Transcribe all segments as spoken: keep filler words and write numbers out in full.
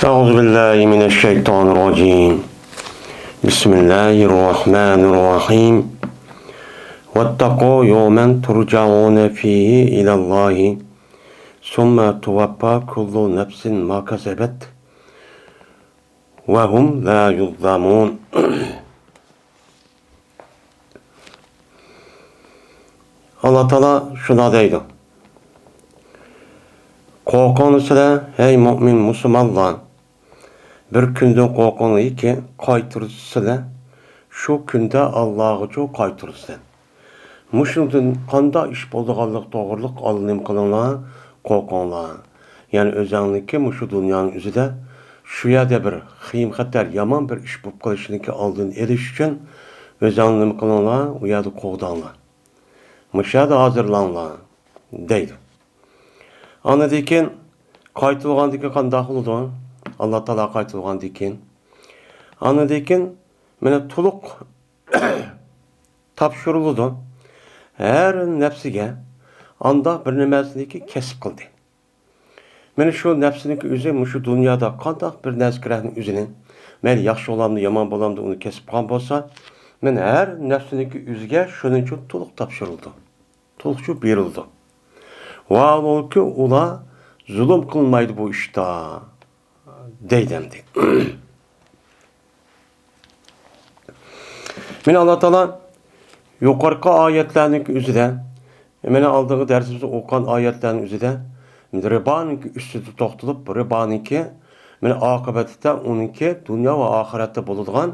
أعوذ بالله من الشيطان الرجيم. بسم الله الرحمن الرحيم. واتقوا يوما ترجعون فيه إلى الله ثم توفى كل نفس ما كسبت وهم لا يظلمون. ئاللا تائالا شۇنداق دەيدۇ: قورقۇڭلار سىلەر، ھەي مۆمىن مۇسۇلمانلار، بىر كۈندىن قورقۇڭلاركى، قايتۇرۇلىسىلەر، شۇ كۈندە ئاللاغىچۇ قايتۇرۇلىسىلەر. مۇشۇنىڭدىن قانداق ئىش بولىدىغانلىقى توغرىلىق ئاللا نېمە قىلىڭلار، قورقۇڭلار. يەنى ئۆزەڭلىكى مۇشۇ دۇنيانىڭ ئۆزىدە شۇ يەردە بىر خېيىم-خەتەر، يامان بىر ئىش بولۇپ قېلىشىنىڭكى ئالدىنى ئېلىش ئۈچۈن ئۆزەڭلار نېمە قىلىڭلار، ئۇ يەردە قوغداڭلار. مۇشۇ يەردە ھازىرلاڭلار، دەيدۇ. ئاندىن كېيىن قايتۇرۇلغاندىن كېيىن قانداق بولىدۇ؟ ئاللا تائالا قايتۇرۇلغاندىن كېيىن، ئاندىن كېيىن مانا تولۇق تاپشۇرۇلىدۇ. ھەر نەپسىگە ئانداق بىر نېمەسىنىكى كەسىپ قىلدى. مانا شۇ نەپسىنىڭكى ئۆزى مۇشۇ دۇنيادا قانداق بىر نەرسە كېرەكنىڭ ئۆزىنى، مەيلى ياخشى بولامدۇ، يامان بولامدۇ، ئۇنى كەسىپ قىلغان بولسا، مانا ھەر نەپسىنىڭكى ئۆزىگە شۇنىڭ ئۈچۈن تولۇق تاپشۇرۇلىدۇ. تولۇقچە بېرىلىدۇ. ۋاھالەنكى، ئۇلار زۇلۇم قىلمايدۇ بۇ ئىشتا، دەيدۇ ئەمدى. مانا ئاللا تائالا يۇقىرىقى ئايەتلەرنىڭ ئۆزىدە، مانا ئالدىنقى دەرسىمىزدە ئوقۇغان ئايەتلەرنىڭ ئۆزىدە رىبانىڭ ئۈستىدە توختىلىپ، رىبانىڭكى مانا ئاقىۋەتتە ئۇنىڭكى دۇنيا ۋە ئاخىرەتتە بولىدىغان،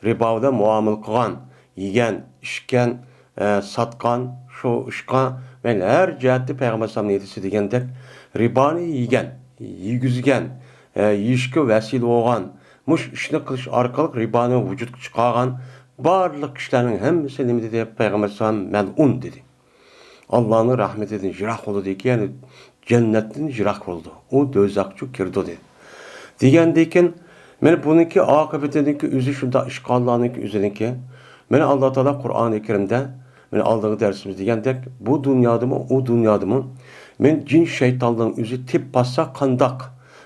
رىبا بىلەن مۇئامىلە قىلغان، يېگەن، ئىچكەن، ئە، ساتقان، شۇ ئىشقا مەيلى ھەر جەھەتتە پەيغەمبەر ئەلەيھىسسالام نېمە دېسە دېگەندەك، رىبانى يېگەن، يېگۈزگەن، ئە، يېيىشكە ۋەسىلە بولغان، مۇشۇ ئىشنى قىلىش ئارقىلىق رىبانى ۋۇجۇدقا چىقارغان بارلىق كىشىلەرنىڭ ھەممىسى نېمە دېدى؟ پەيغەمبەر ئەلەيھىسسالام مەلئۇن دېدى. ئاللانىڭ رەھمىتىدىن يىراق بولىدىكەن، يەنى جەننەتتىن يىراق بولىدۇ. ئۇ دوزاخقا كىرىدۇ دېدى. دېگەندىكىن، مانا بۇنىڭكى ئاقىۋىتىنىڭكى ئۆزى شۇنداق ئىشقاللارنىڭكى ئۆزىنىڭكى. مانا ئاللا تائالا قۇرئانى كەرىمدە، مانا ئالدىنقى دەرسىمىز دېگەندەك، بۇ دۇنيادىمۇ، ئۇ دۇنيادىمۇ، مانا جىن شەيتانلارنىڭ ئۆزى تېپىپ باسسا قانداق،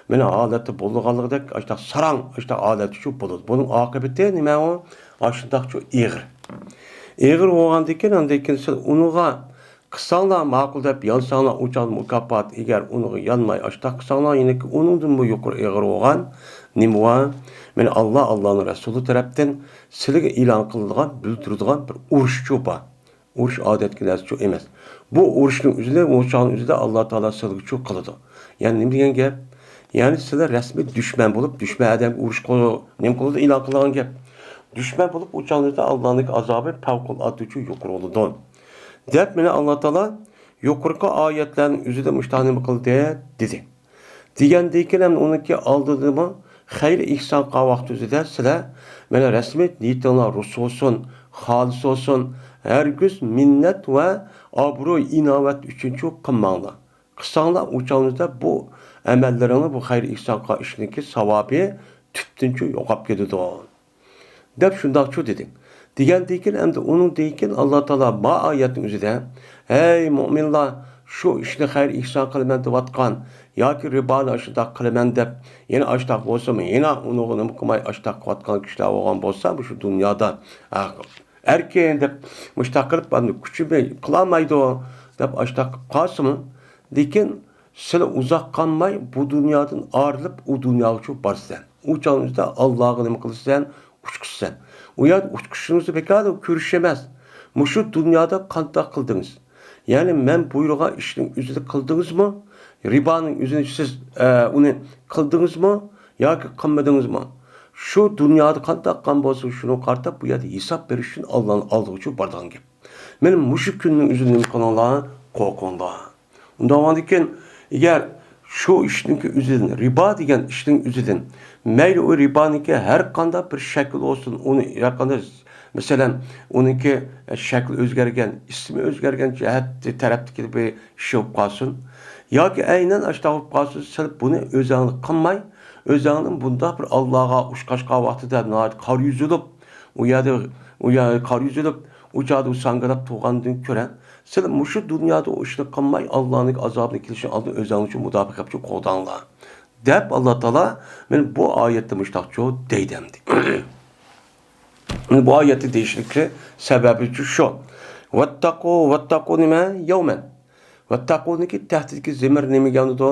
مانا ھالەتتە بولىدىغانلىقىدەك، ئاشۇنداق ساراڭ، ئاشۇنداق ھالەتتىچۇ بولىدۇ. بۇنىڭ ئاقىۋىتى نېمە ئۇ؟ ئاشۇنداقچۇ ئېغىر. ئېغىر بولغاندىكىن، ئاندىن كېيىن سىز ئۇنىڭغا قىلساڭلار ماقۇل دەپ يانساڭلار، ئۇ چاغدا مۇكاپات، ئەگەر ئۇنىڭغا يانماي ئاشتاق قىلساڭلار، يەنىكى ئۇنىڭدىنمۇ يۇقىرى ئېغىر بولغان نېمە بار؟ مانا ئاللا، ئاللانىڭ رەسۇلى تەرەپتىن سىلىگە ئېلان قىلىدىغان، بىلدۈرىدىغان بىر ئۇرۇشچۇ بار. ئۇرۇش ئادەتتىكى نەرسىچۇ ئەمەس. بۇ ئۇرۇشنىڭ ئۆزىنى، ئۇ چاغنىڭ ئۆزىدە ئاللا تائالا سىلىگىچۇ قىلىدۇ. يەنى نېمە دېگەن گەپ؟ يەنى سىلەر رەسمىي دۈشمەن بولۇپ، دۈشمەن ئادەمگە ئۇرۇش قىلىدۇ، نېمە قىلىدۇ، ئېلان قىلىدىغان گەپ. دۈشمەن بولۇپ، ئۇ چاغنىڭ ئۆزىدە ئاللانىڭ ئازابى پەۋقۇلئاددىچۇ يۇقىرى بولىدۇ. دەپ مانا ئاللا تائالا يۇقىرىقى ئايەتلەرنىڭ ئۆزىدە مۇشۇنداق نېمە قىلدى دېدى. دېگەندىن كېيىن ھەم ئۇنىڭكى ئالدىدىمۇ خەير ئېھسان قىلغان ۋاقتى ئۆزىدە سىلەر مانا رەسمىي نىيىتىڭلار رۇس بولسۇن، خالىس بولسۇن، ھەرگىز مىننەت ۋە ئابرۇي ئىناۋەت ئۈچۈنچۇ قىلماڭلار. قىلساڭلار ئۇ چاغنىڭدا بۇ ئەمەللىرىڭنى، بۇ خەير ئېھسان قىلغان ئىشنىڭكى ساۋابى تۈپتىنچۇ يوقاپ كېتىدۇ. دەپ شۇنداقچۇ دېدى. دېگەندىن كېيىن ئەمدى ئۇنىڭدىن كېيىن ئاللا تائالا ما ئايەتنىڭ ئۆزىدە، ھەي مۆمىنلار، شۇ ئىشنى خەير ئېھسان قىلىمەن دەۋاتقان ياكى رىبانى ئاشۇنداق قىلىمەن دەپ، يەنە ئاشتاق بولسىمۇ، يەنە ئۇنىڭغا نېمە قىلماي ئاشتاق قىلىۋاتقان كىشىلەر بولغان بولسا، مۇشۇ دۇنيادا، ھە، ئەركىن دەپ مۇشتاق قىلىپ، ئەمدى كۈچىمى قىلالمايدۇ دەپ ئاشتاق قىلىپ قالسىمۇ، لېكىن سىلەر ئۇزاق قالماي بۇ دۇنيادىن ئايرىلىپ، ئۇ دۇنياغىچۇ بارىسەن. ئۇ چاغنىڭدا ئاللاغا نېمە قىلىسەن؟ ئۇچقۇچىسەن. ئۇ يەردە ئۇچقۇچىڭىزدا بىكار كۆرۈش ئەمەس. مۇشۇ دۇنيادا قانداق قىلدىڭىز؟ يەنى مەن بۇيرۇغان ئىشنىڭ ئۆزىنى قىلدىڭىزمۇ؟ رىبانىڭ ئۆزىنى سىز، ئە، ئۇنى قىلدىڭىزمۇ ياكى قىلمىدىڭىزمۇ؟ شۇ دۇنيادا قانداق قىلغان بولسا، شۇنىڭغا قارىتىپ بۇ يەردە ھېساب بېرىش ئۈچۈن ئاللانىڭ ئالدىغىچۇ بارىدىغان گەپ. مانا مۇشۇ كۈننىڭ ئۆزىدىن نېمە قىلىڭلار؟ قورقۇڭلار. ئۇنداق بولغاندىكىن، ئەگەر شۇ ئىشنىڭكى ئۆزىدىن، رىبا دېگەن ئىشنىڭ ئۆزىدىن، مەيلى ئۇ رىبانىڭكى ھەر قانداق بىر شەكىل بولسۇن، ئۇنى ھەر قانداق، مەسىلەن، ئۇنىڭكى شەكلى ئۆزگەرگەن، ئىسمى ئۆزگەرگەن جەھەت تەرەپتىكى بىر ئىش بولۇپ قالسۇن ياكى ئەينەن ئاشۇنداق بولۇپ قالسۇن، سىلەر بۇنى ئۆزەڭلار قىلماي، ئۆزەڭلار بۇنداق بىر ئاللاغا ئۇچقاچقان ۋاقتىدا ناھايىتى قارا يۈز بولۇپ، ئۇ يەردە، ئۇ يەردە قارا يۈز بولۇپ، ئۇ چاغدا ئۇ ساڭگىلاپ تۇرغاندىن كۆرە، سىلەر مۇشۇ دۇنيادا ئۇ ئىشنى قىلماي، ئاللانىڭ ئازابىنىڭ كېلىشىنىڭ ئالدىدا ئۆزەڭلار ئۈچۈن مۇداپىئە قىلىپ قوغداڭلار، دەپ، ئاللا تائالا مانا بۇ ئايەتتە مۇشۇنداقچۇ دەيدۇ ئەمدى. بۇ ئايەتتە دېيىشلىكى سەۋەبىچۇ شۇ. ۋەتتەقۇ، ۋەتتەقۇ نېمە؟ يەۋمەن. ۋەتتەقۇنىڭكى تەھتىدىكى زېمىر نېمىگە يانىدۇ؟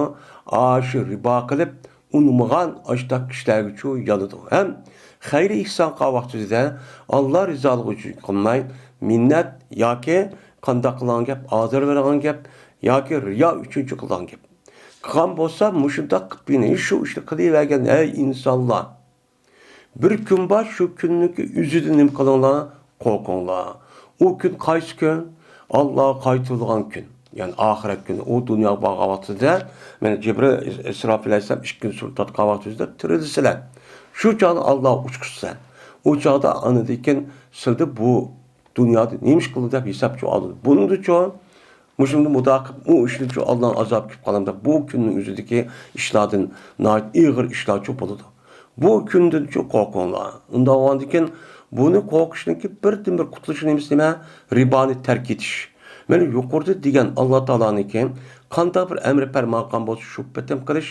ئاشۇ رىبا قىلىپ، ئۇنىمىغان ئاشتاق كىشىلەرگىچۇ يانىدۇ. ھەم خەيرى ئېھسان قىلغان ۋاقتىدا ئاللا رىزالىقى ئۈچۈن قىلماي، مىننەت ياكى قانداق قىلغان گەپ، ئازار بېرىدىغان گەپ ياكى رىيا ئۈچۈنچۇ قىلغان گەپ. قىلغان بولسا، مۇشۇنداق قىلىپ، يەنە شۇ ئىشنى قىلىۋەرگەن، ھەي ئىنسانلار! بىر كۈن بار، شۇ كۈننىڭكى ئۆزىدىن نېمە قىلىڭلار؟ قورقۇڭلار. ئۇ كۈن قايسى كۈن؟ ئاللاغا قايتۇرۇلغان كۈن. يەنى ئاخىرەت كۈنى. ئۇ دۇنياغا بارغان ۋاقتىدا، مانا جىبرىل، ئىسرافىل ئەلەيھىسسالام ئىككى كۈن سۈر تارتقان ۋاقتىدا تىرىلىسىلەر. شۇ چاغدا ئاللاغا ئۇچقۇچىسەن. ئۇ چاغدا ئاندىن كېيىن سىلدە بۇ دۇنيادا نېمە ئىش قىلدى دەپ ھېسابچۇ ئالىدۇ. بۇنىڭدىچۇ مۇشۇنى مۇداپىئە قىلىپ، ئۇ ئىشنىچۇ ئاللاھنىڭ ئازابى كېلىپ قالامدۇ؟ بۇ كۈننىڭ ئۆزىدىكى ئىشلاردىن ناھايىتى ئېغىر ئىشلارچۇ بولىدۇ. بۇ كۈندىنچۇ قورقۇڭلار. ئۇنداق بولغاندىكىن، بۇنى قورقۇشنىڭكى بىردىنبىر قۇتۇلۇشى نېمىسى نېمە؟ رىبانى تەرك ئېتىش. مانا يۇقىرىدا دېگەن ئاللا تائالانىڭكى قانداق بىر ئەمرى پەرمان قىلغان بولسا، شۇ پېتىم قىلىش.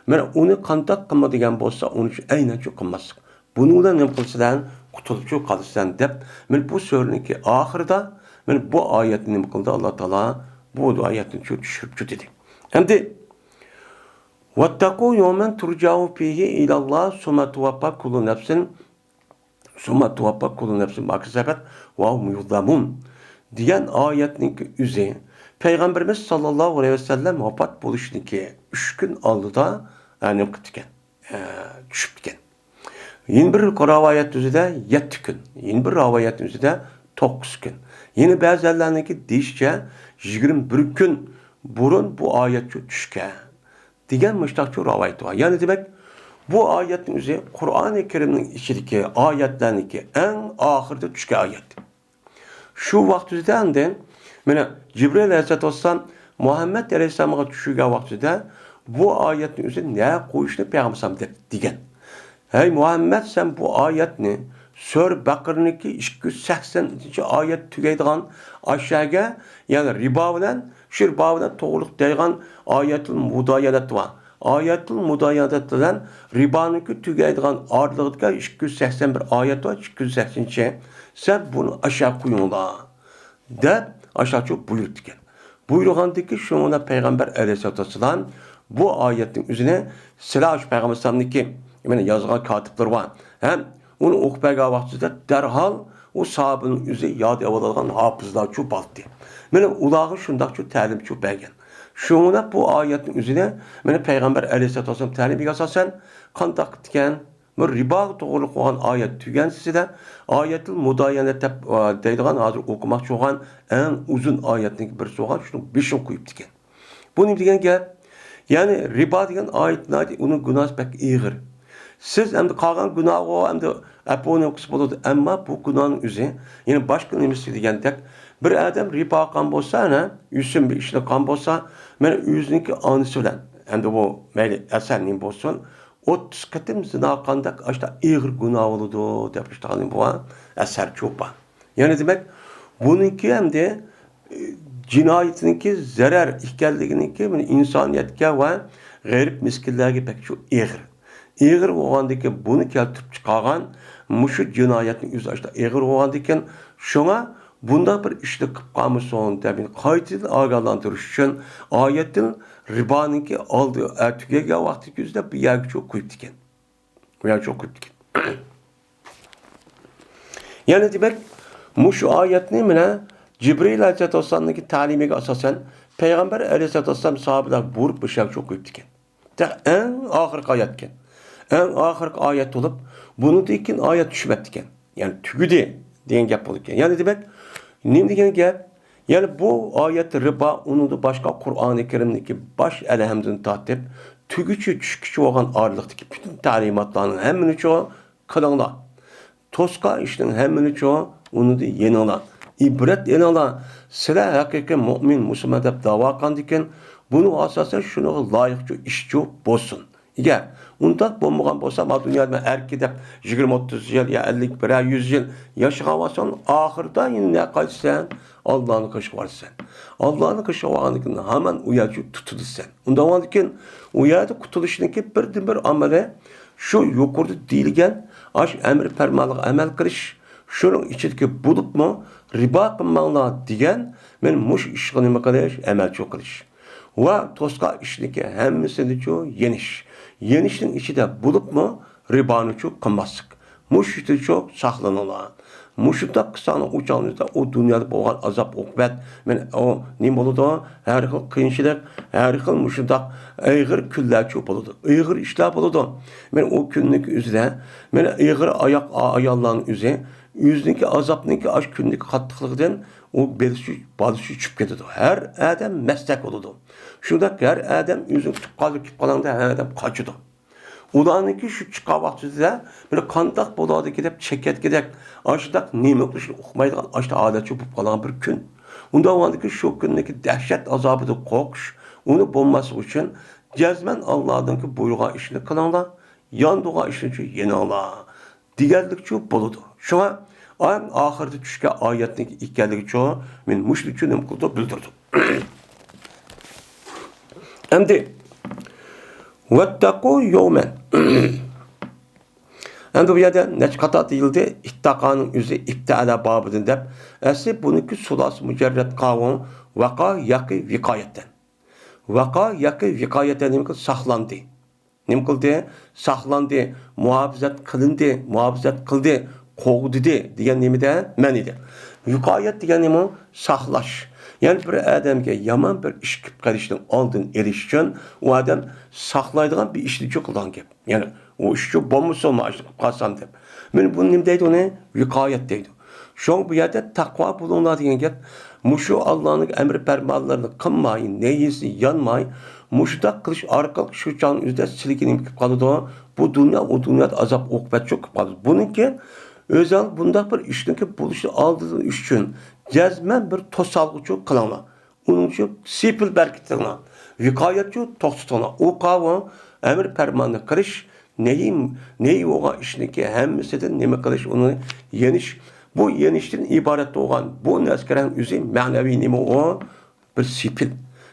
مانا ئۇنى قانداق قىلما دېگەن بولسا، ئۇنى شۇ ئەينەنچۇ قىلماسلىق. بۇنىڭ بىلەن نېمە قىلىسىلەر؟ قۇتۇلۇپچۇ قالىسىلەر دەپ، مانا بۇ سۈرىنىڭكى ئاخىرىدا، مانا بۇ ئايەتنى نېمە قىلدى؟ ئاللا تائالا بۇ ئايەتنىچۇ چۈشۈرۈپچۇ دېدى. ئەمدى، ۋەتتەقۇ يەۋمەن تۇرجەئۇنە فىھى ئىلەللاھ سۇممە تۇۋەففا كۇللۇ نەفسىن، سۇممە تۇۋەففا كۇللۇ نەفسىن ما كەسەبەت ۋە ھۇم يۇزلەمۇن دېگەن ئايەتنىڭكى ئۆزى پەيغەمبىرىمىز ساللاللاھۇ ئەلەيھى ۋەسەللەم ۋاپات بولۇشىنىڭكى ئۈچ كۈن ئالدىدا، ئە، نېمە قىپتىكەن؟ ئە، چۈشۈپتىكەن. يەنە بىر رىۋايەت ئۆزىدە يەتتە كۈن، يەنە بىر رىۋايەت ئۆزىدە توققۇز كۈن. يەنە بەزىلەرنىڭكى دېيىشىچە، يىگىرمە بىر كۈن بۇرۇن بۇ ئايەت چۈ-، چۈشكەن دېگەن مۇشتاقچۇ رىۋايەت بار. يەنى دېمەك، بۇ ئايەتنىڭ ئۆزى قۇرئانى كەرىمنىڭ ئىچىدىكى ئايەتلەرنىڭكى ئەڭ ئاخىرىدا چۈشكەن ئايەت. شۇ ۋاقىت ئۆزىدە ئاندىن، مانا، جىبرىل ئەلەيھىسسالاتۇ ۋەسسالام مۇھەممەد ئەلەيھىسسالامغا چۈشۈرگەن ۋاقتىدا بۇ ئايەتنى ئۆزى نە قويۇشنى پەيغەمبەر دەپ دېگەن. ھەي مۇھەممەد، سەن بۇ ئايەتنى سۈرە بەقىرىنىڭكى ئىككى يۈز سەكسەنىنچى ئايەت تۈگەيدىغان ئاشەگە، يەنى رىبا بىلەن، شۇ رىبا بىلەن توغرىلىق دەيدىغان ئايەتۇل مۇدايەنەت بار. ئايەتۇل مۇدايەنەت بىلەن رىبانىڭكى تۈگەيدىغان ئارىلىقىدىكى ئىككى يۈز سەكسەن بىر ئايەت بار، ئىككى يۈز سەكسەنىنچى. سەن بۇنى ئاشا قويۇڭلار دەپ، ئاشۇنداقچۇ بۇيرۇپتىكەن. بۇيرۇغاندىكى شۇنىڭ بىلەن پەيغەمبەر ئەلەيھىسسالاتۇ ۋەسسالام بۇ ئايەتنىڭ ئۆزىنى سىلەر شۇ پەيغەمبەر ئەلەيھىسسالامنىڭكى، يەنى يازغان كاتىپلىرى بار. ھەم ئۇنى ئوقۇپ بەرگەن ۋاقتىدا دەرھال ئۇ ساھابىنىڭ ئۆزى ياد ئېلىۋالىدىغان ھاپىزلارچۇ بالدى. مانا ئۇلارغا شۇنداقچۇ تەلىمچۇ بەرگەن. شۇنىڭ بىلەن بۇ ئايەتنىڭ ئۆزىنى مانا پەيغەمبەر ئەلەيھىسسالاتۇ ۋەسسالام تەلىمىگە ئاساسەن قانداق قىپتىكەن؟ بۇ رىباغا توغرۇلۇق بولغان ئايەت تۈگەنسىدە، ئايەتۇل مۇدايەنە دەپ، ئە، دەيدىغان ھازىر ئوقۇماقچى بولغان ئەڭ ئۇزۇن ئايەتنىڭ بىرسى بولغان شۇنىڭ بېشىنى قويۇپتىكەن. بۇ نېمە دېگەن گەپ؟ يەنى رىبا دېگەن ئايەت ناھايىتى ئۇنىڭ گۇناھى بەك ئېغىر. سىز ئەمدى قالغان گۇناھغا ئەمدى ئەپۇنى قىلسا بولىدۇ، ئەمما بۇ گۇناھنىڭ ئۆزى، يەنى باشقا نېمىسى دېگەندەك، بىر ئادەم رىبا قىلغان بولسا، ئەنە، يۈسۈن بىر ئىشنى قىلغان بولسا، مانا ئۆزىنىڭكى ئانىسى بىلەن، ئەمدى بۇ مەيلى ئەسەر نېمە بولسۇن، ئوتتۇز قېتىم زىنا قىلغاندەك ئاشتا ئېغىر گۇناھ بولىدۇ، دەپ ئاشتا بۇ ئەسەر چوپان. يەنى دېمەك، بۇنىڭكى ئەمدى، ئى، جىنايىتىنىڭكى زەرەر ئىكەنلىكىنىڭكى مانا ئىنسانىيەتكە ۋە غېرىب مىسكىنلەرگە بەك شۇ ئېغىر. ئېغىر بولغاندىكىن بۇنى كەلتۈرۈپ چىقارغان مۇشۇ جىنايەتنىڭ ئۆزى ئاشتا ئېغىر بولغاندىكىن، شۇڭا بۇنداق بىر ئىشنى قىلىپ قالمىسۇن دەپ قايتىدىن ئاگاھلاندۇرۇش ئۈچۈن ئايەتتىن رىبانىڭكى ئالدى، ئە، تۈگەيگەن ۋاقتىدىكى ئۆزىدە بۇ يەرگىچۇ قويۇپتىكەن. بۇ يەرگىچۇ قويۇپتىكەن. يەنى دېمەك، مۇشۇ ئايەتنى مانا جىبرىل ئەلەيھىسسالاتۇ ۋەسسالامنىڭكى تەلىمىگە ئاساسەن، پەيغەمبەر ئەلەيھىسسالاتۇ ۋەسسالام ساھابىلەرگە بۇيرۇپ مۇشۇ يەرگىچۇ قويۇپتىكەن. تېخى ئەڭ ئاخىرقى ئايەتكەن. ئەڭ ئاخىرقى ئايەت بولۇپ، بۇنىڭدىن كېيىن ئايەت چۈشمەپتىكەن. يەنى تۈگىدى دېگەن گەپ بولىدىكەن. يەنى دېمەك، نېمە دېگەن گەپ؟ يەنى بۇ ئايەت رىبا، ئۇنىڭدىن باشقا قۇرئانى كەرىمدىكى باش ئەلھەمدىن تارتىپ، تۈگىچە چۈشكىچە بولغان ئارىلىقتىكى پۈتۈن تەلىماتلارنىڭ ھەممىنىچۇ قىلىڭلار. توسقان ئىشنىڭ ھەممىنىچۇ ئۇنىڭدىن يېنىڭلار. ئىبرەت ئېلىڭلار. سىلەر ھەقىقىي مۇئمىن، مۇسۇلمان دەپ داۋا قىلغاندىكىن، بۇنىڭغا ئاساسەن شۇنىڭغا لايىقچۇ ئىشچۇ بولسۇن. ئەگەر ئۇنداق بولمىغان بولسا، ما دۇنيادا مەن ئەركە دەپ يىگىرمە ئوتتۇز يىل يا ئەللىك، بىرەر يۈز يىل ياشىغان بولساڭ، ئاخىرىدا يەنە نەگە قايتىسەن؟ ئاللانىڭ قېشىغا بارىسەن. ئاللانىڭ قېشىغا بارغاندىن كېيىن ھامان ئۇ يەردە تۇتۇلىسەن. ئۇنداق بولغاندىن كېيىن ئۇ يەردە قۇتۇلۇشنىڭكى بىردىنبىر ئامىلى شۇ يۇقىرىدا دېيىلگەن ئاشۇ ئەمر پەرمانلىققا ئەمەل قىلىش، شۇنىڭ ئىچىدىكى بولۇپمۇ رىبا قىلماڭلار دېگەن، مەن مۇشۇ ئىشقا نېمە قىلىش، ئەمەلچىلىك قىلىش. ۋە توسقان ئىشنىڭكى ھەممىسىنىچۇ يېنىش. يېنىشنىڭ ئىچىدە بولۇپمۇ رىبانىچۇ قىلماسلىق. مۇشۇ ئىشتىنچۇ ساقلىنىڭلار. مۇشۇنداق قىلساڭلار ئۇ چاغلىردا ئۇ دۇنيادا بولغان ئازاب ئوقۇبەت، مەن ئۇ نېمە بولىدۇ؟ ھەر خىل قىيىنچىلىق، ھەر خىل مۇشۇنداق ئېغىر كۈنلەرچۇ بولىدۇ. ئېغىر ئىشلار بولىدۇ. مەن ئۇ كۈننىڭكى ئۆزىدە، مەن ئېغىر ئاياق ئاياللارنىڭ ئۆزى، ئۆزىنىڭكى ئازابنىڭكى ئاشۇ كۈندىكى قاتتىقلىقىدىن ئۇ بېلىسى، بالىسى چۈشۈپ كېتىدۇ. ھەر ئادەم مەستەك بولىدۇ. شۇنداق ھەر ئادەم ئۆزىنى تۇتقانلىق كېلىپ قالغاندا ھەر ئادەم قاچىدۇ. ئۇلارنىڭكى شۇ چىققان ۋاقتىدا بىر قانداق بولىدىكى دەپ چېكەتكىدەك، ئاشۇنداق نېمە قىلىشنى ئۇقمايدىغان ئاشۇنداق ھالەتچۇ بولۇپ قالغان بىر كۈن. ئۇنداق بولغاندىكىن شۇ كۈندىكى دەھشەت ئازابىدىن قورقۇش، ئۇنى بولماسلىق ئۈچۈن جەزمەن ئاللادىنكى بۇيرۇغان ئىشنى قىلىڭلار، ياندۇرغان ئىشنىچۇ يېنىڭلار دېگەنلىكچۇ بولىدۇ. شۇڭا ئەڭ ئاخىرىدا چۈشكەن ئايەتنىڭ ئىكەنلىكىچۇ، مەن مۇشۇنىچۇ نېمە قىلدۇق، بىلدۈردۇق. ئەمدى، ۋەتتەقۇ يەۋمەن. ئەمدى بۇ يەردە نەچچە قاتار دېيىلدى، ئىتتەقانىڭ ئۆزى ئىپتەئەلە بابىدىن دەپ، ئەسلى بۇنىڭكى سۇلاسى مۇجەررەت قاۋۇڭ، ۋەقا ياكى ۋىقايەتتىن. ۋەقا ياكى ۋىقايەتتىن نېمە قىلدى؟ ساقلاندى. نېمە قىلدى؟ ساقلاندى، مۇھاپىزەت قىلىندى، مۇھاپىزەت قىلدى، قوغدىدى دېگەن نېمىدە؟ مەنىدە. ۋىقايەت دېگەن نېمە؟ ساقلاش. يەنى بىر ئادەمگە يامان بىر ئىش كېلىپ قېلىشنىڭ ئالدىنى ئېلىش ئۈچۈن ئۇ ئادەم ساقلايدىغان بىر ئىشنىچۇ قىلىدىغان گەپ. يەنى ئۇ ئىشچۇ بولمىسۇن، مانا ئىشنى قىلىپ قالسام دەپ. مانا بۇنى نېمە دەيدۇ ئۇنى؟ ۋىقايەت دەيدۇ. شۇڭا بۇ يەردە تەقۋا بولۇڭلار دېگەن گەپ، مۇشۇ ئاللانىڭ ئەمر پەرمانلىرىنى قىلماي، نەھيىسىنى يانماي، مۇشۇنداق قىلىش ئارقىلىق شۇ چاغنىڭ ئۆزىدە سىلىگە نېمە كېلىپ قالىدۇ؟ بۇ دۇنيا، ئۇ دۇنيادا ئازاب ئوقۇبەت چوق كېلىپ قالىدۇ. بۇنىڭكى ئۆزەڭ بۇنداق بىر ئىشنىڭكى بولۇشىنى ئالدىنى ئېلىش ئۈچۈن جەزمەن بىر توسالغۇچۇ قىلىڭلار. ئۇنىڭ ئۈچۈن سېپىل بەركىتىڭلار، ۋىقايەتچۇ توختىتىڭلار. ئۇ قاۋۇ ئەمر پەرماننى قىلىش، نەھى، نەھى بولغان ئىشنىڭكى ھەممىسىدىن نېمە قىلىش، ئۇنى يېنىش. بۇ يېنىشتىن ئىبارەت بولغان بۇ نەسكىرەڭ ئۆزى مەنىۋى نېمە ئۇ؟ بىر سېپىل.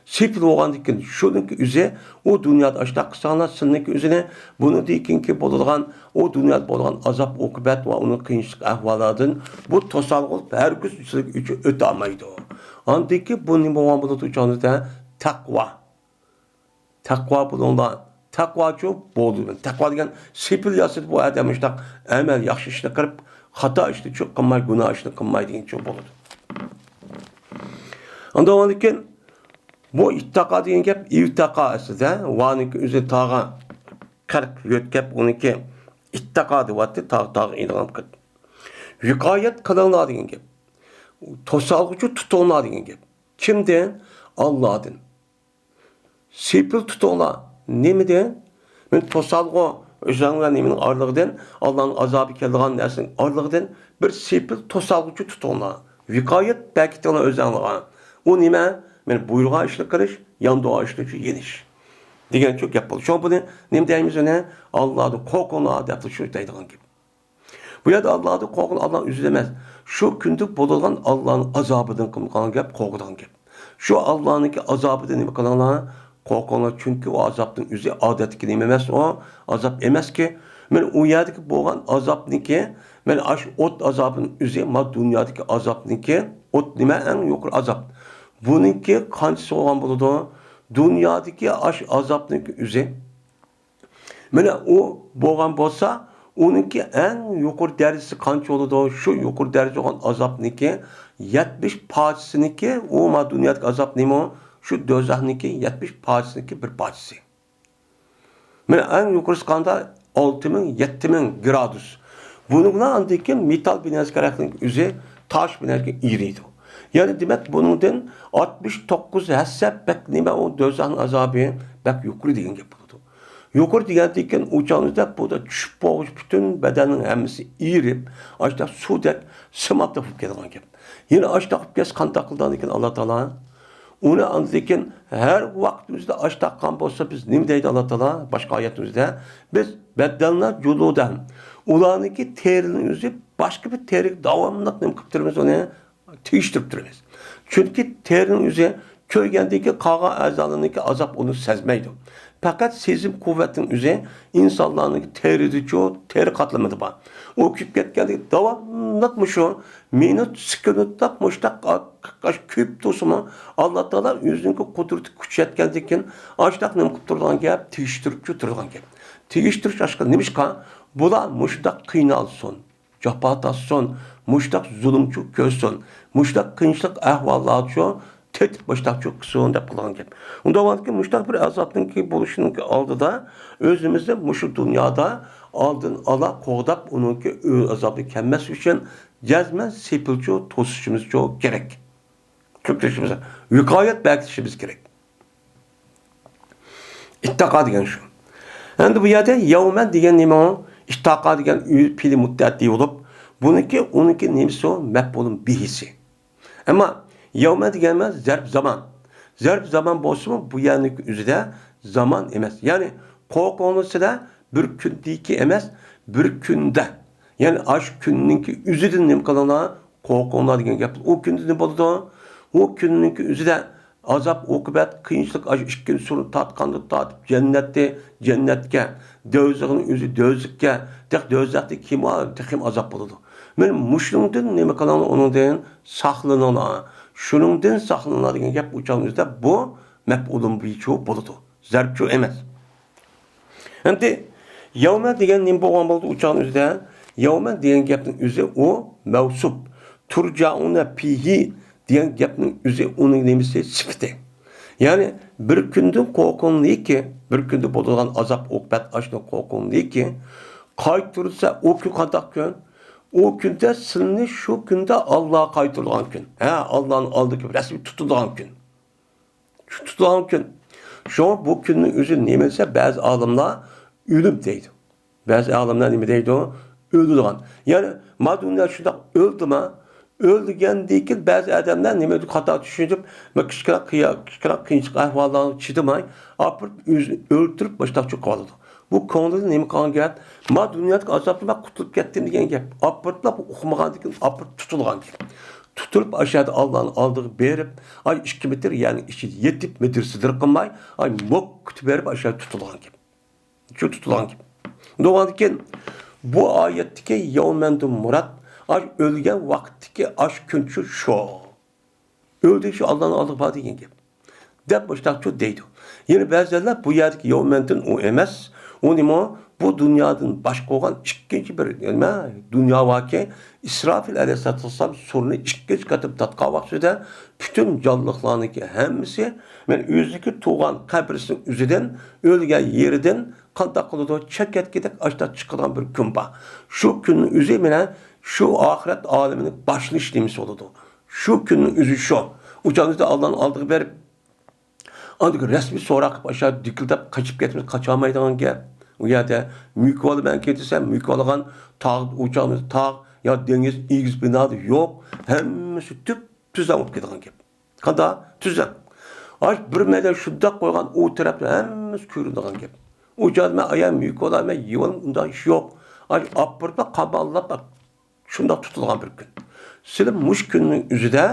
سېپىل بولغاندىن كېيىن شۇنىڭكى ئۆزى ئۇ دۇنيادا ئاشتاق قىلساڭلار سىلنىڭكى ئۆزىنى بۇنىڭدىن كېيىنكى بولىدىغان ئۇ دۇنيادا بولغان ئازاب ئوقۇبەت ۋە ئۇنىڭ قىيىنچىلىق ئەھۋالاتىدىن بۇ توسالغۇ ھەرگىز سىلىگە ئۆتەلمەيدۇ. ئاندىن كېيىن بۇ نېمە بولغان بولىدۇ؟ ئۇ چاغدا تەقۋا. تەقۋا بولۇڭلار. تەقۋاچۇ بولدى. تەقۋا دېگەن سېپىل ياسىدى بۇ ئادەم مۇشۇنداق ئەمەل، ياخشى ئىشنى قىلىپ، خاتا ئىشنىچۇ قىلماي، گۇناھ ئىشنى قىلماي دېگەنچۇ بولىدۇ. ئاندىن كېيىن بۇ ئىتتاقا دېگەن گەپ ئىۋتاقا ئەسلىدە، ۋانىڭكى ئۆزى تاغا قەرق يۆتكەپ، ئۇنىڭكى ئىتتاقا دېۋاتتى، تاغ، تاغ ئىدغام قىلىپ. ۋىقايەت قىلىڭلار دېگەن گەپ. توسالغۇچۇ تۇتۇڭلار دېگەن گەپ. كىمدىن؟ ئاللادىن. سېپىل تۇتۇڭلار. نېمىدىن؟ مەن توسالغۇ، ئۆزۈڭلار نېمىنىڭ ئارىلىقىدىن، ئاللانىڭ ئازابى كېلىدىغان نەرسىنىڭ ئارىلىقىدىن بىر سېپىل توسالغۇچۇ تۇتۇڭلار. ۋىقايەت بەركىتىڭلار ئۆزۈڭلارغا. ئۇ نېمە؟ مەن بۇيرۇغان ئىشنى قىلىش، ياندۇرغان ئىشنى يېنىش. دېگەنچۇ گەپ بولدى. شۇڭا بۇنى نېمە دەيمىز ئۇنى؟ ئاللادىن قورقۇڭلار دەپ شۇ دەيدىغان گەپ. بۇ يەردە ئاللادىن قورقۇڭ، ئاللا ئۆزى ئەمەس. شۇ كۈندە بولىدىغان ئاللانىڭ ئازابىدىن قىلغان گەپ، قورقىدىغان گەپ. شۇ ئاللانىڭكى ئازابىدىن نېمە قىلىڭلار؟ قورقۇڭلار، چۈنكى ئۇ ئازابنىڭ ئۆزى ئادەتتىكى نېمە ئەمەس ئۇ، ئازاب ئەمەسكى. مەن ئۇ يەردىكى بولغان ئازابنىڭكى، مەن ئاشۇ ئوت ئازابىنىڭ ئۆزى، ما دۇنيادىكى ئازابنىڭكى، ئوت نېمە؟ ئەڭ يۇقىرى ئازاب. بۇنىڭكى قانچىسى بولغان بولىدۇ؟ دۇنيادىكى ئاشۇ ئازابنىڭكى ئۆزى. مانا ئۇ بولغان بولسا، ئۇنىڭكى ئەڭ يۇقىرى دەرىجىسى قانچە بولىدۇ؟ شۇ يۇقىرى دەرىجە بولغان ئازابنىڭكى يەتمىش پارچىسىنىڭكى، ئۇ ما دۇنيادىكى ئازاب نېمە؟ شۇ دوزاخنىڭكى يەتمىش پارچىسىنىڭكى بىر پارچىسى. مانا ئەڭ يۇقىرىسى قاندا؟ ئالتە مىڭ، يەتتە مىڭ گرادۇس. بۇنىڭ بىلەن ئاندىن كېيىن مېتال بىنەسكەرەكنىڭ ئۆزى تاش بىنەسكە ئېرىيدۇ. يەنى دېمەك، بۇنىڭدىن ئاتمىش توققۇز ھەسسە بەك نېمە، ئۇ دوزاخنىڭ ئازابى بەك يۇقىرى دېگەن گەپ بولىدۇ. يۇقىرى دېگەندىن كېيىن ئۇ چاغدا بۇ چۈشۈپ بولغۇچە پۈتۈن بەدەننىڭ ھەممىسى ئېرىپ، ئاشۇنداق سۇدەك سىمابدەك بولۇپ كېتىدىغان گەپ. يەنە ئاشۇنداق بولۇپ كەتسە قانداق قىلىدىغاندىكىن ئاللا تائالا؟ ئۇنى ئاندىن كېيىن ھەر ۋاقىت ئۆزىدە ئاچ تاققان بولسا، بىز نېمە دەيدۇ ئاللا تائالا؟ باشقا ئايەتنىڭ ئۆزىدە، بىز بەددەلنا جۇلۇدەھۇم، ئۇلارنىڭكى تېرىنىڭ ئۆزى باشقا بىر تېرىگە داۋاملىق نېمە قىلىپ تۇرىمىز، ئۇنى تېگىشتۈرۈپ تۇرىمىز. چۈنكى تېرىنىڭ ئۆزى كۆيگەندىن كېيىن قالغان ئەزالارنىڭكى ئازاب ئۇنى سەزمەيدۇ. پەقەت سېزىم قۇۋۋەتنىڭ ئۆزى ئىنسانلارنىڭكى تېرىدىچۇ، تېرە قاتلىمىدا بار. ئۇ كۆيۈپ كەتكەندىن كېيىن داۋاملىق مۇشۇ مىنۇت، سېكۇنتلاپ مۇشتاق كۆيۈپ تۇرسىمۇ، ئاللا تائالا ئۆزىنىڭكى قۇدرىتى كۈچ يەتكەندىن كېيىن ئاشتاق نېمە قىلىپ تۇرىدىغان گەپ؟ تېگىشتۈرۈپچۇ تۇرىدىغان گەپ. تېگىشتۈرۈش ئاشقا نېمىشقا؟ بۇلار مۇشۇنداق قىينالسۇن، جاپا تارتسۇن، مۇشۇنداق زۇلۇمچۇ كۆرسۇن، مۇشۇنداق قىيىنچىلىق ئەھۋاللارچۇ تېتىپ مۇشۇنداقچۇ قىلسۇن دەپ قىلغان گەپ. ئۇنداق بولغاندىكىن مۇشۇنداق بىر ئازابنىڭكى بولۇشىنىڭ ئالدىدا ئۆزىمىزنى مۇشۇ دۇنيادا ئالدىن ئالا قوغداپ، ئۇنىڭكى ئۆ-، ئازابى كەلمەسلىكى ئۈچۈن جەزمەن سېپىلچۇ توسۇشىمىزچۇ كېرەك. كۆكلىشىمىز، ۋىقايەت بەكىتىشىمىز كېرەك. ئىتتاقا دېگەن شۇ. ئەمدى بۇ يەردە يەۋمەن دېگەن نېمە ئۇ؟ ئىتتاقا دېگەن ئۆ-، پېئلى مۇتتەئەددى بولۇپ، بۇنىڭكى، ئۇنىڭكى نېمىسى ئۇ؟ مەپئۇلۇن بىھىسى. ئەمما يەۋمەن دېگەن نېمە؟ زەرپ زامان. زەرپ زامان بولسىمۇ، بۇ يەرنىڭكى ئۆزىدە زامان ئەمەس. يەنى قورقۇڭلار سىلەر بىر كۈندىكى ئەمەس، بىر كۈندە. يەنى ئاشۇ كۈننىڭكى ئۆزىدىن نېمە قىلىڭلار؟ قورقۇڭلار دېگەن گەپ. ئۇ كۈندە نېمە بولىدۇ؟ ئۇ كۈننىڭكى ئۆزىدە ئازاب، ئوقۇبەت، قىيىنچىلىق، ئاشۇ ئىككىنچى سورۇن تارتقاندىن تارتىپ جەننەتتىن جەننەتكە، دوزاخنىڭ ئۆزى دوزاخكە، تېخى دوزاختا كېيىن تېخىمۇ ئازاب بولىدۇ. مانا مۇشۇنىڭدىن نېمە قىلىڭلار، ئۇنىڭدىن ساقلىنىڭلار. شۇنىڭدىن ساقلىنىڭلار دېگەن گەپ ئۇ چاغنىڭ ئۆزىدە بۇ مەپئۇلۇن بىھىچۇ بولىدۇ. زەرپچۇ ئەمەس. ئەمدى يەۋمە دېگەن نېمە بولغان بولدى ئۇ چاغنىڭ ئۆزىدە؟ يەۋمە دېگەن گەپنىڭ ئۆزى ئۇ مەۋسۇپ. تۇرجائۇنە پىھى دېگەن گەپنىڭ ئۆزى ئۇنىڭ نېمىسى؟ سۈپىتى. يەنى بىر كۈندىن قورقۇڭلىكى، بىر كۈندە بولىدىغان ئازاب ئوقۇبەت ئاشۇنى قورقۇڭلىكى، قايتۇرۇلسا ئۇ كۈن قانداق كۈن؟ ئۇ كۈندە سىلىنى شۇ كۈندە ئاللاغا قايتۇرىدىغان كۈن. ھە، ئاللانىڭ ئالدىغا رەسمىي تۇتىدىغان كۈن. شۇ تۇتۇلغان كۈن. شۇڭا بۇ كۈننىڭ ئۆزى نېمە دېسە، بەزى ئالىملار ئۆلۈم دەيدۇ. بەزى ئالىملار نېمە دەيدۇ؟ ئۆلىدىغان. يەنى ما دۇنيا شۇنداق ئۆلدىما؟ ئۆلگەندىن كېيىن بەزى ئادەملەر نېمە دەيدۇ، خاتا چۈشىنىپ، ما كىچىككىنە قىيا-، كىچىككىنە قىيىنچىلىق ئەھۋاللارغا چىدىماي، ئاپىرىپ ئۆزىنى ئۆلتۈرۈپ مۇشۇنداق چوقۇپ قالىدۇ. بۇ كۆڭلىدە نېمە قالغان گەپ؟ ما دۇنيادىكى ئازابتىن مەن قۇتۇلۇپ كەتتىم دېگەن گەپ. ئاپىرىپلا بۇ ئۇقمىغاندىن كېيىن ئاپىرىپ تۇتۇلغان گەپ. تۇتۇلۇپ، ئاشۇ يەردە ئاللانىڭ ئالدىغا بېرىپ، ئاي، ئىككى مېتىر يەرنىڭ ئىچىگە يېتىپ، مىدىر-سىدىر قىلماي، ئاي، موك كۈتۈپ بېرىپ، ئاشۇ يەردە تۇتۇلغان گەپ. شۇ تۇتۇلغان گەپ. بولغاندىن كېيىن، بۇ ئايەتتىكى يەۋمەندىن مۇراد، ئاي، ئۆلگەن ۋاقىتتىكى ئاش كۈنچۇ شۇ. ئۆلدى، شۇ ئاللانىڭ ئالدىغا بار دېگەن گەپ. دەپ مۇشۇنداقچۇ دەيدۇ. يەنە بەزىلەر بۇ يەردىكى يەۋمەندىن ئۇ ئەمەس، ئۇ نېمە؟ بۇ دۇنيادىن باشقا بولغان ئىككىنچى بىر نېمە؟ دۇنيا باركى، ئىسرافىل ئەلەيھىسسالاتۇ ۋەسسالام سۇرنى ئىككىنچى قېتىم تارتقان ۋاقتىدا پۈتۈن جانلىقلارنىڭكى ھەممىسى، مەن ئۆزىنىڭكى تۇغان قەبرىسىنىڭ ئۆزىدىن، ئۆلگەن يېرىدىن قانداق قىلىدۇ؟ چەكەتكىدەك ئاشتا چىقىدىغان بىر كۈن بار. شۇ كۈننىڭ ئۆزى مانا شۇ ئاخىرەت ئالىمىنىڭ باشلىنىش نېمىسى بولىدۇ. شۇ كۈننىڭ ئۆزى شۇ. ئۇ چاغدا ئاللانىڭ ئالدىغا بېرىپ، ئاندىن رەسمىي سوراق قىلىپ، ئاشۇ دىكىلدەپ قېچىپ كەتمىسە، قاچالمايدىغان گەپ. ئۇ يەردە مۈلۈك ئالىمەنكى دېسە، مۈلۈك ئالغان تاغ، ئۇ چاغدا تاغ يا دېڭىز ئېگىز بىنادە يوق. ھەممىسى تۈپ تۈزەڭ بولۇپ كېتىدىغان گەپ. قانداق؟ تۈزەڭ. ئاش بىر مەيدان شۇنداق قويغان، ئۇ تەرەپتە ھەممىسى كۆرۈنىدىغان گەپ. ئۇ چاغدا مەن ئايام مۈلۈك ئالىمەن، يېۋالماي، ئۇنداق ئىش يوق. ئاش ئاپىرىپلا قاماللاپ شۇنداق تۇتۇلغان بىر كۈن. سىلەر مۇشۇ كۈننىڭ ئۆزىدە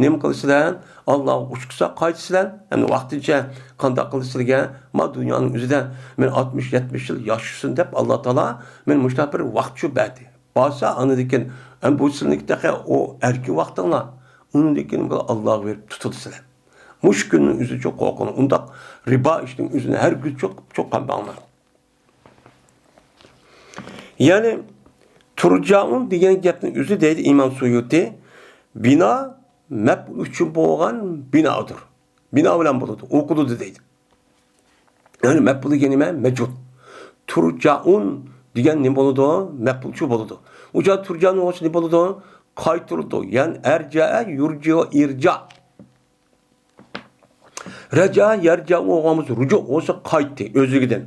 نېمە قىلىسىلەر؟ ئاللاغا ئۇچقۇسا قايتىسىلەر. ئەمدى ۋاقتىنچە قانداق قىلىسىلەرگە؟ ما دۇنيانىڭ ئۆزىدە مەن ئاتمىش، يەتمىش يىل ياشىسۇن دەپ، ئاللا تائالا مەن مۇشۇنداق بىر ۋاقىت شۇ بەردى. بارسا، ئاندىن كېيىن، ئەمدى بۇ سىلىنىڭكى تېخى ئۇ ئەركىن ۋاقتىڭلار. ئۇنىڭدىن كېيىن ئاللاغا بېرىپ تۇتۇلىسىلەر. مۇشۇ كۈننىڭ ئۆزىدە چوق قورقۇڭلار. ئۇنداق رىبا ئىشنىڭ ئۆزىنى ھەرگىز چوق، چوق قامداڭلار. يەنى، تۇرجائۇن دېگەن گەپنىڭ ئۆزى دەيدۇ ئىمام سۇيۇتى، بىنا مەپئۇل ئۈچۈن بولغان بىنادۇر. بىنا بىلەن بولىدۇ، ئوقۇلىدۇ دەيدۇ. يەنى مەپئۇل دېگەن نېمە؟ مەجھۇل. تۇرجائۇن دېگەن نېمە بولىدۇ؟ مەپئۇلچۇ بولىدۇ. ئۇ چاغدا تۇرجائۇن بولغاچ نېمە بولىدۇ؟ قايتۇرۇلىدۇ. يەنى ئەرجەئە يۇرجىئۇ ئىرجا. رەجەئە يەرجەئۇ بولغان بولسا، رۇجۇ بولسا قايتتى، ئۆزلۈكىدىن.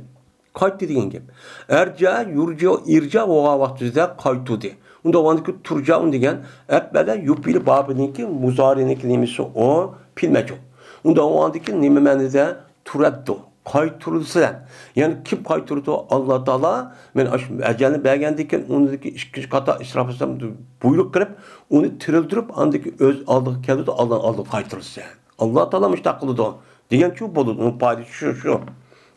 قايتتى دېگەن گەپ. ئەرجەئە يۇرجىئۇ ئىرجا بولغان ۋاقتىدا قايتۇردى. ئۇنداق بولغاندىكىن تۇرجائۇن دېگەن ئەپئەلە يۇپئىلۇ بابىنىڭكى مۇزارىنىڭكى نېمىسى ئۇ؟ پېئىل مەجھۇل. ئۇنداق بولغاندىكىن نېمە مەنىدە؟ تۇرەددۇ، قايتۇرۇلىسىلەر. يەنى كىم قايتۇرىدۇ؟ ئاللا تائالا. مەن ئاشۇ ئەجەلنى بەرگەندىكىن ئۇنىڭدىكى ئىككىنچى قاتا ئىسراپىل بۇيرۇق قىلىپ، ئۇنى تىرىلدۈرۈپ، ئاندىكى ئۆز ئالدىغا كەلدى، ئاللانىڭ ئالدىغا قايتۇرۇلسا. ئاللا تائالا مۇشۇنداق قىلىدۇ دېگەن شۇ بولىدۇ. ئۇنىڭ پايدىسى شۇ، شۇ.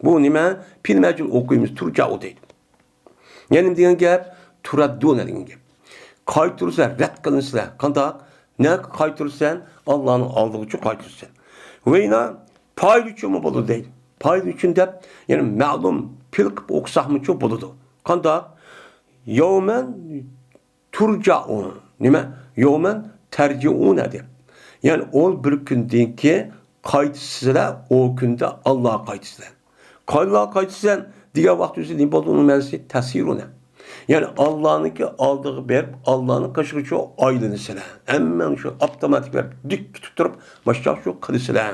بۇ نېمە؟ پىل مەجۇل ئوقۇيمىز، تۇرجائۇ دەيدۇ. يەنى نېمە دېگەن گەپ؟ تۇرەددۇنە دېگەن گەپ. قايتۇرۇلسىلەر، رەت قىلىنىسىلەر. قانداق؟ نەگە قايتۇرۇلسەن؟ ئاللانىڭ ئالدىغىچە قايتۇرۇلسەن. ۋەينا پايىل ئۈچۈنمۇ بولىدۇ دەيدۇ. پايىل ئۈچۈن دەپ، يەنى مەلۇم پىل قىلىپ ئوقۇساقمۇچۇ بولىدۇ. قانداق؟ يەۋمەن تۇرجائۇن. نېمە؟ يەۋمەن تەرجىئۇنە دەپ. يەنى ئۇ بىر كۈندىن كېيىن قايتىسىلەر، ئۇ كۈندە ئاللاغا قايتىسىلەر. قايتىسىلەر دېگەن ۋاقىت ئۆزى نېمە بولدى؟ ئۇنىڭ مەنىسى تەسىرۇنە. يەنى ئاللانىڭكى ئالدىغا بېرىپ، ئاللانىڭ قېشىغىچە ئايلىنىسىلەر. ھەممەڭ شۇ ئاپتوماتىك بېرىپ دىك تۇتۇپ تۇرۇپ، ماشۇنداق شۇ قىلىسىلەر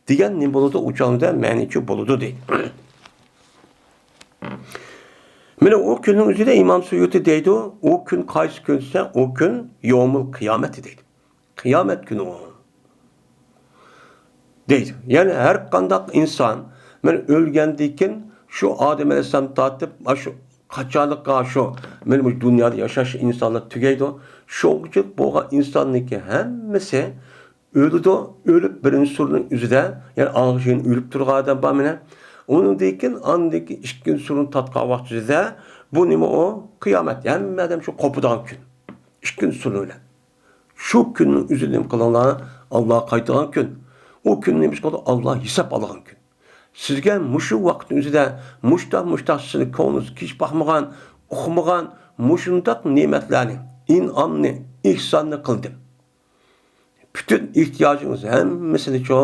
دېگەن نېمە بولىدۇ؟ ئۇ چاغدا مەنىچۇ بولىدۇ دەيدۇ. مانا ئۇ كۈننىڭ ئۆزىدە ئىمام سۇيۇتى دەيدۇ، ئۇ كۈن قايسى كۈن دېسە، ئۇ كۈن يومۇل قىيامەتى دەيدۇ. قىيامەت كۈنى ئۇ دەيدۇ. يەنى ھەر قانداق ئىنسان، مانا ئۆلگەندىن كېيىن شۇ ئادەم ئەلەيھىسسالام تارتىپ، ئاشۇ قاچانلىققا شۇ، مانا بۇ دۇنيادا ياشاش ئىنسانلار تۈگەيدۇ. شۇنچىلىك بولغان ئىنساننىڭكى ھەممىسى ئۆلىدۇ، ئۆلۈپ بىرىنچى سۈرىنىڭ ئۆزىدە، يەنى ئاڭغىچە ئۆلۈپ تۇرغان ئادەم بار مانا. ئۇنىڭدىن كېيىن ئاندىن كېيىن ئىككىنچى سۈرىنى تارتقان ۋاقتىدا، بۇ نېمە ئۇ؟ قىيامەت. ھەممە ئادەم شۇ قوپىدىغان كۈن. ئىككىنچى سۈرە بىلەن. شۇ كۈننىڭ ئۆزىدە نېمە قىلىڭلار؟ ئاللاغا قايتىدىغان كۈن. ئۇ كۈن نېمە ئىش قىلىدۇ؟ ئاللا ھېساب ئالىدىغان كۈن. سىزگە مۇشۇ ۋاقىتنىڭ ئۆزىدە مۇشتاق، مۇشتاق سىزنىڭ كۆڭلىڭىز كېچىپ باقمىغان، ئۇقمىغان مۇشۇنداق نېمەتلەرنى، ئىنئامنى، ئېھساننى قىلدىم. پۈتۈن ئېھتىياجىڭىز ھەممىسىنىچۇ،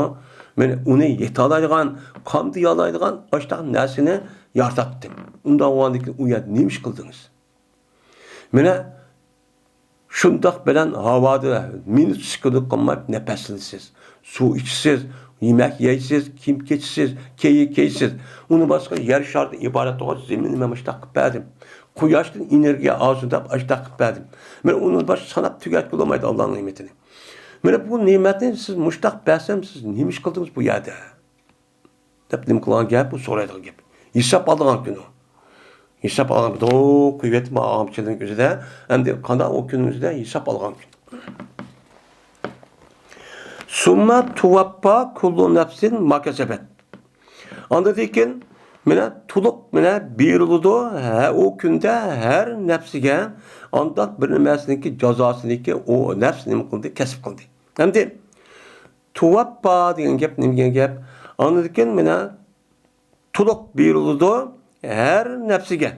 مانا ئۇنى يېتەلەيدىغان، قامدىيالايدىغان ئاشتاق نەرسىنى يارىتاتتىم. ئۇنداق بولغاندىكىن ئۇ يەردە نېمە ئىش قىلدىڭىز؟ مانا شۇنداق بىلەن ھاۋادا مىنۇت سېكۇنت قالماي نەپەسلىنىسىز، سۇ ئىچىسىز، يېمەك يەيسىز، كىيىم كىيىسىز، كەينى كىيىسىز. ئۇنى باشقا يەر شارىدىن ئىبارەت بولغان زېمىننى مەن مۇشتاق قىلىپ بەردىم. قۇياشتىن ئېنېرگىيە ئالسۇن دەپ ئاشتاق قىلىپ بەردىم. مانا ئۇنى باشقا ساناپ تۈگەتكىلى بولمايدۇ ئاللانىڭ نېمىتىنى. مانا بۇ نېمەتنى سىز مۇشتاق بەرسەم، سىز نېمە ئىش قىلدىڭىز بۇ يەردە؟ دەپ نېمە قىلغان گەپ؟ ئۇ سورايدىغان گەپ. ھېساب ئالىدىغان كۈن ئۇ. ھېساب ئالغان كۈن. ئۇ قۇيۇۋەتتىم ئالغان چىلىنىڭ ئۆزىدە. ئەمدى قانداق ئۇ كۈننىڭ ئۆزىدە ھېساب ئالغان كۈن. سۇمما تۇۋەپپا كۇللۇ نەپسىن ما كەسەبەت. ئاندىن كېيىن مانا تولۇق مانا بېرىلىدۇ. ھە، ئۇ كۈندە ھەر نەپسىگە ئانداق بىر نېمەسىنىڭكى جازاسىنىڭكى ئۇ نەپس نېمە قىلدى؟ كەسىپ قىلدى. ئەمدى تۇۋەپپا دېگەن گەپ نېمە دېگەن گەپ؟ ئاندىن كېيىن مانا تولۇق بېرىلىدۇ ھەر نەپسىگە.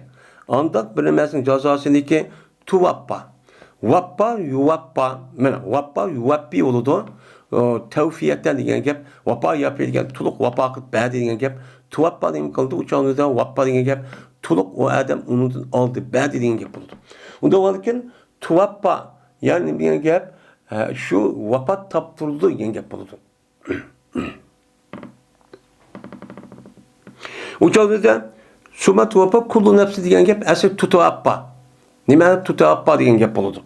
ئانداق بىر نېمەسىنىڭ جازاسىنىڭكى تۇۋەپپا. ۋەپپا، يۇۋەپپا. مانا ۋەپپا، يۇۋەپپى بولىدۇ. ئۇ، تەۋفىيەتەن دېگەن گەپ. ۋەپپا، يەپپى دېگەن تولۇق ۋەپپا قىلىپ بەردى دېگەن گەپ. تۇۋەپپا نېمە قىلدى؟ ئۇ چاغدا ۋەپپا دېگەن گەپ. تولۇق ئۇ ئادەم ئۇنىڭدىن ئالدى بەردى دېگەن گەپ بولىدۇ. ئۇنداق بولغاندىكىن تۇۋەپپا، يەنى نېمە دېگەن گەپ؟ ھە، شۇ ۋاپات تاپتۇرۇلدى دېگەن گەپ بولىدۇ. ئۇ چاغدا سۇمما تۇۋەپپا كۇللۇ نەپسى دېگەن گەپ ئەسلى تۇتۇۋەپپا. نېمە؟ تۇتۇۋەپپا دېگەن گەپ بولىدۇ.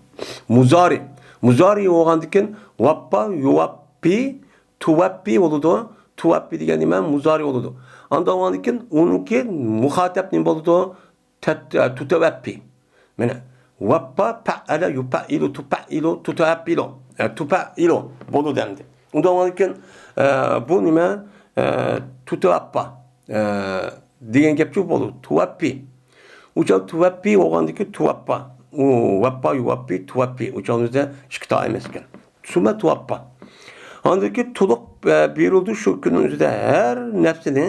مۇزارى. مۇزارى بولغاندىكىن ۋەپپا، يۇۋەپپى، تۇۋەپپى بولىدۇ. تۇۋەپپى دېگەن نېمە؟ مۇزارى بولىدۇ. ئاندىن بولغاندىكىن ئۇنىڭكى مۇخاتەپ نېمە بولىدۇ؟ تەت-، ئە، تۇتەۋەپپى. مانا، ۋەپپا، پەئەلە، يۇپەئىلۇ، تۇپەئىلۇ، تۇتەۋەپپىلۇ. ئە، تۇپەئىلۇ بولىدۇ ئەمدى. ئۇنداق بولغاندىكىن، ئە، بۇ نېمە؟ ئە، تۇتەۋەپپا. ئە، دېگەن گەپچۇ بولىدۇ. تۇۋەپپى. ئۇ چاغ تۇۋەپپى بولغاندىكىن تۇۋەپپا. ئۇ، ۋەپپا، يۇۋەپپى، تۇۋەپپى. ئۇ چاغ ئىككى تائىم ئەمەسكەن. سۇمما تۇۋەپپا. ئاندىن كېيىن تولۇق، ئە، بېرىلدى شۇ كۈننىڭ ئۆزىدە ھەر نەپسىنى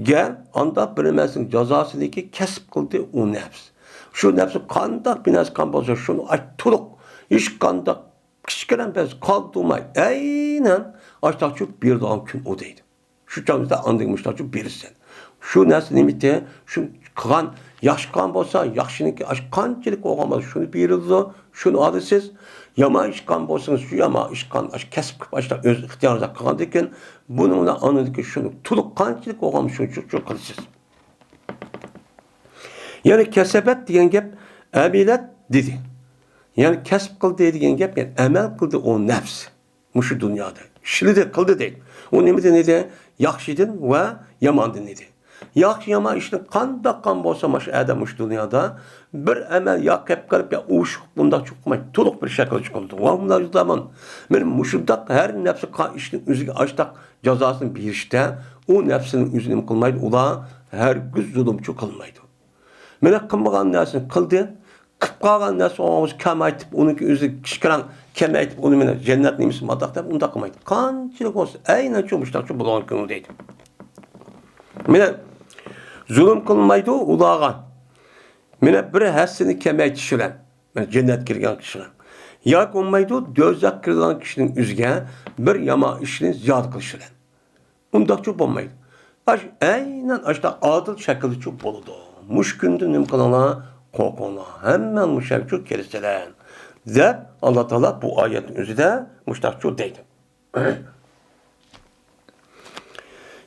گە ئانداق بىر نېمەسىنىڭ جازاسىنىڭكى كەسىپ قىلدى ئۇ نەپس. شۇ نەپس قانداق بىر نەرسە قىلغان بولسا، شۇنى ئاي تولۇق، ھېچقانداق كىچىككىنە بىر قالدۇرماي، ئەينەن ئاشتاق چۈشۈپ بېرىدىغان كۈن ئۇ دەيدۇ. شۇ چاغدا ئاندىن مۇشتاق چۈشۈپ بېرىسەن. شۇ نەرسە نېمىتى؟ شۇ قىلغان، ياخشى قىلغان بولسا، ياخشىنىڭكى ئاش قانچىلىك بولغان بولسا، شۇنى بېرىلىدۇ. شۇنى ئالىسىز. يامان ئىش قىلغان بولسىڭىز، شۇ يامان ئىش قىلغان، ئاشۇ كەسىپ قىلىپ، ئاشۇنداق ئۆز ئىختىيارىڭىزدا قىلغاندىن كېيىن، بۇنىڭ بىلەن ئاندىكى شۇنى تولۇق قانچىلىك بولغان شۇنچە شۇ قىلىسىز. يەنى كەسەبەت دېگەن گەپ ئەمىلەت دېدى. يەنى كەسىپ قىلدى دېگەن گەپ، يەنى ئەمەل قىلدى ئۇ نەپس. مۇشۇ دۇنيادا. ئىشلىدى، قىلدى دەيدۇ. ئۇ نېمىدىن ئىدى؟ ياخشىدىن ۋە ياماندىن ئىدى. ياخشى يامان ئىشنى قانداق قىلغان بولسا، مانا شۇ ئادەم مۇشۇ دۇنيادا بىر ئەمەل يا قېلىپ قېلىپ، يا ئۇششۇق، بۇنداق چوقۇماي، تولۇق بىر شەكىلدە چىقىدۇ. ۋە ھۇم لا يۇزلامۇن. مانا مۇشۇنداق ھەر نەپسى قىلغان ئىشنىڭ ئۆزىگە ئاشتاق جازاسىنى بېرىشتە، ئۇ نەپسىنىڭ ئۆزى نېمە قىلمايدۇ؟ ئۇلار ھەرگىز زۇلۇمچۇ قىلمايدۇ. مانا قىلمىغان نەرسىنى قىلدى، قىلىپ قالغان نەرسە ئوڭۇشى كەمەيتىپ، ئۇنىڭكى ئۆزى كىچىكرەك كەمەيتىپ، ئۇنى مانا جەننەت نېمىسى مانداق دەپ ئۇنداق قىلمايدۇ. قانچىلىك بولسا، ئەينەن شۇ مۇشتاقچۇ بولغان كۈنى دەيدۇ. مانا زۇلۇم قىلمايدۇ ئۇلارغا. مانا بىر ھەسسىنى كەمەيتىش بىلەن، مانا جەننەتكە كىرگەن كىشىگە. ياكى بولمايدۇ، دوزاخقا كىرگەن كىشىنىڭ ئۆزىگە بىر يامان ئىشنى زىيادە قىلىش بىلەن. ئۇنداقچۇ بولمايدۇ. ئاش-، ئەينەن ئاشۇنداق ئادىل شەكىلدىچۇ بولىدۇ. مۇشۇ كۈندىن نېمە قىلىڭلار؟ قورقۇڭلار. ھەممەڭ مۇشۇ يەرگىچۇ كېلىسىلەر، دەپ ئاللا تائالا بۇ ئايەتنىڭ ئۆزىدە مۇشۇنداقچۇ دەيدۇ.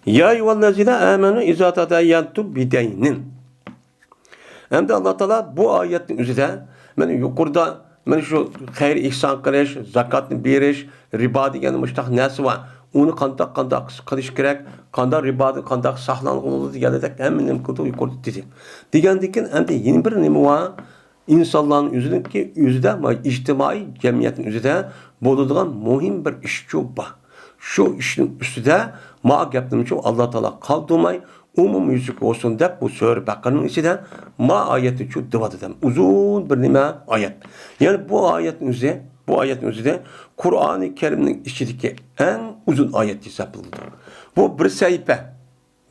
يا أيها الذين آمنوا إذا تداينتم بدين. ئەمدى ئاللا تائالا بۇ ئايەتنىڭ ئۆزىدە، مانا يۇقىرىدا، مانا شۇ خەير ئېھسان قىلىش، زاكاتنى بېرىش، رىبا دېگەن مۇشۇنداق نەرسە بار. ئۇنى قانداق، قانداق قىلىش كېرەك، قانداق رىبادىن قانداق ساقلانغىلى بولىدۇ دېگەندەك ھەممە نېمە قىلدى، يۇقىرىدا دېدى. دېگەندىن كېيىن ئەمدى يەنە بىر نېمە بار؟ ئىنسانلارنىڭ ئۆزىنىڭكى ئۆزىدە، مانا ئىجتىمائىي جەمئىيەتنىڭ ئۆزىدە بولىدىغان مۇھىم بىر ئىشچۇ بار. شۇ ئىشنىڭ ئۈستىدە ما گەپنىمۇ ئاللا تائالا قالدۇرماي، ئومۇميۈزلۈك بولسۇن دەپ، بۇ سۈرە بەقەرىنىڭ ئىچىدە ما ئايەتنىچۇ دېۋاتىدۇ. ئۇزۇن بىر نېمە ئايەت. يەنى بۇ ئايەتنىڭ ئۆزى، بۇ ئايەتنىڭ ئۆزىدە قۇرئانى كەرىمنىڭ ئىچىدىكى ئەڭ ئۇزۇن ئايەت ھېسابلىنىدۇ. بۇ بىر سەھىپە،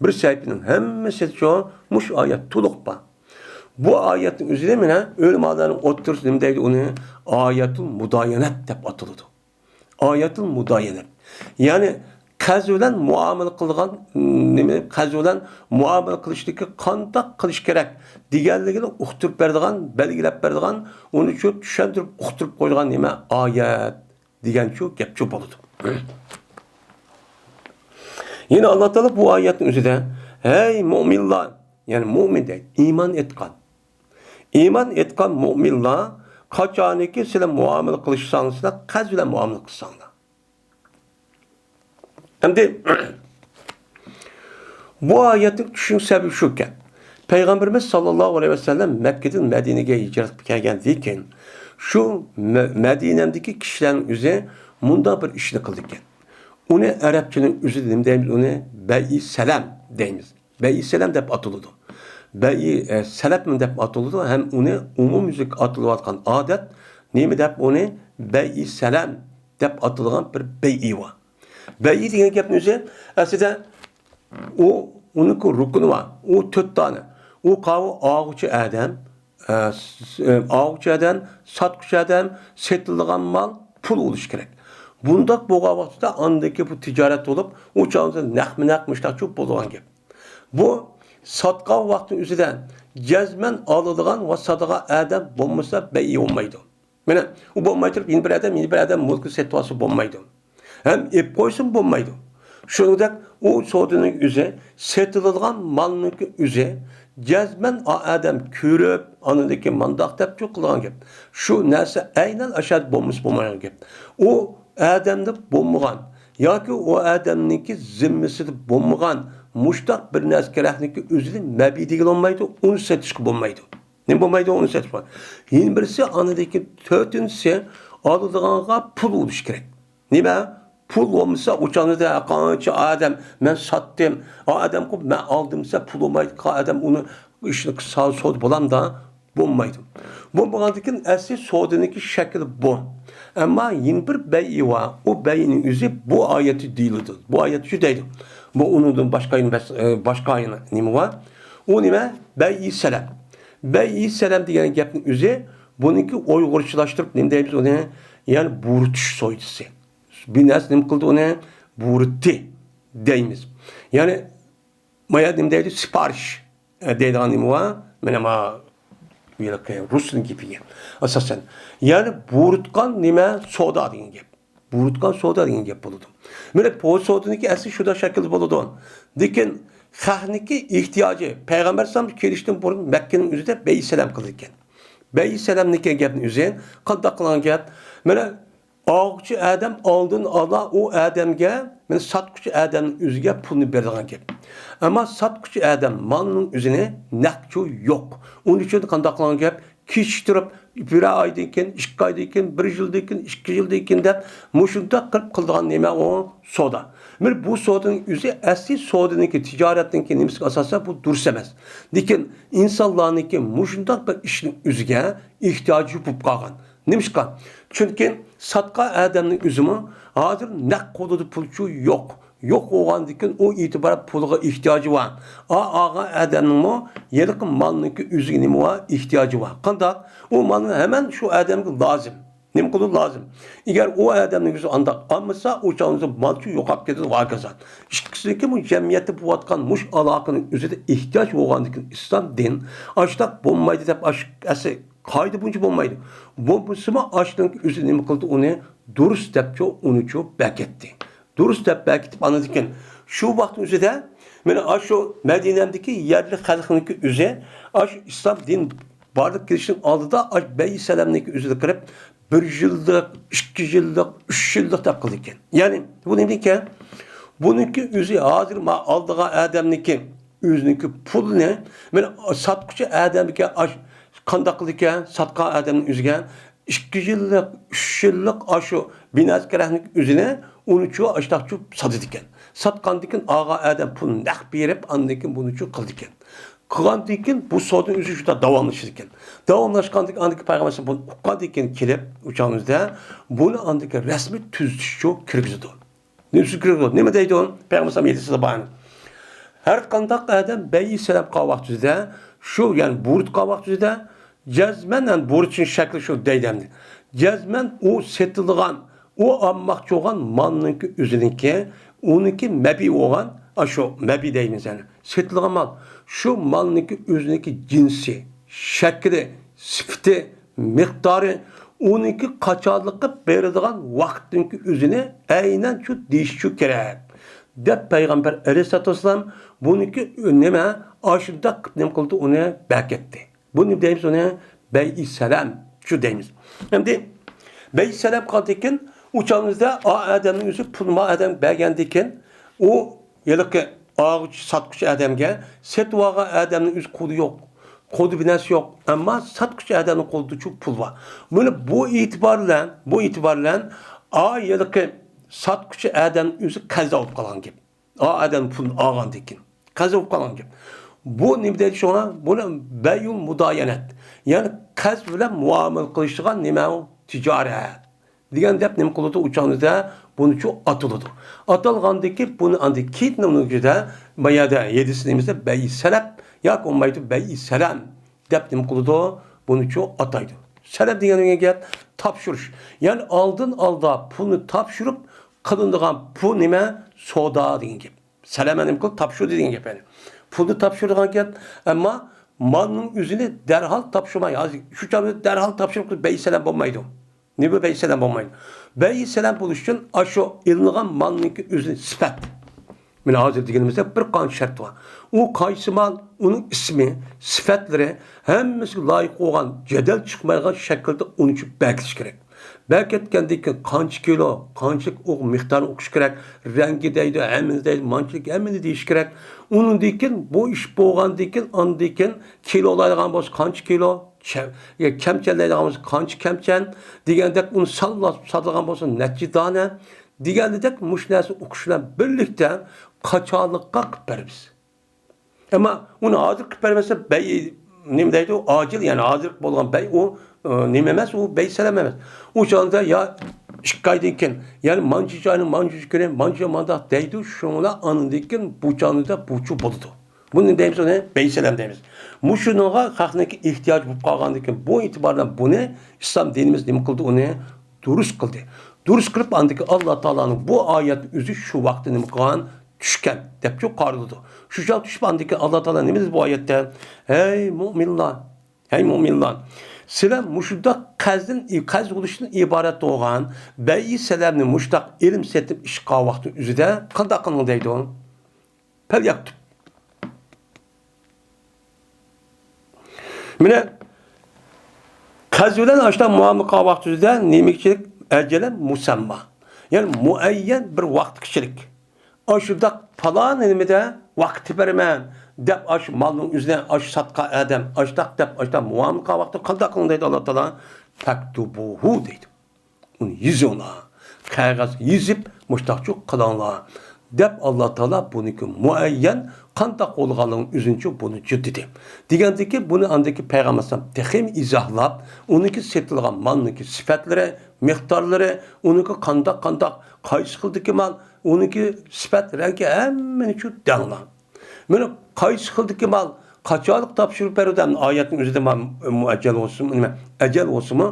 بىر سەھىپىنىڭ ھەممىسىچۇ مۇشۇ ئايەت تولۇق بار. بۇ ئايەتنىڭ ئۆزىدە مانا ئۆلىمالارنىڭ ئوتتۇرىسىدا نېمە دەيدۇ؟ ئۇنى ئايەتۇل مۇدايەنەت دەپ ئاتىلىدۇ. ئايەتۇل مۇدايەنەت. يەنى قەرز بىلەن مۇئامىلە قىلىدىغان، نېمە، قەرز بىلەن مۇئامىلە قىلىشتىكى قانداق قىلىش كېرەك دېگەنلىكىنى ئۇقتۇرۇپ بېرىدىغان، بەلگىلەپ بېرىدىغان، ئۇنى شۇ چۈشەندۈرۈپ ئۇقتۇرۇپ قويىدىغان نېمە؟ ئايەت دېگەن شۇ گەپ شۇ بولىدۇ. يەنە ئاللا تائالا بۇ ئايەتنىڭ ئۆزىدە، ھەي مۇئمىنلار، يەنى مۇئمىن دەيدۇ، ئىمان ئېيتقان. ئىمان ئېيتقان مۇئمىنلار، قاچانكى سىلەر مۇئامىلە قىلىشساڭلار، سىلەر قەرز بىلەن مۇئامىلە قىلساڭلار. ئەمدى بۇ ئايەتنى چۈشىنىش سەۋەبى شۇكەن، پەيغەمبىرىمىز ساللاللاھۇ ئەلەيھى ۋەسەللەم مەككىدىن مەدىنىگە ھىجرەت كەلگەندىن كېيىن، شۇ مە-، مەدىنەمدىكى كىشىلەرنىڭ ئۆزى مۇنداق بىر ئىشنى قىلىدىكەن. ئۇنى ئەرەبچىنىڭ ئۆزىدە نېمە دەيمىز؟ ئۇنى بەيئى سەلەم دەيمىز. بەيئى سەلەم دەپ ئاتىلىدۇ. بەيئى، ئە، سەلەم دەپ ئاتىلىدۇ ھەم ئۇنى ئومۇميۈزلۈك ئاتىلىۋاتقان ئادەت نېمە دەپ ئۇنى بەيئى سەلەم دەپ ئاتىلىدىغان بىر بەيئى بار. بەيئى دېگەن گەپنىڭ ئۆزى ئەسلىدە ئۇ، ئۇنىڭكى رۇكنى بار. ئۇ تۆت دانە. ئۇ قاۋۇ ئالغۇچى ئادەم، ئە، س-، ئالغۇچى ئادەم، ساتقۇچى ئادەم، سېتىلىدىغان مال، پۇل بولۇشى كېرەك. بۇنداق بولغان ۋاقىتتا ئاندىكى بۇ تىجارەت بولۇپ، ئۇ چاغدا نەقمۇ نەق مۇشتاقچۇ بولىدىغان گەپ. بۇ ساتقان ۋاقتىنىڭ ئۆزىدە جەزمەن ئالىدىغان ۋە ساتىدىغان ئادەم بولمىسا بەيئى بولمايدۇ. مانا، ئۇ بولماي تۇرۇپ، يەنە بىر ئادەم، يەنە بىر ئادەم مۈلكىنى سېتىۋالسا بولمايدۇ. ھەم ئېلىپ قويسىمۇ بولمايدۇ. شۇنىڭدەك ئۇ سودىنىڭ ئۆزى، سېتىلىدىغان مالنىڭكى ئۆزى، جەزمەن ئا ئادەم كۆرۈپ، ئاندىن كېيىن مانداق دەپچۇ قىلغان گەپ. شۇ نەرسە ئەينەن ئاشۇ يەردە بولمىسا بولمايدىغان گەپ. ئۇ ئادەمدە بولمىغان ياكى ئۇ ئادەمنىڭكى زىممىسىدە بولمىغان مۇشتاق بىر نەرسە كېرەكنىكى ئۆزىنى مەبىي دېگىلى بولمايدۇ، ئۇنى سېتىشقا بولمايدۇ. نېمە بولمايدۇ ئۇنى سېتىشقا؟ يەنە بىرسى، ئاندىن كېيىن تۆتىنچىسى، ئالىدىغانغا پۇل بولۇشى كېرەك. نېمە؟ پۇل بولمىسا، ئۇ چاغدا قانچە ئادەم، مەن ساتتىم، ئا ئادەمغا مەن ئالدىم دېسە، پۇل بولمايدىغان ئادەم ئۇنى ئىشنى قىلسا، سودا بولامدا؟ بولمايدۇ. بولمىغاندىن كېيىن ئەسلى سودىنىڭكى شەكلى بۇ. ئەمما يەنە بىر بەيئى بار. ئۇ بەيئىنىڭ ئۆزى بۇ ئايەتتە دېيىلىدۇ. بۇ ئايەتتە شۇ دەيدۇ. بۇ ئۇنىڭدىن باشقا يەنە بەس-، ئە، باشقا يەنە نېمە بار؟ ئۇ نېمە؟ بەيئى سەلەم. بەيئى سەلەم دېگەن گەپنىڭ ئۆزى بۇنىڭكى ئۇيغۇرچىلاشتۇرۇپ نېمە دەيمىز ئۇنى؟ يەنى بۇرۇتۇش سودىسى. بىر نەرسە نېمە قىلدى ئۇنى؟ بۇرۇتتى دەيمىز. يەنى مايا نېمە دەيدۇ؟ سىپارىش، ئە، دەيدىغان نېمە بار؟ مانا ما ھېلىقى رۇسنىڭ گېپىگە ئاساسەن. يەنى بۇرۇتقان نېمە؟ سودا دېگەن گەپ. بۇرۇتقان سودا دېگەن گەپ بولىدۇ. مانا بۇ سودىنىڭكى ئەسلى شۇنداق شەكىلدە بولىدۇ. لېكىن خەقنىڭكى ئېھتىياجى، پەيغەمبەر ئەلەيھىسسالام كېلىشتىن بۇرۇن مەككىنىڭ ئۆزىدە بەيئى سەلەم قىلىدىكەن. بەيئى سەلەمنىڭكى گەپنىڭ ئۆزى قانداق قىلغان گەپ؟ مانا ئالغۇچى ئادەم ئالدىن ئالا ئۇ ئادەمگە، مانا ساتقۇچى ئادەمنىڭ ئۆزىگە پۇلنى بېرىدىغان گەپ. ئەمما ساتقۇچى ئادەم مالنىڭ ئۆزىنى نەقچۇ يوق. ئۇنىڭ ئۈچۈن قانداق قىلغان گەپ؟ كېچىكتۈرۈپ، بىر ئايدىن كېيىن، ئىككى ئايدىن كېيىن، بىر يىلدىن كېيىن، ئىككى يىلدىن كېيىن دەپ مۇشۇنداق قىلىپ قىلىدىغان نېمە ئۇ؟ سودا. مانا بۇ سودىنىڭ ئۆزى ئەسلى سودىنىڭكى، تىجارەتنىڭكى نېمىسىگە ئاساسەن بۇ دۇرۇس ئەمەس. لېكىن ئىنسانلارنىڭكى مۇشۇنداق بىر ئىشنىڭ ئۆزىگە ئېھتىياجى بولۇپ قالغان. نېمىشقا؟ چۈنكى ساتقان ئادەمنىڭ ئۆزىمۇ ھازىر نەق قولىدا پۇلچۇ يوق. يوق بولغاندىكىن ئۇ ئېتىبار پۇلغا ئېھتىياجى بار. ئا، ئالغان ئادەمنىڭمۇ ھېلىقى مالنىڭكى ئۆزىگە نېمە بار؟ ئېھتىياجى بار. قانداق؟ ئۇ مالنى ھەمەن شۇ ئادەمگە لازىم. نېمە قىلىدۇ؟ لازىم. ئەگەر ئۇ ئادەمنىڭ ئۆزى ئانداق ئالمىسا، ئۇ چاغدا مالچۇ يوقاپ كېتىدۇ، ۋاكازات. ئىككىسىدىكى بۇ جەمئىيەتتە بولۇۋاتقان مۇش ئالاقىنىڭ ئۆزىدە ئېھتىياج بولغاندىكىن ئىسلام دىن ئاشتاق بولمايدۇ دەپ ئاش-، ئەسلى قائىدە بويىچە بولمايدۇ. بولمىسىمۇ ئاشۇنىڭ ئۆزى نېمە قىلدى؟ ئۇنى دۇرۇس دەپچۇ، ئۇنىچۇ بەكەتتى. دۇرۇس دەپ بەكىتىپ، ئاندىن كېيىن شۇ ۋاقىتنىڭ ئۆزىدە مانا ئاشۇ مەدىنەمدىكى يەرلىك خەلقنىڭكى ئۆزى ئاشۇ ئىسلام دىن بارلىققا كېلىشنىڭ ئالدىدا ئاشۇ بەي سەلەمنىڭكى ئۆزىدە قىلىپ، بىر يىللىق، ئىككى يىللىق، ئۈچ يىللىق دەپ قىلىدىكەن. يەنى بۇ نېمىدىكەن؟ بۇنىڭكى ئۆزى ھازىر ما ئالىدىغان ئادەمنىڭكى ئۆزىنىڭكى پۇلىنى مانا ساتقۇچى ئادەمگە ئاش-، قانداق قىلىدىكەن؟ ساتقان ئادەمنىڭ ئۆزىگە ئىككى يىللىق، ئۈچ يىللىق ئاشۇ بىنەزكىرەكنىڭ ئۆزىنى ئۇنىچۇ ئاشتاقچۇ ساتىدىكەن. ساتقاندىن كېيىن ئالغان ئادەم پۇلنى نەق بېرىپ، ئاندىن كېيىن بۇنىچۇ قىلىدىكەن. قىلغاندىن كېيىن بۇ سودىنىڭ ئۆزى شۇنداق داۋاملىشىدىكەن. داۋاملاشقاندىن كېيىن ئاندىكى پەيغەمبەر بۇنى ئۇققاندىن كېيىن كېلىپ، ئۇ چاغىمىزدا بۇنى ئاندىكى رەسمىي تۈزىتىشچۇ كىرگۈزىدۇ. نېمە دەيدۇ؟ پەيغەمبەر ئەلەيھىسسالام ھەدىسىدە بار. ھەر قانداق ئادەم بەي سەلەم قىلغان ۋاقتىدا، شۇ، يەنى بۇيرۇت قىلغان ۋاقتىدا، جەزمەن، يەنى بۇيرۇتنىڭ شەكلى شۇ دەيدۇ ئەمدى. جەزمەن ئۇ سېتىلغان، ئۇ ئالماقچى بولغان مالنىڭكى ئۆزىنىڭكى، ئۇنىڭكى مەبىئى بولغان، ئاشۇ مەبىئى دەيمىز يەنى. سېتىلغان مال، شۇ مالنىڭكى ئۆزىنىڭكى جىنسى، شەكلى، سۈپىتى، مىقدارى، ئۇنىڭكى قاچانلىقى بېرىدىغان ۋاقىتنىڭكى ئۆزىنى ئەينەن شۇ دېيىشچۇ كېرەك، دەپ پەيغەمبەر ئەلەيھىسسالاتۇ ۋەسسالام بۇنىڭكى نېمە، ئاشۇنداق قىلىپ نېمە قىلدى، ئۇنى بەكەتتى. بۇنى دەيمىز، ئۇنى بەيئى سەلەم شۇ دەيمىز. ئەمدى بەيئى سەلەم قىلغاندىن كېيىن، ئۇ چاغىمىزدا ئا ئادەمنىڭ ئۆزى پۇلنى ما ئادەمگە بەرگەندىن كېيىن، ئۇ ھېلىقى ئالغۇچى، ساتقۇچى ئادەمگە سېتىۋالغان ئادەمنىڭ ئۆزى قولى يوق. قولىدا بىر نەرسە يوق. ئەمما ساتقۇچى ئادەمنىڭ قولىدىچۇ پۇل بار. مانا بۇ ئېتىبار بىلەن، بۇ ئېتىبار بىلەن ئا ھېلىقى ساتقۇچى ئادەمنىڭ ئۆزى قەرز ئالىپ قالغان گەپ. ئا ئادەم پۇلنى ئالغاندىن كېيىن قەرز بولۇپ قالغان گەپ. بۇ نېمە دەيدۇ شۇڭا؟ بۇنى بەيئۇل مۇدايەنەت. يەنى قەرز بىلەن مۇئامىلە قىلىشىدىغان نېمە ئۇ؟ تىجارەت. دېگەن دەپ نېمە قىلىدۇ؟ ئۇ چاغدا بۇنىچۇ ئاتىلىدۇ. ئاتالغاندىن كېيىن بۇنى ئاندىن كېيىن نېمە دەيدۇ؟ ما يەردە ھەدىسنىمىزدە بەيئى سەلەپ ياكى بولمايدۇ بەيئى سەلەم دەپ نېمە قىلىدۇ؟ بۇنىچۇ ئاتايدۇ. سەلەم دېگەن، دېگەن گەپ تاپشۇرۇش. يەنى ئالدىن ئالدا پۇلنى تاپشۇرۇپ قىلىنىدىغان پۇل نېمە؟ سودا دېگەن گەپ. سەلەم نېمە قىلىپ تاپشۇردى دېگەن گەپ يەنى. پۇلنى تاپشۇرىدىغان گەپ، ئەمما مالنىڭ ئۆزىنى دەرھال تاپشۇرماي، ھازىر شۇ چاغدا دەرھال تاپشۇرۇپ بەي سەلەم بولمايدۇ. نېمە بەي سەلەم بولمايدۇ؟ بەي سەلەم بولۇش ئۈچۈن ئاشۇ ئېلىنغان مالنىڭكى ئۆزىنى سۈپەت. مانا ھازىر دېگىنىمىزدەك بىر قانچە شەرت بار. ئۇ قايسى مال، ئۇنىڭ ئىسمى، سۈپەتلىرى، ھەممىسىگە لايىق بولغان، جېدەل چىقمايدىغان شەكىلدە ئۇنى چۈشۈپ بەركىتىش كېرەك. بەركەتكەندىن كېيىن قانچە كىلو، قانچىلىك ئۇ مىقدارنى ئوقۇش كېرەك. رەڭگى دەيدۇ، ھەممىنى دەيدۇ، مانچىلىك ھەممىنى دېيىش كېرەك. ئۇنىڭدىن كېيىن بۇ ئىش بولغاندىن كېيىن، ئاندىن كېيىن كىلولايدىغان بولسا قانچە كىلو، كە-، كەمچەنلەيدىغان بولسا قانچە كەمچەن دېگەندەك ئۇنى سانلاپ ساتىدىغان بولسا نەچچە دانە دېگەندەك مۇشۇ نەرسىنى ئوقۇش بىلەن بىرلىكتە قاچانلىققا قىلىپ بېرىمىز. ئەمما ئۇنى ھازىر قىلىپ بەرمەسە، بەي-، نېمە دەيدۇ، ئاجىل، يەنى ھازىر بولغان بەي ئۇ، ئى، نېمە ئەمەس، ئۇ بەي سەلەم ئەمەس. ئۇ چاغدا يا ئىككى ئايدىن كېيىن، يەنى مانچە ئاينىڭ مانچە كۈنى، مانچە مانداق دەيدۇ، شۇڭا ئاندىن كېيىن بۇ چاغدا بۇچۇ بولىدۇ. بۇنى دەيمىز، ئۇنى بەي سەلەم دەيمىز. مۇشۇنىڭغا خەقنىڭكى ئېھتىياجى بولۇپ قالغاندىن كېيىن، بۇ ئېتىبار بىلەن بۇنى ئىسلام دىنىمىز نېمە قىلدى، ئۇنى دۇرۇس قىلدى. دۇرۇس قىلىپ، ئاندىن كېيىن ئاللا تائالانىڭ بۇ ئايەتنىڭ ئۆزى شۇ ۋاقىتتا نېمە قىلغان؟ چۈشكەن دەپچۇ قارىلىدۇ. شۇ چاغ چۈشۈپ، ئاندىن كېيىن ئاللا تائالا نېمە دېدى بۇ ئايەتتە؟ ھەي مۇئمىنلار، ھەي مۇئمىنلار، سىلەر مۇشۇنداق قەرزدىن، قەرز بولۇشتىن ئىبارەت بولغان بەيئى سەلەمنى مۇشۇنداق ئېلىم سېتىم ئىش قىلغان ۋاقىتنىڭ ئۆزىدە قانداق قىلىڭ دەيدۇ؟ پەليەكتۇب. مانا قەرز بىلەن ئاشۇنداق مۇئامىلە قىلغان ۋاقتىدا نېمىچىلىك ئەجەلەن مۇسەمما، يەنى مۇئەييەن بىر ۋاقىتقىچىلىك، ئاشۇنداق پالان نېمىدە ۋاقىت بېرىمەن دەپ، ئاشۇ مالنىڭ ئۆزىنى ئاشۇ ساتقان ئادەم ئاشۇنداق دەپ، ئاشۇنداق مۇئامىلە قىلغان ۋاقىتتا قانداق قىلىڭ دەيدۇ ئاللا تائالا؟ فەكتۇبۇھۇ دەيدۇ. ئۇنى يېزىڭلار. قەغەزگە يېزىپ، مۇشتاقچۇ قىلىڭلار دەپ ئاللا تائالا بۇنىڭكى مۇئەييەن قانداق بولغانلىقىنى ئۆزىنىچە بۇنى جۈددىدى. دېگەندىكى بۇنى ئاندىكى پەيغەمبەر ئەلەيھىسسالام تېخىمۇ ئىزاھلاپ، ئۇنىڭكى سېتىلغان مالنىڭكى سۈپەتلىرى، مىقدارلىرى، ئۇنىڭكى قانداق، قانداق، قايسى خىلدىكى مال، ئۇنىڭكى سۈپەت، رەڭگى ھەممىنى شۇ دەڭلار. مانا قايسى خىلدىكى مال قاچانلىق تاپشۇرۇپ بېرىدۇ؟ ئەمدى ئايەتنىڭ ئۆزىدە مۇ-، مۇئەججەل بولسىمۇ، نېمە، ئەجەل بولسىمۇ،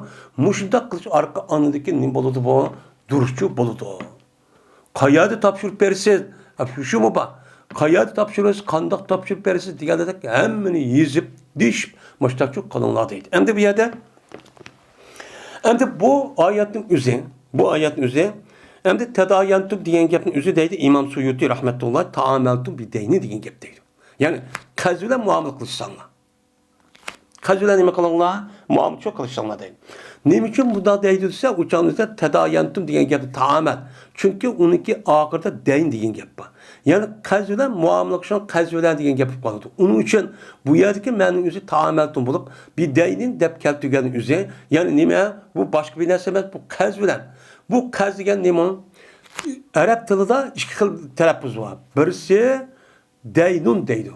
مۇشۇنداق قىلىش ئارقا ئاندىن كېيىن نېمە بولىدۇ بۇ؟ دۇرۇسچۇ بولىدۇ. قەيەردە تاپشۇرۇپ بېرىسىز؟ ھە، شۇمۇ بار. قەيەردە تاپشۇرىسىز، قانداق تاپشۇرۇپ بېرىسىز دېگەندەك ھەممىنى يېزىپ، دېيىشىپ، مۇشتاقچۇ قىلىڭلار دەيدۇ. ئەمدى بۇ يەردە، ئەمدى بۇ ئايەتنىڭ ئۆزى، بۇ ئايەتنىڭ ئۆزى، ئەمدى تەدايەنتۇم دېگەن گەپنىڭ ئۆزى دەيدۇ ئىمام سۇيۇتى رەھمەتۇللا، تائامەلتۇم بىدەينى دېگەن گەپ دەيدۇ. يەنى قەرز بىلەن مۇئامىلە قىلىشساڭلار. قەرز بىلەن نېمە قىلىڭلار؟ مۇئامىلە قىلىشىڭلار دەيدۇ. نېمە ئۈچۈن بۇنداق دەيدۇ دېسە، ئۇ چاغدا تەدايەنتۇم دېگەن گەپتە تائامەل. چۈنكى ئۇنىڭكى ئاخىرىدا دەين دېگەن گەپ بار. يەنى قەرز بىلەن مۇئامىلە قىلىشىڭ قەرز بىلەن دېگەن گەپ بولۇپ قالىدۇ. ئۇنىڭ ئۈچۈن بۇ يەردىكى مەنىنىڭ ئۆزى تائامەلتۇم بولۇپ، بىدەينىن دەپ كەلتۈرگەن ئۆزى. يەنى نېمە؟ بۇ باشقا بىر نەرسە ئەمەس، بۇ قەرز بىلەن. بۇ قەرز دېگەن نېمە؟ ئەرەب تىلىدا ئىككى خىل تەلەپپۇز بار. بىرسى دەينۇن دەيدۇ.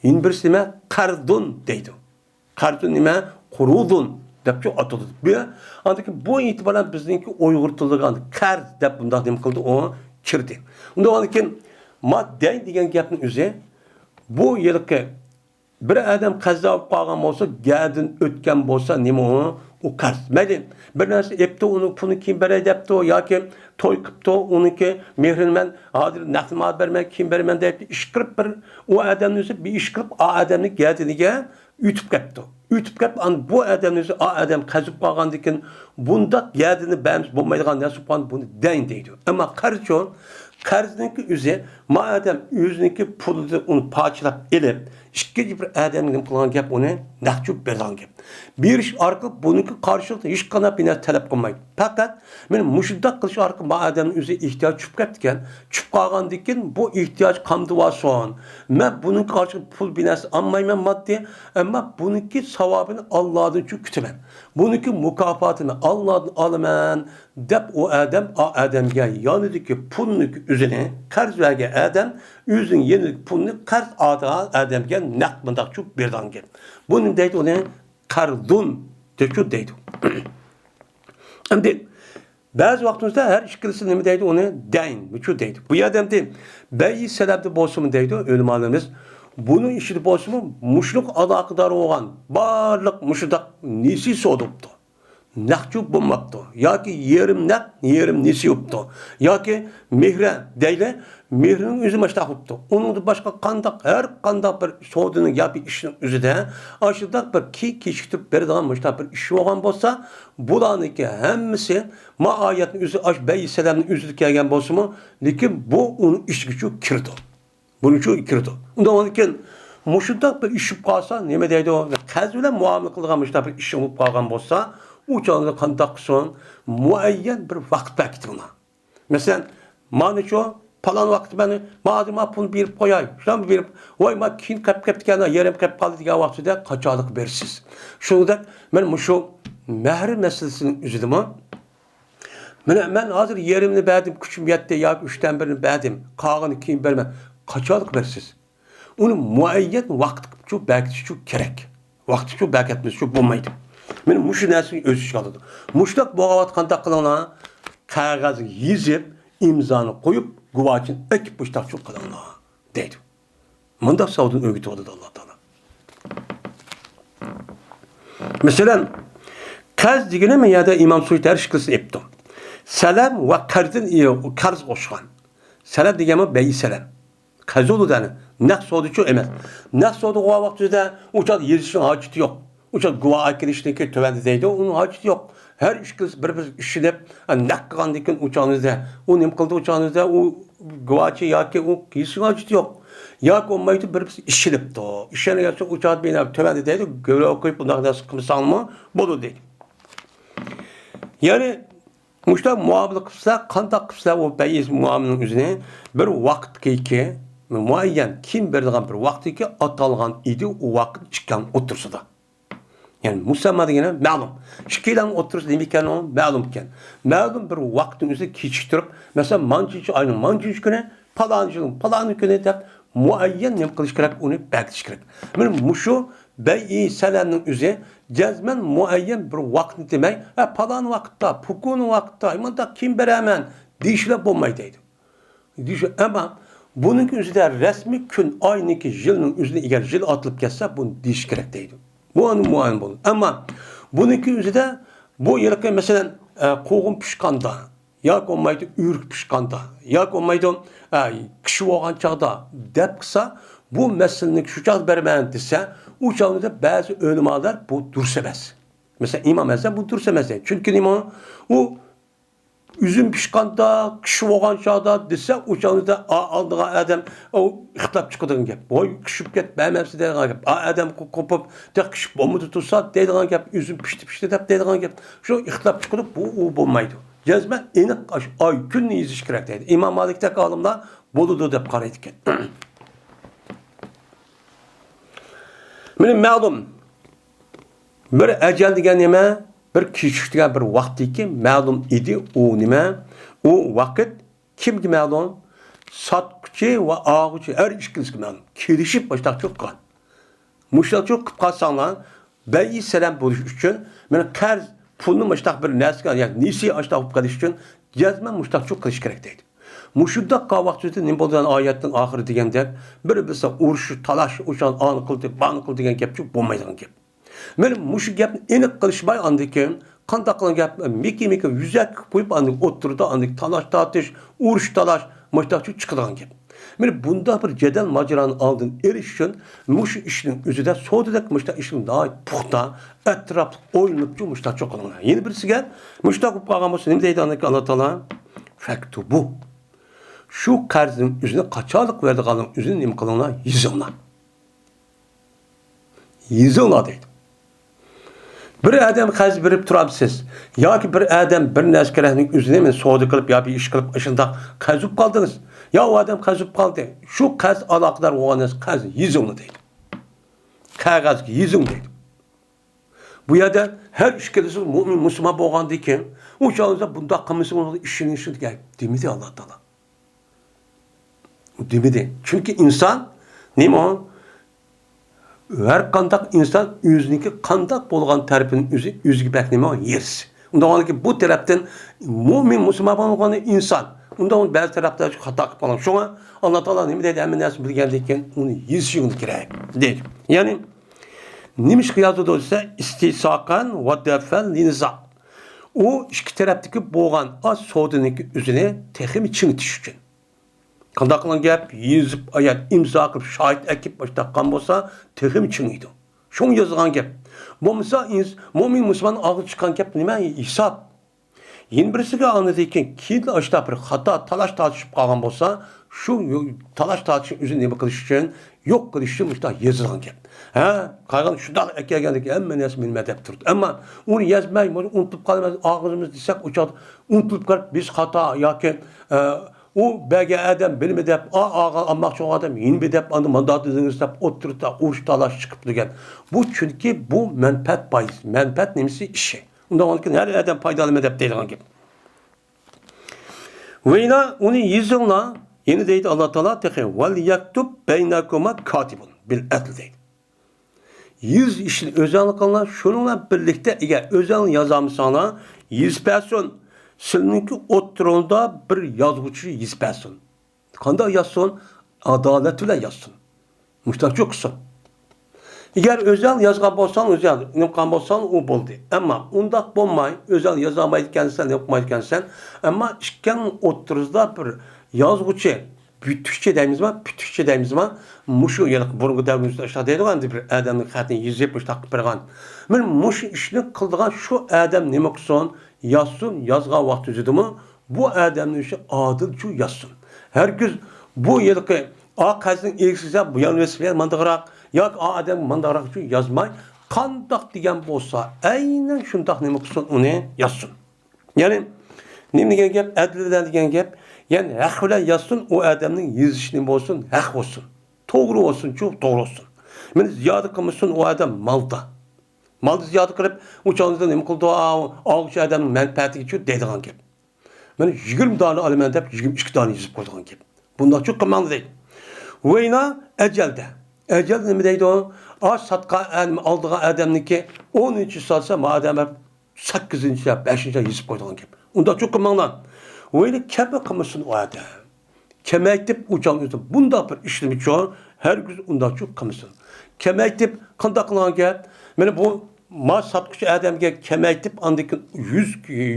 يەنە بىرسى نېمە؟ قەردۇن دەيدۇ. قەردۇن نېمە؟ قۇرۇدۇن دەپچۇ ئاتىلىدۇ. بۇ، ئاندىن كېيىن بۇ ئېتىبارەن بىزنىڭكى ئۇيغۇر تىلىغا قەرز دەپ بۇنداق نېمە قىلدى؟ ئۇ كىردى. ئۇنداق ئاندىن كېيىن ما دەين دېگەن گەپنىڭ ئۆزى، بۇ ھېلىقى بىر ئادەم قەرزدار بولۇپ قالغان بولسا، گەدىن ئۆتكەن بولسا، نېمە ئۇ؟ ئۇ قەرز. مەيلى، بىر نەرسە ئېپتۇ، ئۇنىڭ پۇلىنى كېيىن بېرەي دەپتۇ ياكى توي قىپتۇ، ئۇنىڭكى مېھرىنى مەن ھازىر نەقدىنى ھازىر بەرمەي، كېيىن بېرىمەن دەيتتى. ئىش قىلىپ بىر، ئۇ ئادەمنى ئۆزى بىر ئىش قىلىپ، ئا ئادەمنى گەدىنىگە ئۆتۈپ كەپتۇ. ئۆتۈپ كەپ، ئانا بۇ ئادەمنى ئۆزى، ئا ئادەم قەرز بولۇپ قالغاندىن كېيىن، بۇنداق گەدىنى بەرمىسە بولمايدىغان نەرسە بولۇپ قالغان، بۇنى دەين دەيدۇ. ئەمما قەرزچۇ؟ قەرزنىڭكى ئۆزى، ما ئادەم ئۆزىنىڭكى پۇلىدىن ئۇنى پارچىلاپ ئېلىپ، ئىككىنچى بىر ئادەمگە نېمە قىلغان گەپ، ئۇنى نەق چۈپ بېرىدىغان گەپ. بېرىش ئارقىلىق بۇنىڭكى قارشىلىقتا ھېچقانداق بىر نەرسە تەلەپ قىلمايدۇ. پەقەت مانا مۇشۇنداق قىلىش ئارقىلىق ما ئادەمنىڭ ئۆزى ئېھتىياج چۈشۈپ كەپتىكەن. چۈشۈپ قالغاندىن كېيىن بۇ ئېھتىياج قامدىۋالسۇن. مەن بۇنىڭكى ئارقىلىق پۇل بىر نەرسە ئالمايمەن ماددىي، ئەمما بۇنىڭكى ساۋابىنى ئاللادىن چۈ كۈتىمەن. بۇنىڭكى مۇكاپاتىنى ئاللادىن ئالىمەن، دەپ ئۇ ئادەم، ئا ئادەمگە يانىدىكى پۇلنىڭكى ئۆزىنى، قەرز بەرگەن ئادەم ئۆزىنىڭ يېنىدىكى پۇلنى قەرز ئالىدىغان ئادەمگە نەق مۇنداق چۈ بېرىدىغان گەپ. بۇنى دەيدۇ ئۇنى قەردۇن دەپ چۈ دەيدۇ. ئەمدى بەزى ۋاقتىمىزدا ھەر ئىككىلىسى نېمە دەيدۇ؟ ئۇنى دەين، مۇچۇ دەيدۇ. بۇ يەردە ئەمدى بەيئى سەلەمدە بولسىمۇ دەيدۇ ئۆلىمالىرىمىز، بۇنىڭ ئىچىدە بولسىمۇ مۇشۇنىڭغا ئالاقىدار بولغان بارلىق مۇشۇنداق نېسى سودا بوپتۇ. نەق چۈپ بولماپتۇ. ياكى يېرىم نەق، يېرىم نېسى بوپتۇ. ياكى مېھرە دەيلى، مېھرىنىڭ ئۆزى مۇشۇنداق بوپتۇ. ئۇنىڭدىن باشقا قانداق، ھەر قانداق بىر سودىنىڭ ياكى ئىشنىڭ ئۆزىدە ئاشۇنداق بىر كېيىن كېچىكتۈرۈپ بېرىدىغان مۇشۇنداق بىر ئىش بولغان بولسا، بۇلارنىڭكى ھەممىسى ما ئايەتنىڭ ئۆزى، ئاش بەي سەلەمنىڭ ئۆزىدە كەلگەن بولسىمۇ، لېكىن بۇ ئۇنىڭ ئىچىگە چۈ كىرىدۇ. بۇنىڭ ئۈچۈن كىرىدۇ. ئۇنداق بولغاندىكىن، مۇشۇنداق بىر ئىش چۈشۈپ قالسا، نېمە دەيدۇ؟ قەرز بىلەن مۇئامىلە قىلىدىغان مۇشۇنداق بىر ئىش بولۇپ قالغان بولسا، ئۇ چاغدا قانداق قىلسۇن؟ مۇئەييەن بىر ۋاقىت بەرگىن ئۇنىڭغا. مەسىلەن، مانا شۇ پالان ۋاقىتتا مەن، مانا ھازىر مانا پۇلنى بېرىپ قوياي، شۇنداقمۇ بېرىپ، ۋاي، مانا كېيىن قېلىپ قېپتىكەن، يېرىم قېلىپ قالدى دېگەن ۋاقتىدا قاچانلىق بېرىسىز. شۇنىڭدەك مەن مۇشۇ مەھرى مەسىلىسىنىڭ ئۆزىدىمۇ مانا مەن ھازىر يېرىمنى بەردىم، كۈچۈم يەتتى ياكى ئۈچتىن بىرىنى بەردىم، قالغىنىنى كېيىن بېرىمەن. قاچانلىق بېرىسىز؟ ئۇنى مۇئەييەن ۋاقىت قىلىپچۇ بەرگىچىچۇ كېرەك. ۋاقىتچۇ بەرگەتمىسىچۇ بولمايدۇ. مانا مۇشۇ نەرسىنى ئۆز ئىچىگە ئالىدۇ. مۇشۇنداق بولغان ۋاقىتتا قانداق قىلىڭلار؟ قەغەزگە يېزىپ، ئىمزانى قويۇپ، گۇۋاھچىنى ئەكىپ مۇشۇنداقچۇ قىلىڭلار دەيدۇ. مۇنداق سودىنى ئۆگىتىۋاتىدۇ ئاللا تائالا. مەسىلەن، قەرز دېگىنى مەن يەردە ئىمام سۇيۇتى ھەر ئىككىلىسىنى ئېيتىپتۇ. سەلەم ۋە قەرزدىن، قەرزگە ئوخشىغان. سەلەم دېگەنمۇ بەي سەلەم. قەرز بولىدۇ ئەنە. نەق سودىچۇ ئەمەس. نەق سودا بولغان ۋاقتىدا ئۇ چاغدا يېزىشنىڭ ھاجىتى يوق. ئۇ چاغدا گۇۋاھ ئەكېلىشنىڭكى تۆۋەندە دەيدۇ، ئۇنىڭ ھاجىتى يوق. ھەر ئىككىلىسى بىر-بىرىگە ئىشىنىپ، نەق قىلغاندىن كېيىن ئۇ چاغىمىزدا، ئۇ نېمە قىلدى ئۇ چاغىمىزدا، ئۇ گۇۋاھچى ياكى ئۇ يېزىشنىڭ ھاجىتى يوق. ياكى بولمايدۇ، بىر-بىرسى ئىشىنىپتۇ. ئىشەنگەن سوڭ ئۇ چاغدا مېنى تۆۋەندە دەيدۇ، گۆرۈ ئوقۇيۇپ بۇنداق نەرسە قىلمىساڭمۇ بولىدۇ دەيدۇ. يەنى مۇشۇنداق مۇئامىلە قىلسا، قانداق قىلسا ئۇ بەيئى مۇئامىلىنىڭ ئۆزىنى بىر ۋاقىتتىكى، مۇئەييەن كىم بېرىدىغان بىر ۋاقىتتىكى ئاتالغان ئىدى، ئۇ ۋاقىت ئىككىنىڭ ئوتتۇرىسىدا. يەنى مۇسەمما دېگىنى مەلۇم. ئىككىلەننىڭ ئوتتۇرىسى نېمە ئىكەنلىكى مەلۇم ئىكەن. مەلۇم بىر ۋاقىتنىڭ ئۆزىدە كېچىكتۈرۈپ، مەسىلەن، مانچىنچى ئاينىڭ مانچىنچى كۈنى، پالانى يىلنىڭ پالانى كۈنى دەپ مۇئەييەن نېمە قىلىش كېرەك، ئۇنى بەلگىلىش كېرەك. مانا مۇشۇ بەيئى سەلەمنىڭ ئۆزى جەزمەن مۇئەييەن بىر ۋاقىتنى دېمەي، ھە، پالانى ۋاقىتتا، پۇكۇنى ۋاقىتتا، مۇنداق كېيىن بېرەرمەن دېيىشلەر بولمايدۇ دەيدۇ. دېيىش، ئەمما بۇنىڭكى ئۆزىدە رەسمىي كۈن، ئاينىڭكى، يىلنىڭ ئۆزىنى ئەگەر يىل ئاتىلىپ كەتسە، بۇنى دېيىش كېرەك دەيدۇ. بۇ ئەمدى مۇئەييەن بولدى. ئەمما بۇنىڭكى ئۆزىدە بۇ ھېلىقى، مەسىلەن، ئە، قوغۇن پىشقاندا ياكى بولمايدۇ ئۆرۈك پىشقاندا ياكى بولمايدۇ، ئە، كىشى بولغان چاغدا دەپ قىلسا، بۇ مەسىلىنى شۇ چاغدا بېرىمەن دېسە، ئۇ چاغدا بەزى ئۆلىمالار بۇ دۇرۇس ئەمەس. مەسىلەن، ئىمام ئەزھەر بۇ دۇرۇس ئەمەس دەيدۇ. چۈنكى نېمە؟ ئۇ ئۈزۈم پىشقاندا، كىشى بولغان چاغدا دېسە، ئۇ چاغدا ئا-، ئالىدىغان ئادەم، ئۇ ئىختىلاپ چىقىدىغان گەپ. ۋاي، پىشىپ كەتتى، بەرمەپسىز دەيدىغان گەپ. ئا ئادەم قو-، قوپۇپ، تېخى پىشىپ بولمىدى تۇرسا دەيدىغان گەپ، ئۈزۈم پىشتى، پىشتى دەپ دەيدىغان گەپ. شۇ ئىختىلاپ چىقىدۇ، بۇ، ئۇ بولمايدۇ. جەزمەن ئېنىق ئاش-، ئاي، كۈننى يېزىش كېرەك دەيدۇ. ئىمام مالىكتەك ئالىملار بولىدۇ دەپ قارايدىكەن. مانا مەلۇم. بىر ئەجەل دېگەن نېمە؟ بىر كېچىكىش دېگەن بىر ۋاقتىكى مەلۇم ئىدى. ئۇ نېمە؟ ئۇ ۋاقىت كىمگە مەلۇم؟ ساتقۇچى ۋە ئالغۇچى ھەر ئىككىلىسىگە مەلۇم. كېلىشىپ مۇشۇنداقچە قىلغان. مۇشۇنداقچە قىلىپ قالساڭلار، بەيئى سەلەم بولۇش ئۈچۈن، مانا قەرز پۇلنى مۇشۇنداق بىر نەرسىگە، ياكى نېسى ئاشۇنداق بولۇپ قېلىش ئۈچۈن جەزمەن مۇشۇنداقچە قىلىش كېرەك دەيدۇ. مۇشۇنداق قىلغان ۋاقتىدا نېمە بولىدۇ؟ ئايەتنىڭ ئاخىرى دېگەندەك، بىر بىلسە ئۇرۇش، تالاش، ئۇشان ئانى قىلدى، بانى قىلدى دېگەن گەپچۇ بولمايدىغان گەپ. مانا مۇشۇ گەپنى ئېنىق قىلىشماي ئاندىن كېيىن قانداق قىلغان گەپ، مىكى-مىكى يۈزەكى قويۇپ، ئاندىن ئوتتۇرىدا ئاندىن تالاش-تارتىش، ئۇرۇش-تالاش، مۇشۇنداقچۇ چىقىدىغان گەپ. مانا بۇنداق بىر جېدەل ماجىرانى ئالدىن ئېلىش ئۈچۈن مۇشۇ ئىشنىڭ ئۆزىدە سودىدەك مۇشۇنداق ئىشنى ناھايىتى پۇختا، ئەتراپلىق ئويلىنىپچۇ مۇشۇنداقچۇ قىلىڭلار. يەنە بىرسىگە مۇشۇنداق بولۇپ قالغان بولسا نېمە دەيدۇ ئاندىن كېيىن ئاللا تائالا؟ فەكتۇبۇ. شۇ قەرزنىڭ ئۆزىنى قاچانلىق بېرىدىغانلىقىنىڭ ئۆزىنى نېمە قىلىڭلار؟ يېزىڭلار. يېزىڭلار دەيدۇ. بىر ئادەم قەرز بېرىپ تۇرامسىز؟ ياكى بىر ئادەم بىر نەرسە كېرەكنىڭ ئۆزىنى مەن سودا قىلىپ يا بىر ئىش قىلىپ ئاشۇنداق قەرز ئۇپ قالدىڭىز. يا ئۇ ئادەم قەرز ئۇپ قالدى. شۇ قەرز ئالاقىدار بولغان نەرسە قەرز يېزىڭلار دەيدۇ. قەغەزگە يېزىڭ دەيدۇ. بۇ يەردە ھەر ئىككىلىسى مۇئمىن مۇسۇلمان بولغاندىن كېيىن، ئۇ چاغدا بۇنداق قىلمىسىڭىز ئىشىنىشىڭ دېمىدى ئاللا تائالا. دېمىدى. چۈنكى ئىنسان نېمە ئۇ؟ ھەر قانداق ئىنسان ئۆزىنىڭكى قانداق بولغان تەرىپىنى ئۆزى، ئۆزىگە بەك نېمە ئۇ؟ ھېرىس. ئۇنداق بولغاندىكىن بۇ تەرەپتىن مۇئمىن مۇسۇلمان بولغان ئىنسان ئۇنداق بەزى تەرەپلەر خاتا قىلىپ قالغان. شۇڭا ئاللا تائالا نېمە دەيدۇ؟ ھەممە نەرسىنى بىلگەندىن كېيىن ئۇنى يېزىشىڭ كېرەك دەيدۇ. يەنى نېمىشقا يازىدۇ دېسە، ئىستىساقەن ۋە دەفەن لىنىزا. ئۇ ئىككى تەرەپتىكى بولغان ئاز سودىنىڭكى ئۆزىنى تېخىمۇ چىڭىتىش ئۈچۈن. قانداق قىلغان گەپ؟ يېزىپ، ئايەت ئىمزا قىلىپ، شاھىت ئەكىپ باشلاپ قىلغان بولسا، تېخىمۇ چىڭىيدۇ. شۇڭا يازغان گەپ. بولمىسا، ئىنس-، مۆمىن مۇسۇلماننىڭ ئاغزىدىن چىققان گەپ نېمە؟ ھېساب. يەنە بىرسىگە ئاندىن كېيىن، كېيىن ئاشۇنداق بىر خاتا تالاش تارتىشىپ قالغان بولسا، شۇ يو-، تالاش تارتىشنى ئۆزىنى نېمە قىلىش ئۈچۈن، يوق قىلىش ئۈچۈن مۇشۇنداق يېزىلغان گەپ. ھە، قالغان شۇنداق ئەكەلگەندىكىن ھەممە نەرسە مېنىمە دەپ تۇرىدۇ. ئەمما ئۇنى يازماي، بۇنى ئۇنتۇپ قالىمىز، ئاغزىمىز دېسەك، ئۇ چاغدا ئۇنتۇلۇپ قالىپ، بىز خاتا ياكى، ئە، ئۇ بەرگەن ئادەم بىلمىدى دەپ، ئا، ئاغا ئالماقچى بولغان ئادەم يېنىمى دەپ، ئاندىن مانداق دېدىڭىز دەپ ئوتتۇرىدا ئۇرۇش تالاش چىقىپ دېگەن. بۇ چۈنكى بۇ مەنپەئەت پايدىسى، مەنپەئەت نېمىسى ئىشى. ئۇنداق بولغاندىكىن ھەر ئادەم پايدىلىنىمەن دەپ دەيدىغان گەپ. ۋەيلا ئۇنى يېزىڭلار، يەنە دەيدۇ ئاللا تائالا تېخى، ۋەليەكتۇب بەينەكۇما كاتىبۇن بىل ئەدل دەيدۇ. يېزىش ئىشىنى ئۆزەڭلار قىلىڭلار، شۇنىڭ بىلەن بىرلىكتە ئەگەر ئۆزەڭلار يازالمىساڭلار، يېزىپ بەرسۇن، سىلىنىڭكى ئوتتۇرىڭدا بىر يازغۇچى يېزىپ بەرسۇن. قانداق يازسۇن؟ ئادالەت بىلەن يازسۇن. مۇشتاقچۇ قىلسۇن. ئەگەر ئۆزەڭ يازغان بولساڭ، ئۆزەڭ نېمە قىلغان بولساڭ، ئۇ بولدى. ئەمما ئۇنداق بولماي، ئۆزەڭ يازالمايدىكەنسەن، نېمە قىلمايدىكەنسەن، ئەمما ئىككىڭ ئوتتۇرىسىدا بىر يازغۇچى، پۈتۈكچى دەيمىزما، پۈتۈكچى دەيمىزما، مۇشۇ ھېلىقى بۇرۇنقى دەۋرىمىزدە ئاشۇنداق دەيدىغۇ، ئەمدى بىر ئادەمنىڭ خەتىنى يېزىپ، مۇشۇنداق قىلىپ بەرگەن. مانا مۇشۇ ئىشنى قىلىدىغان شۇ ئادەم نېمە قىلسۇن، يازسۇن، يازغان ۋاقتى ئۆزىدىمۇ بۇ ئادەمنىڭ ئىشى ئادىلچۇ يازسۇن. ھەرگىز بۇ ھېلىقى ئا قەرزنىڭ ئىگىسى بۇ يان ۋېسىپىيەت ماندىغراق ياكى ئا ئادەم مانداقراق ئۈچۈن يازماي، قانداق دېگەن بولسا، ئەينەن شۇنداق نېمە قىلسۇن، ئۇنى يازسۇن. يەنى نېمە دېگەن گەپ؟ ئەدىل بىلەن دېگەن گەپ، يەنى ھەق بىلەن يازسۇن، ئۇ ئادەمنىڭ يېزىشى نېمە بولسۇن؟ ھەق بولسۇن. توغرا بولسۇنچۇ، توغرا بولسۇن. مېنى زىيادە قىلمىسۇن ئۇ ئادەم مالدا. مالدا زىيادە قىلىپ، ئۇ چاغدا نېمە قىلىدۇ؟ ئا-، ئالغۇچى ئادەمنىڭ مەنپەئەتىگىچۇ دەيدىغان گەپ. مەن يىگىرمە دانە ئالىمەن دەپ، يىگىرمە ئىككى دانە يېزىپ قويىدىغان گەپ. بۇنداقچۇ قىلماڭ دەيدۇ. ۋەينا ئەجەلدە. ئەجەل نېمە دەيدۇ؟ ئا ساتقان ئادەم، ئالىدىغان ئادەمنىڭكى ئونىنچى ساتسا، ما ئادەم سەككىزىنچى يا بەشىنچى يېزىپ قويىدىغان گەپ. ئۇنداقچۇ قىلماڭلار. ۋەيلى كەممۇ قىلمىسۇن ئۇ ئادەم. كېمەيتىپ ئۇچان ئۆزى بۇنداق بىر ئىشلىمىچۇ، ھەرگىز ئۇنداقچۇ قىلمىسۇن. كېمەيتىپ قانداق قىلغان گەپ؟ مانا بۇ ما ساتقۇچى ئادەمگە كېمەيتىپ، ئاندىن كېيىن يۈز،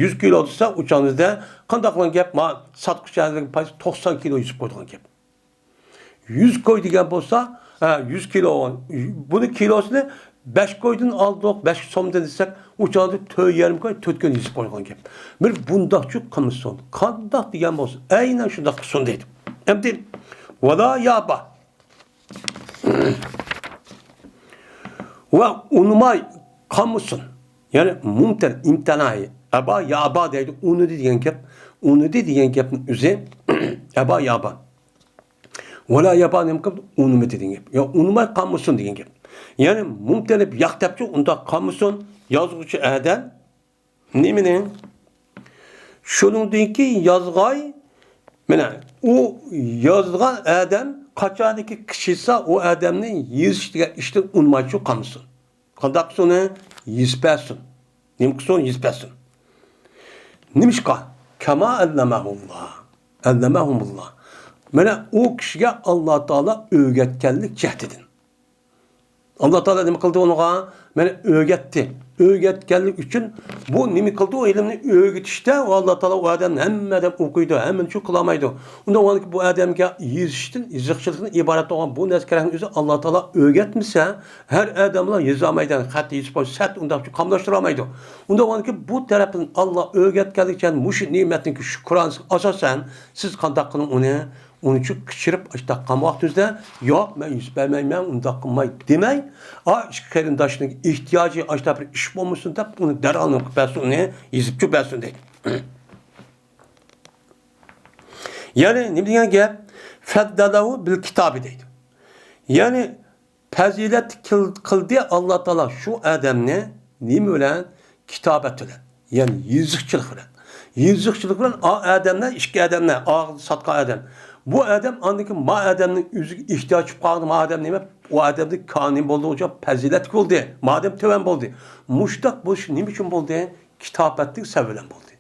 يۈز كىلو دېسە، ئۇچان ئۆزىدە قانداق قىلغان گەپ؟ ما ساتقۇچى ئادەمگە پايسى توقسان كىلو يېزىپ قويىدىغان گەپ. يۈز كوي دېگەن بولسا، ھە، يۈز كىلو، بۇنى كىلوسىنى بەش كويدىن ئالدۇق، بەش سومدىن دېسەك، ئۇچان ئۆزى تۆت يېرىم كوي، تۆت كوي يېزىپ قويغان گەپ. بىر بۇنداقچۇ قىلمىسۇن. قانداق دېگەن بولسا، ئەينەن شۇنداق قىلسۇن دەيدۇ. ئەمدى، ۋالا يابا. ۋە ئۇنىماي قالمىسۇن. يەنى مۇمتەن ئىمتەنائى. ئەبا يابا دەيدۇ. ئۇنىدى دېگەن گەپ. ئۇنىدى دېگەن گەپنىڭ ئۆزى ئەبا يابا. ۋالا يابا نېمە قىلىپ؟ ئۇنىمىدى دېگەن گەپ. يا ئۇنىماي قالمىسۇن دېگەن گەپ. يەنى مۇمتەن دەپ ياق دەپچۇ، ئۇنداق قالمىسۇن. يازغۇچى ئادەم نېمىنى؟ شۇنىڭدىن كېيىن يازغاي، مانا، ئۇ يازغان ئادەم قاچانكى كىچىسا، ئۇ ئادەمنى يېزىش دېگەن ئىشتىن ئۇنىمايچۇ قالمىسۇن. قانداق قىلسۇن؟ يېزىپ بەرسۇن. نېمە قىلسۇن؟ يېزىپ بەرسۇن. نېمىشقا؟ كەما ئەللەمەھۇللا. ئەللەمەھۇمۇللا. مانا ئۇ كىشىگە ئاللا تائالا ئۆگەتكەنلىك جەھىتىدىن. ئاللا تائالا نېمە قىلدى ئۇنىڭغا؟ مانا ئۆگەتتى. ئۆگەتكەنلىك ئۈچۈن بۇ نېمە قىلدى؟ ئۇ ئىلىمنى ئۆگىتىشتە ئاللا تائالا ئۇ ئادەمنى، ھەممە ئادەم ئوقۇيدۇ، ھەممىنى شۇ قىلالمايدۇ. ئۇنداق بولغاندىكىن بۇ ئادەمگە يېزىشتىن، يېزىقچىلىقتىن ئىبارەت بولغان بۇ نەرسە كېرەكنى ئۆزى ئاللا تائالا ئۆگەتمىسە، ھەر ئادەملا يېزالمايدۇ، خەت يېزىپ قويسا سەت ئۇنداق قاملاشتۇرالمايدۇ. ئۇنداق بولغاندىكىن بۇ تەرەپتىن ئاللا ئۆگەتكەنلىكچە مۇشۇ نېمەتنىڭكى شۈكرانىسىغا ئاساسەن سىز قانداق قىلىڭ ئۇنى ئۇنى چۈ كىچىرىپ ئاشتاق قالغان ۋاقتىڭىزدا، ياق، مەن يېزىپ بەرمەيمەن، ئۇنداق قىلماي دېمەي، ئا، ئىككى قېرىنداشنىڭ ئېھتىياجى ئاشتاق بىر ئىش بولمىسۇن دەپ، ئۇنى دەرھال نېمە قىلىپ بەرسۇن، ئۇنى يېزىپچۇ بەرسۇن دەيدۇ. يەنى نېمە دېگەن گەپ؟ فەددەلەھۇ بىل كىتابى دەيدۇ. يەنى پەزىلەت قىل-، قىلدى ئاللا تائالا شۇ ئادەمنى نېمە بىلەن؟ كىتابەت بىلەن. يەنى يېزىقچىلىق بىلەن. يېزىقچىلىق بىلەن ئا ئادەملەر، ئىككى ئادەملەر، ئا ساتقان ئادەم. بۇ ئادەم ئاندىن كېيىن ما ئادەمنىڭ ئۆزىگە ئېھتىياج چىقىپ قالغاندا ما ئادەم نېمە؟ ئۇ ئادەمدىن كانى بولدى، ئۇ پەزىلەتلىك بولدى. ما ئادەم تۆۋەن بولدى. مۇشتاق بولۇشى نېمە ئۈچۈن بولدى؟ كىتابەتلىك سەۋەب بىلەن بولدى.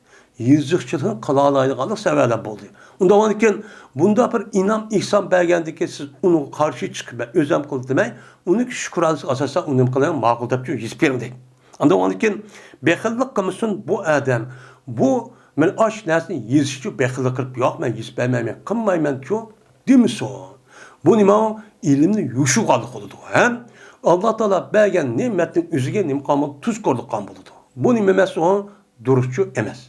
يېزىقچىلىقنى قىلالايدىغانلىق سەۋەب بىلەن بولدى. ئۇنداق بولغاندىكىن، بۇنداق بىر ئىنئام، ئېھسان بەرگەندىكىن سىز ئۇنىڭغا قارشى چىقىپ، مەن ئۆزۈم قىلدىم دېمەي، ئۇنىڭ شۈكرانىسىغا ئاساسەن ئۇنى نېمە قىلىڭ، ماقۇل دەپ يېزىپ بېرىڭ دەيدۇ. ئاندىن ئۇنىڭدىن كېيىن بېخىللىق قىلمىسۇن بۇ ئادەم. بۇ مەن ئاش نەرسىنى يېزىشچۇ بېخىللىق قىلىپ، ياق، مەن يېزىپ بەرمەيمەن، قىلمايمەنچۇ دېمىسۇن. بۇ نېمە؟ ئىلىمنى يوشۇرغانلىق بولىدۇ ھەم ئاللا تائالا بەرگەن نېمەتنىڭ ئۆزىگە نېمە قىلغان بولىدۇ؟ تۇزكورلۇق قىلغان بولىدۇ. بۇ نېمە ئەمەس ئۇ؟ دۇرۇسچۇ ئەمەس.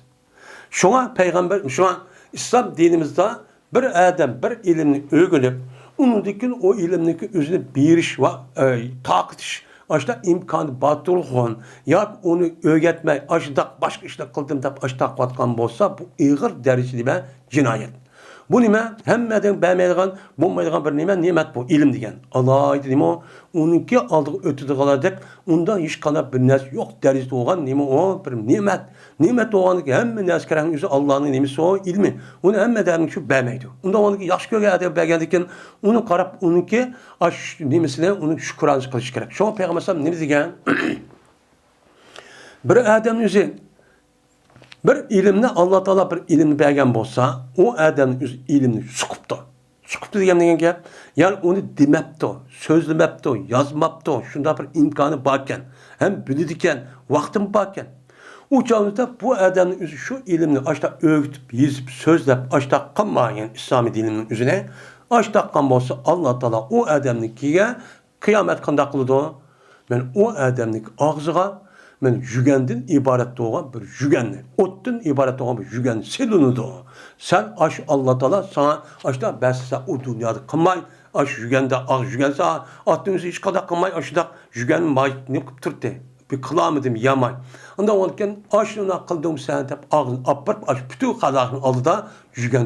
شۇڭا پەيغەمبەر، شۇڭا ئىسلام دىنىمىزدا بىر ئادەم بىر ئىلىمنى ئۆگىنىپ، ئۇنىڭدىن كېيىن ئۇ ئىلىمنىڭكى ئۆزىنى بېرىش ۋە، ئە، تارقىتىش، ئاشۇنداق ئىمكانى بار تۇرغۇن ياكى ئۇنى ئۆگەتمەي، ئاشۇنداق باشقا ئىشلار قىلدىم دەپ ئاشۇنداق قىلىۋاتقان بولسا، بۇ ئېغىر دەرىجىدە نېمە؟ جىنايەت. بۇ نېمە؟ ھەممە ئادەم بەرمەيدىغان، بولمايدىغان بىر نېمە؟ نېمەت بۇ ئىلىم دېگەن. ئالاھىدە نېمە ئۇ؟ ئۇنىڭكى ئالدىغا ئۆتىدىغانلاردەك ئۇنداق ھېچقانداق بىر نەرسە يوق دەرىجىدە بولغان نېمە ئۇ؟ بىر نېمەت. نېمەت بولغاندىكىن ھەممە نەرسە كېرەكنى ئۆزى ئاللانىڭ نېمىسى ئۇ؟ ئىلمى. ئۇنى ھەممە ئادەمگە شۇ بەرمەيدۇ. ئۇنداق بولغاندىكىن ياخشى كۆرگەن ئادەمگە بەرگەندىكىن ئۇنى قاراپ ئۇنىڭكى ئاش نېمىسىنى، ئۇنىڭ شۈكرانىسى قىلىش كېرەك. شۇڭا پەيغەمبەر ئەلەيھىسسالام نېمە دېگەن؟ بىر ئادەمنى ئۆزى بىر ئىلىمنى، ئاللا تائالا بىر ئىلىمنى بەرگەن بولسا، ئۇ ئادەمنى ئۆزى ئىلىمنى سۇقۇپتۇ. سۇقۇپتۇ دېگەن نېمە گەپ؟ يەنى ئۇنى دېمەپتۇ، سۆزلىمەپتۇ، يازماپتۇ، شۇنداق بىر ئىمكانى باركەن، ھەم بىلىدىكەن، ۋاقتىمۇ باركەن. ئۇ چاغدا بۇ ئادەمنى ئۆزى شۇ ئىلىمنى ئاشتاق ئۆگىتىپ، يېزىپ، سۆزلەپ، ئاشتاق قىلمىغان ئىسلامىي دىنىمنىڭ ئۆزىنى ئاشتاق قىلغان بولسا، ئاللا تائالا ئۇ ئادەمنىڭكىگە قىيامەت قانداق قىلىدۇ؟ مەن ئۇ ئادەمنىڭ ئاغزىغا مەن يۈگەندىن ئىبارەت بولغان بىر يۈگەننى، ئوتتىن ئىبارەت بولغان بىر يۈگەن سېلىنىدۇ. سەن ئاشۇ ئاللا تائالا ساڭا ئاشۇنداق بەرسە، سەن ئۇ دۇنيادا قىلماي، ئاشۇ يۈگەندە ئاغ يۈگەن ساڭا ئاتتىن ئۆزى ھېچقانداق قىلماي، ئاشۇنداق يۈگەن ماينى قىلىپ تۇردى. بىر قىلالمىدىم ياماي. ئۇنداق بولغاندىكىن، ئاشۇنداق قىلدىڭمۇ سەن دەپ ئاغزىنى ئاپىرىپ، ئاشۇ پۈتۈن خەلقنىڭ ئالدىدا يۈگەن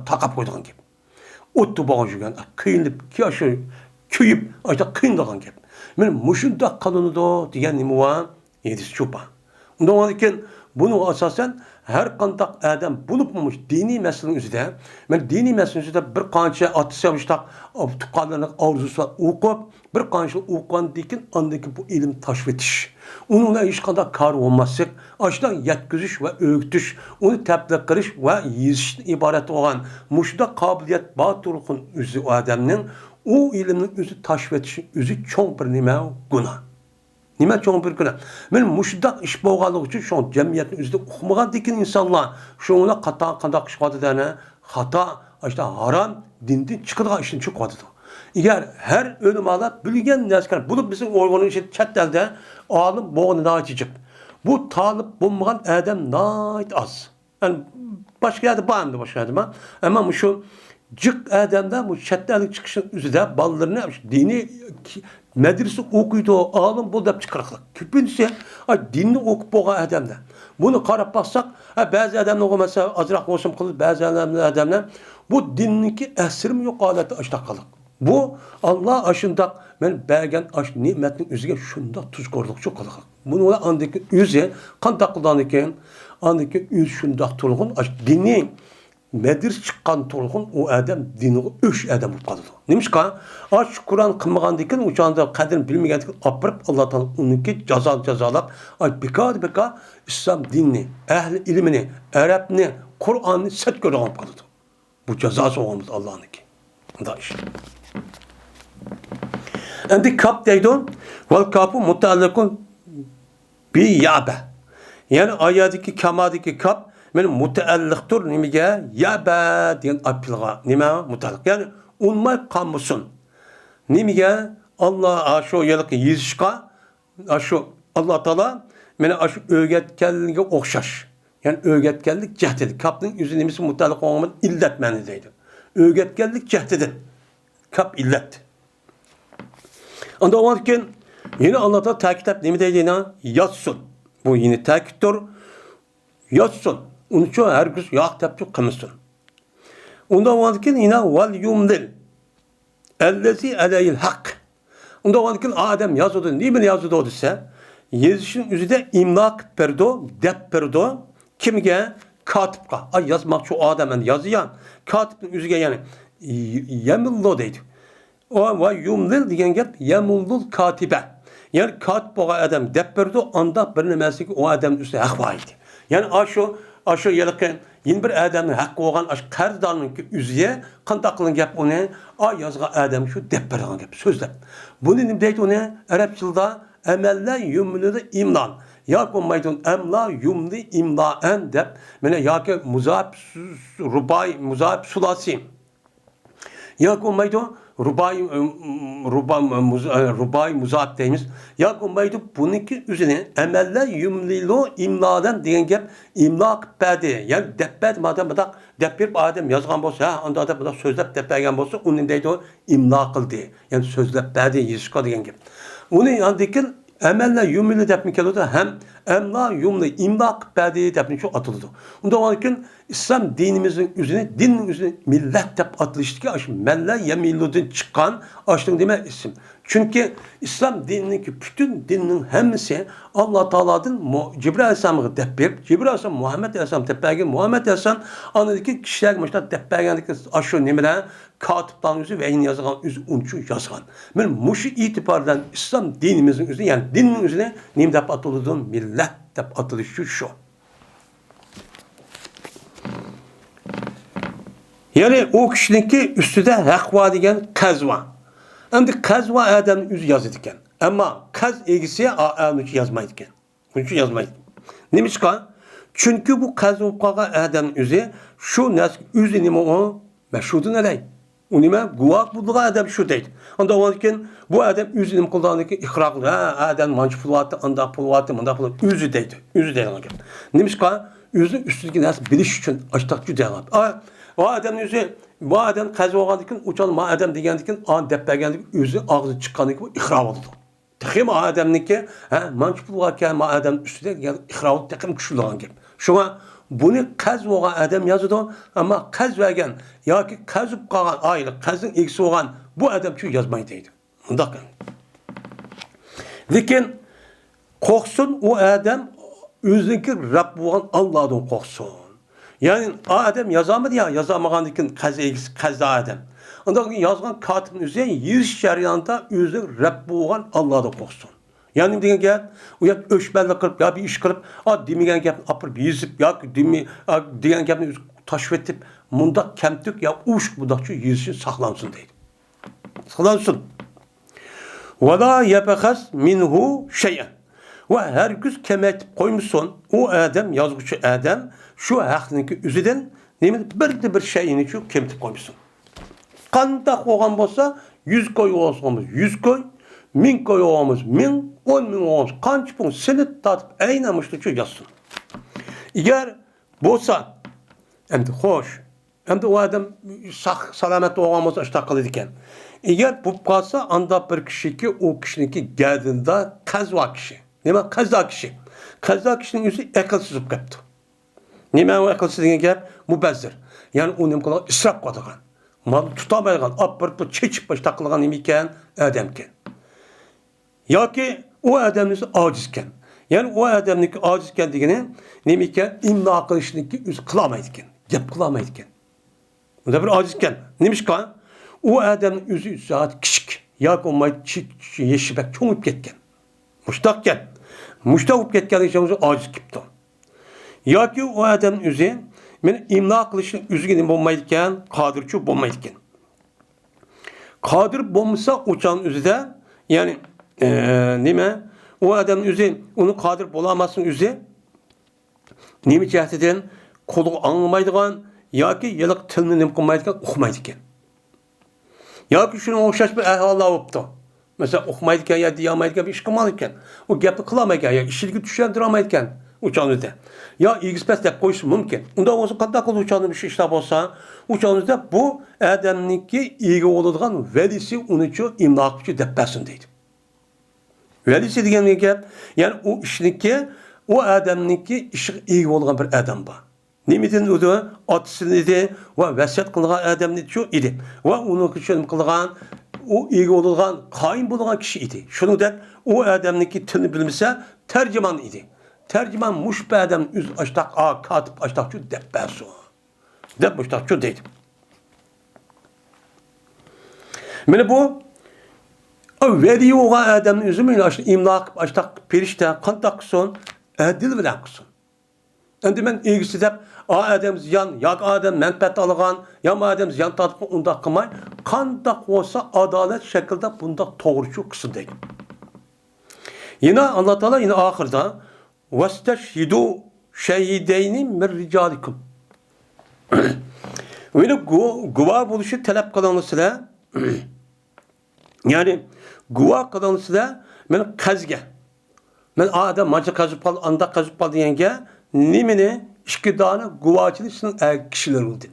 تاقاپ قويىدىغان گەپ. ئوتتا بولغان يۈگەن، قىينىلىپ، كى-، ئاشۇ كۆيۈپ، ئاشۇنداق قىينىلىدىغان گەپ. مانا مۇشۇنداق قىلىنىدۇ دېگەن نېمە بار؟ ھەدىس شۇ بار. ئۇنداق بولغاندىكىن، بۇنىڭغا ئاساسەن، ھەر قانداق ئادەم بولۇپمۇ مۇشۇ دىنىي مەسىلىنىڭ ئۆزىدە، مانا دىنىي مەسىلىنىڭ ئۆزىدە بىر قانچە ئاتىسى مۇشۇنداق تۇغقانلىرىنىڭ ئارزۇسى بىلەن ئوقۇپ، بىر قانچە يىل ئوقۇغاندىن كېيىن، ئاندىن كېيىن بۇ ئىلىم تاشلىۋېتىش، ئۇنىڭ بىلەن ھېچقانداق كارى بولماسلىق، ئاشۇنداق يەتكۈزۈش ۋە ئۆگىتىش، ئۇنى تەبلىغ قىلىش ۋە يېزىشتىن ئىبارەت بولغان مۇشۇنداق قابىلىيەت بار تۇرغان ئۆزى ئۇ ئادەمنىڭ ئۇ ئىلىمنىڭ ئۆزى تاشلىۋېتىشى ئۆزى چوڭ بىر نېمە؟ گۇناھ. نېمە چوڭ بىر گۇناھ؟ مانا مۇشۇنداق ئىش بولغانلىقى ئۈچۈن شۇڭا جەمئىيەتنىڭ ئۆزىدە ئۇقمىغاندىكىن ئىنسانلار شۇڭا خاتا قانداق ئىش قىلىۋاتىدۇ، خاتا، ئاشۇنداق ھارام، دىندىن چىقىدىغان ئىشنى چىقىۋاتىدۇ. ئەگەر ھەر ئۆلىمالار بىلگەن نەرسىلەر بولۇپ، بىزنىڭ ئۇيغۇرنىڭ ئىچىدە، چەت ئەلدە ئالىم بولغىنى ناھايىتى جىق. بۇ تالىپ بولمىغان ئادەم ناھايىتى ئاز. يەنى باشقا يەردە بار ئەمدى، باشقا يەردە بار. ئەمما مۇشۇ جىق ئادەمدە بۇ چەت ئەلگە چىقىشنىڭ ئۆزىدە بالىلىرىنى دىنىي مەدرىسە ئوقۇيدۇ، ئالىم بول دەپ چىقىرىقلىق. كۆپىنچىسى، ئاي، دىننى ئوقۇپ بولغان ئادەمدە. بۇنى قاراپ باقساق، ھە، بەزى ئادەمنىڭ، مەسىلەن، ئازراق بولسىمۇ قىلىدۇ، بەزى ئادەملەر، ئادەملەر بۇ دىننىڭكى ئەسىرىمۇ يوق ھالەتتە ئاشۇنداق قىلىدۇ. بۇ، ئاللا ئاشۇنداق مەن بەرگەن ئاشۇ نېمەتنىڭ ئۆزىگە شۇنداق تۇزكورلۇقچۇ قىلغان. بۇنى ئاندىن كېيىن ئۆزى قانداق قىلغاندىكىن، ئاندىن كېيىن ئۆزى شۇنداق تۇرغۇن، ئاشۇ دىنىي مەدرىسە چىققان تۇرغۇن، ئۇ ئادەم دىنىغا ئۆچ ئادەم بولۇپ قالىدۇ. نېمىشقا؟ ئاشۇ قۇرئان قىلمىغاندىكىن، ئۇ چاغدا قەدرىنى بىلمىگەندىكىن ئاپىرىپ، ئاللا تائالا ئۇنىڭكى جازا جازالاپ، ئاي، بىكار بىكار ئىسلام دىنىنى، ئەھلى ئىلمىنى، ئەرەبنى، قۇرئاننى سەت كۆرىدىغان بولۇپ قالىدۇ. بۇ جازاسى بولغان بولىدۇ ئاللانىڭكى. مۇنداق ئىش. ئەمدى كاپ دەيدۇ. ۋەل كاپۇ مۇتەئەللىقۇن بى يەبە. يەنى ئايەدىكى كامادىكى كاپ مانا مۇتەئەللىقتۇر نېمىگە؟ يەبە دېگەن ئاپىلغا. نېمە؟ مۇتەئەللىق. يەنى ئۇنىماي قالمىسۇن. نېمىگە؟ ئاللا، ئاشۇ يەرلىكى يېزىشقا، ئاشۇ ئاللا تائالا مانا ئاشۇ ئۆگەتكەنگە ئوخشاش. يەنى ئۆگەتكەنلىك جەھىتىدە. كاپنىڭ ئۆزى نېمىسى مۇتەئەللىق بولغان؟ ئىللەت مەنىدە دەيدۇ. ئۆگەتكەنلىك جەھىتىدە. كاپ ئىللەت. ئاندىن ئۇنىڭدىن كېيىن يەنە ئاللا تائالا تەكىتلەپ نېمە دەيدۇ يەنە؟ يازسۇن. بۇ يەنە تەكىتتۇر. يازسۇن. ئۇنىچۇ ھەرگىز ياق دەپچۇ قىلمىسۇن. ئۇنداق بولغاندىن كېيىن يەنە ۋەل يۇملىل ئەللەزى ئەلەيھىل ھەق. ئۇنداق بولغاندىن كېيىن ئادەم يازىدۇ. نېمىنى يازىدۇ دېسە، يېزىشنىڭ ئۆزىدە ئىملا قىلىپ بېرىدۇ، دەپ بېرىدۇ. كىمگە؟ كاتىپقا. ئاي، يازماقچى ئادەم ئەمدى يازىدۇ. كاتىپنىڭ ئۆزىگە، يەنى يەمۇللۇ دەيدۇ. ئۇ ۋە يۇملىل دېگەن گەپ يەمۇللۇل كاتىبە. يەنى كاتىپ بولغان ئادەم دەپ بېرىدۇ، ئانداق بىر نېمىسىگە ئۇ ئادەمنىڭ ئۈستىدە ھەق بار ئىدى. يەنى ئاشۇ، ئاشۇ ھېلىقى يەنە بىر ئادەمنىڭ ھەققى بولغان ئاشۇ قەرزدارنىڭكى ئۆزى قانداق قىلغان گەپ ئۇنى، ئا، يازغان ئادەم شۇ دەپ بېرىدىغان گەپ، سۆزلەپ. بۇنى نېمە دەيدۇ ئۇنى؟ ئەرەب تىلىدا ئەمەللە يۇملىدۇ ئىملان. ياكى بولمايدۇ ئەملا يۇملى ئىملائەن دەپ، مانا ياكى مۇزاپ سۇ-، رۇباي، مۇزاپ سۇلاسى. ياكى بولمايدۇ، رۇباي، ئىم، رۇبا-، مۇز-، ئە، رۇباي مۇزاپ دەيمىز. ياكى بولمايدۇ، بۇنىڭكى ئۆزىنى ئەمەللە يۇملىلۇ ئىملالەن دېگەن گەپ ئىملا قىلىپ بەردى. يەنى دەپ بەردى، مادەم بۇنداق دەپ بېرىپ ئادەم يازغان بولسا، ھە، ئانداق دەپ بۇنداق سۆزلەپ دەپ بەرگەن بولسا، ئۇنى نېمە دەيدۇ؟ ئىملا قىلدى. يەنى سۆزلەپ بەردى، يېزىشقا دېگەن گەپ. ئۇنى ئاندىن كېيىن ئەمەللە يۇملى دەپمۇ كېلىدۇ، ھەم ئەملا يۇملى ئىملا قىلىپ بەردى دەپمۇ شۇ ئاتىلىدۇ. ئۇنداق بولغاندىن كېيىن ئىسلام دىنىمىزنىڭ ئۆزىنى، دىننىڭ ئۆزىنى مىللەت دەپ ئاتىلىشتىكى ئاشۇ مەللە يەمىلۇدىن چىققان ئاشۇنىڭ نېمە ئىسىم. چۈنكى ئىسلام دىنىنىڭكى پۈتۈن دىننىڭ ھەممىسى ئاللا تائالادىن مۇ-، جىبرىئىل ئەلەيھىسسالامغا دەپ بېرىپ، جىبرىئىل ئەلەيھىسسالام مۇھەممەد ئەلەيھىسسالام دەپ بەرگەن، مۇھەممەد ئەلەيھىسسالام ئاندىن كېيىن كىشىلەرگە مۇشۇنداق دەپ بەرگەندىكىن ئاشۇ نېمىلەر كاتىپلارنىڭ ئۆزى ۋەھىينى يازغان، ئۆزى ئۇنچۇ يازغان. مانا مۇشۇ ئېتىبار بىلەن ئىسلام دىنىمىزنىڭ ئۆزىنى، يەنى دىننىڭ ئۆزىنى نېمە دەپ ئاتىلىدۇ؟ مىللەت دەپ ئاتىلىشى شۇ. يەنى ئۇ كىشىنىڭكى ئۈستىدە ھەق بار دېگەن قەرز بار. ئەمدى قەرز بار ئادەمنىڭ ئۆزى يازىدىكەن. ئەمما قەرز ئىگىسى ئا-، ئۇنچە يازمايدىكەن. بۇنچە يازمايدۇ. نېمىشقا؟ چۈنكى بۇ قەرز بولۇپ قالغان ئادەمنىڭ ئۆزى شۇ نەرسىگە ئۆزى نېمە ئۇ؟ مەشھۇدۇن ئەلەي. ئۇ نېمە؟ گۇۋاھ بولىدىغان ئادەم شۇ دەيدۇ. ئاندىن ئۇنىڭدىن كېيىن بۇ ئادەم ئۆزى نېمە قىلىدىغاندىن كېيىن ئىقرار قىلىدۇ. ھە، ئادەم مانچە پۇل بارتى، ئانداق پۇل بارتى، مۇنداق پۇل، ئۆزى دەيدۇ. ئۆزى دەيدىغان گەپ. نېمىشقا؟ ئۆزىنىڭ ئۈستىدىكى نەرسە بىلىش ئۈچۈن ئاشتاق جۈدە قىلىپ. ئا، ئۇ ئادەمنىڭ ئۆزى، بۇ ئادەم قەرز بولغاندىن كېيىن، ئۇ چاغدا ما ئادەم دېگەندىن كېيىن، ئانى دەپ بەرگەندىن كېيىن، ئۆزى ئاغزىدىن چىققاندىن كېيىن ئىقرار بولىدۇ. تېخىمۇ ئادەمنىڭكى، ھە، مانچە پۇل باركەن، ما ئادەم ئۈستىدە دېگەن ئىقراۋۇت تېخىمۇ كۈچلۈك بولغان گەپ. شۇڭا بۇنى قەرز بولغان ئادەم يازىدۇ، ئەمما قەرز بەرگەن ياكى قەرز بولۇپ قالغان ئائىلە، قەرزنىڭ ئىگىسى بولغان بۇ ئادەم ئۈچۈن يازماي دەيدۇ. مۇنداق. لېكىن قورقسۇن ئۇ ئادەم ئۆزىنىڭكى رەب بولغان ئاللادىن قورقسۇن. يەنى ئا ئادەم يازالمىدى يا، يازالمىغاندىن كېيىن قەرز ئىگىسى، قەرزدار ئادەم. ئاندىن كېيىن يازغان كاتىپنىڭ ئۆزى يېزىش جەريانىدا ئۆزىنىڭ رەب بولغان ئاللادىن قورقسۇن. يەنى نېمە دېگەن گەپ؟ ئۇ يەردە ئۆچمەنلىك قىلىپ يا بىر ئىش قىلىپ، ئا، دېمىگەن گەپنى ئاپىرىپ يېزىپ ياكى دېمە-، ئا، دېگەن گەپنى ئۆزى تاشلىۋېتىپ، مۇنداق كەمتۈك يا ئۇششۇق بۇنداقچە يېزىشنى ساقلانسۇن دەيدۇ. ساقلانسۇن. ۋەلا يەبخەس مىنھۇ شەيئەن. ۋە ھەرگىز كېمەيتىپ قويمىسۇن ئۇ ئادەم، يازغۇچى ئادەم شۇ ھەقنىڭكى ئۆزىدىن نېمە بىردە بىر شەيئىنىچۇ كېمىتىپ قويمىسۇن. قانداق بولغان بولسا، يۈز كوي بولسىمىز يۈز كوي، مىڭ كوي بولغانبىز مىڭ، ئون مىڭ بولغانبىز قانچە پۇل سېلىپ تارتىپ ئەينەن مۇشۇنچە يازسۇن. ئەگەر بولسا، ئەمدى خوش، ئەمدى ئۇ ئادەم ساق سالامەت بولغان بولسا ئاشتاق قىلىدىكەن. ئەگەر بولۇپ قالسا، ئاندا بىر كىشىكى ئۇ كىشىنىڭكى گەدىنىدا قەرز بار كىشى. نېمە قەرزدار كىشى؟ قەرزدار كىشىنىڭ ئۆزى ئەقىلسىز بولۇپ كەپتۇ. نېمە ئۇ ئەقىلسىز دېگەن گەپ؟ مۇبەززىر. يەنى ئۇ نېمە قىلىدىغان؟ ئىسراپ قىلىدىغان. مالنى تۇتالمايدىغان، ئاپىرىپ چېچىپ ئاشتاق قىلىدىغان نېمە ئىكەن؟ ئادەمكەن. ياكى ئۇ ئادەمنىڭ ئۆزى ئاجىزكەن. يەنى ئۇ ئادەمنىڭكى ئاجىزكەن دېگىنى نېمە ئىكەن؟ ئىملا قىلىشنىڭكى ئۆزى قىلالمايدىكەن. گەپ قىلالمايدىكەن. ئۇنداق بىر ئاجىزكەن. نېمىشقا؟ ئۇ ئادەمنىڭ ئۆزى زادى كىچىك. ياكى بولمايدۇ، چى-، چى-، يېشى بەك چوڭىيىپ كەتكەن. مۇشتاق گەپ. مۇشتاق بولۇپ كەتكەندىن كېيىن ئۆزى ئاجىز كېپتۇ. ياكى ئۇ ئادەمنىڭ ئۆزى مېنى ئىملا قىلىشنىڭ ئۆزىگە نېمە بولمايدىكەن؟ قادىرچۇ بولمايدىكەن. قادىر بولمىسا ئۇ چاغنىڭ ئۆزىدە، يەنى، ئە، نېمە؟ ئۇ ئادەمنىڭ ئۆزى، ئۇنىڭ قادىر بولالماسلىقىنىڭ ئۆزى نېمە جەھەتتىن؟ قۇلىقى ئاڭلىمايدىغان ياكى ھېلىقى تىلنى نېمە قىلمايدىكەن، ئۇقمايدىكەن. ياكى شۇنىڭغا ئوخشاش بىر ئەھۋاللار بوپتۇ. مەسىلەن، ئۇقمايدىكەن يا دېيەلمەيدىكەن، بىر ئىش قىلمايدىكەن. ئۇ گەپنى قىلالمايدىكەن يا ئىچىدىكى چۈشەندۈرەلمەيدىكەن ئۇ چاغنىڭ ئۆزىدە. يا ئىگىسى پەس دەپ قويۇشى مۇمكىن. ئۇنداق بولسا قانداق قىلىدۇ ئۇ چاغدا مۇشۇ ئىشلار بولسا؟ ئۇ چاغنىڭ ئۆزىدە بۇ ئادەمنىڭكى ئىگە بولىدىغان ۋەلىسى ئۇنىچۇ ئىملا قىلىپچۇ دەپ بەرسۇن دەيدۇ. ۋەلىسى دېگەن گەپ، يەنى ئۇ ئىشنىڭكى، ئۇ ئادەمنىڭكى ئىشىغا ئىگە بولغان بىر ئادەم بار. نېمىدىن ئىدى؟ ئاتىسىدىن ئىدى ۋە ۋەسىيەت قىلغان ئادەمنىچۇ ئىدى. ۋە ئۇنىڭغا شۇنى قىلغان، ئۇ ئىگە بولغان، قايىم بولغان كىشى ئىدى. شۇنىڭدەك ئۇ ئادەمنىڭكى تىلنى بىلمىسە، تەرجىمان ئىدى. تەرجىمان مۇشۇ ئادەم ئۆزى ئاشتاق، ئا، كاتىپ ئاشتاقچۇ دەپ بەرسۇن. دەپ مۇشتاقچۇ دەيدۇ. مانا بۇ ۋەلىي بولغان ئادەمنى ئۆزىمۇ ئاشۇ ئىملا قىلىپ ئاشتاق پېرىشتە قانداق قىلسۇن؟ ئەدىل بىلەن قىلسۇن. ئەمدى مەن ئىگىسى دەپ، ئا ئادەم زىيان ياكى ئادەم مەنپەئەت ئالغان، يا ما ئادەم زىيان تارتقان ئۇنداق قىلماي، قانداق بولسا ئادالەت شەكلىدە بۇنداق توغرىچۇ قىلسۇن دەيدۇ. يەنە ئاللا تائالا يەنە ئاخىرىدا، «ۋەستەشھىدۇ شەھىدەينى مىن رىجالىكۇم.» يەنى گۇ-، گۇۋاھ بولۇشنى تەلەپ قىلىڭلار سىلەر. يەنى گۇۋاھ قىلىڭلار سىلەر. مەن قەزگە، مەن ئادەم مانچە قەزىپ قالدى، ئانداق قەزىپ قالدى دېگەنگە نېمىنى؟ ئىككى دانە گۇۋاھچىنى سىلەر ئەر كىشىلىرىڭدىن.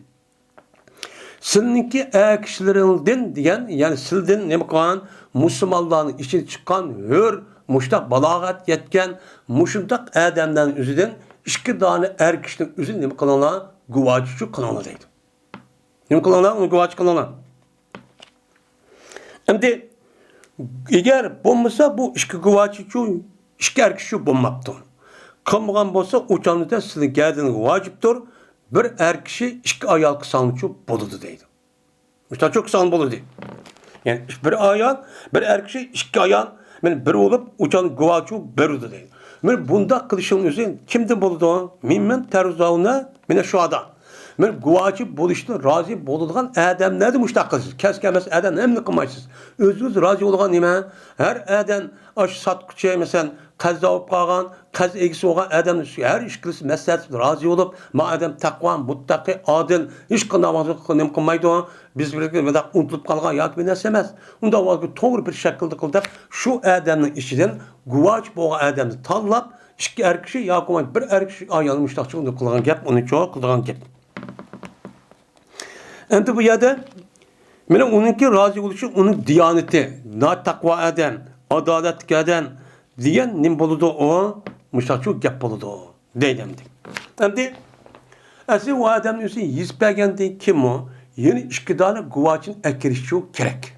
سىلىنىڭكى ئەر كىشىلىرىڭدىن دېگەن، يەنى سىلىدىن نېمە قىلغان؟ مۇسۇلمانلارنىڭ ئىچىدىن چىققان ھۆر، مۇشتاق بالاغەت يەتكەن، مۇشۇنداق ئادەملەرنىڭ ئۆزىدىن ئىككى دانە ئەر كىشىنىڭ ئۆزىنى نېمە قىلىڭلار؟ گۇۋاچىچۇ قىلىڭلار دەيدۇ. نېمە قىلىڭلار؟ ئۇنى گۇۋاچى قىلىڭلار. ئەمدى ئەگەر بولمىسا، بۇ ئىككى گۇۋاچىچۇ، ئىككى ئەر كىشىچۇ بولماپتۇ. قىلمىغان بولسا، ئۇ چاغدا سىلىنىڭ گەدىنىڭىزگە ۋاجىپتۇر، بىر ئەر كىشى ئىككى ئايال قىلساڭچۇ بولىدۇ دەيدۇ. مۇشتاچۇ قىلساڭ بولىدۇ. يەنى بىر ئايال، بىر ئەر كىشى، ئىككى ئايال، مانا بىر بولۇپ، ئۇ چاغدا گۇۋاچۇ بېرىدۇ دەيدۇ. مانا بۇنداق قىلىشنىڭ ئۆزى كىمدىن بولىدۇ؟ مىممەن تەرزەۋنە مىنەش شۇھەدا. مانا گۇۋاچى بولۇشتىن رازى بولىدىغان ئادەملەردىن مۇشتاق قىلىسىز. كەس كەلمەس ئادەم نېمىنى قىلمايسىز؟ ئۆزىڭىز رازى بولغان نېمە؟ ھەر ئادەم ئاشۇ ساتقۇچى، مەسىلەن، قەرز ئېلىپ قالغان، قەرز ئىگىسى بولغان ئادەم ھەر ئىككىلىسى مەسلىھەتسىز رازى بولۇپ، ما ئادەم تەقۋا، مۇتتەقى، ئادىل، ھېچقانداق ۋاقىتتا نېمە قىلمايدۇ؟ بىز بىر مۇنداق ئۇنتۇلۇپ قالغان ياكى بىر نەرسە ئەمەس. ئۇنداق ۋاقىتتا توغرا بىر شەكىلدە قىل دەپ، شۇ ئادەمنىڭ ئىچىدىن گۇۋاچى بولغان ئادەمنى تاللاپ، ئىككى ئەر كىشى ياكى بولمىسا بىر ئەر كىشى ئايالنى مۇشتاقچىلىق قىلغان گەپ، ئۇنى چوڭ قىلىدىغان گەپ. ئەمدى بۇ يەردە مانا ئۇنىڭكى رازى بولۇشى، ئۇنىڭ دىيانىتى، ناتەقۋا ئادەم، ئادالەتلىك ئادەم دېگەن نېمە بولىدۇ ئۇ؟ مۇشۇنداقچۇ گەپ بولىدۇ دەيدۇ ئەمدى. ئەمدى ئەسلى ئۇ ئادەمنى ئۆزى يېزىپ بەرگەندىن كېيىنمۇ يەنە ئىككى دانە گۇۋاچىنى ئەكىرىشچۇ كېرەك.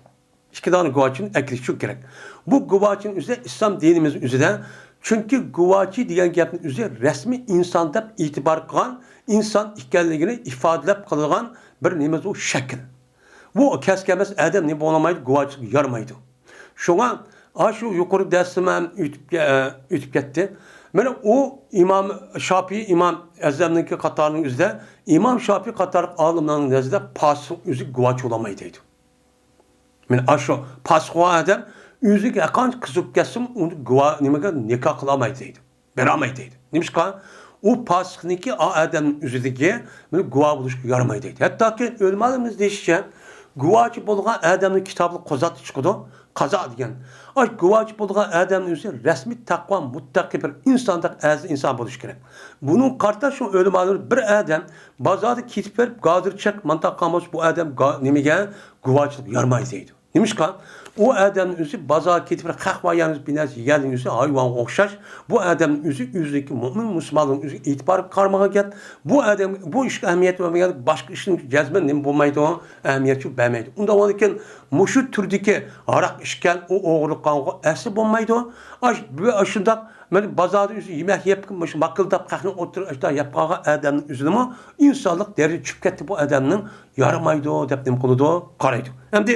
ئىككى دانە گۇۋاچىنى ئەكىرىشچۇ كېرەك. بۇ گۇۋاچىنى ئۆزى ئىسلام دىنىمىز ئۆزىدە، چۈنكى گۇۋاچى دېگەن گەپنى ئۆزى رەسمىي ئىنسان دەپ ئېتىبار قىلغان ئىنسان ئىكەنلىكىنى ئىپادىلەپ قىلىدىغان بىر نېمە، ئۇ شەكىل. بۇ كەسكەمەس ئادەم نېمە بولالمايدۇ، گۇۋاچىلىققا يارىمايدۇ. شۇڭا ئاشۇ يۇقىرىدا دەرسىم ھەم ئۆتۈپ كە-، ئۆتۈپ كەتتى. مانا ئۇ ئىمام شاپىي، ئىمام ئەزەمنىڭكى قاتارىنىڭ ئۆزىدە، ئىمام شاپىي قاتارلىق ئالىملارنىڭ نەزىرىدە پاسىق ئۆزى گۇۋاچى بولالمايدۇ دەيدۇ. مانا ئاشۇ پاسىق بولغان ئادەم ئۆزىگە ھەرقانچە قىز بولۇپ كەتسىمۇ، ئۇنى گۇۋا-، نېمىگە، نىكاھ قىلالمايدۇ دەيدۇ. بېرەلمەيدۇ دەيدۇ. نېمىشقا؟ ئۇ پاسىقنىڭكى ئا ئادەمنىڭ ئۆزىدىكى بىر گۇۋا بولۇشقا يارىمايدۇ دەيدۇ. ھەتتاكى ئۆلىمالىرىمىز دېيىشىچە، گۇۋاچى بولغان ئادەمنىڭ كىتابلىق قازا چىقىدۇ، قازا دېگەن. ئاش گۇۋاچى بولغان ئادەمنىڭ ئۆزى رەسمىي تەقۋا، مۇتتەقىي بىر ئىنساندەك ئەزىز ئىنسان بولۇشى كېرەك. بۇنىڭ قارىتا شۇ ئۆلىمالىرى بىر ئادەم بازاردا كېتىپ بېرىپ، گازىر چەك، مانتاق قان بولسا، بۇ ئادەم گا-، نېمىگە، گۇۋاچىلىققا يارىمايدۇ دەيدۇ. نېمىشقا؟ ئۇ ئادەمنىڭ ئۆزى بازارغا كېتىپ بىر خەق بار يەرنى بىر نەرسە يېگەننىڭ ئۆزى ھايۋانغا ئوخشاش. بۇ ئادەمنىڭ ئۆزى ئۆزىنىڭكى مۆمىن مۇسۇلمانلىقىنىڭ ئۆزىگە ئېتىبار قارىمىغان گەپ. بۇ ئادەم بۇ ئىشقا ئەھمىيەت بەرمىگەن، باشقا ئىشنىڭ جەزمەن نېمە بولمايدۇ، ئەھمىيەت شۇ بەرمەيدۇ. ئۇنداق بولغاندىكىن مۇشۇ تۈردىكى ھاراق ئىچكەن، ئۇ ئوغرىلىق قىلغانغا ئەسلى بولمايدۇ. ئاش-، بۇ، ئاشۇنداق مانا بازاردا ئۆزى يېمەك يەپ، مۇشۇ ماكىلداپ خەقنى ئولتۇرۇپ ئاشۇنداق يەپ قالغان ئادەمنىڭ ئۆزىنىمۇ ئىنسانلىق دەرىجە چۈشۈپ كەتتى بۇ ئادەمنىڭ، يارىمايدۇ دەپ نېمە قىلىدۇ؟ قارايدۇ. ئەمدى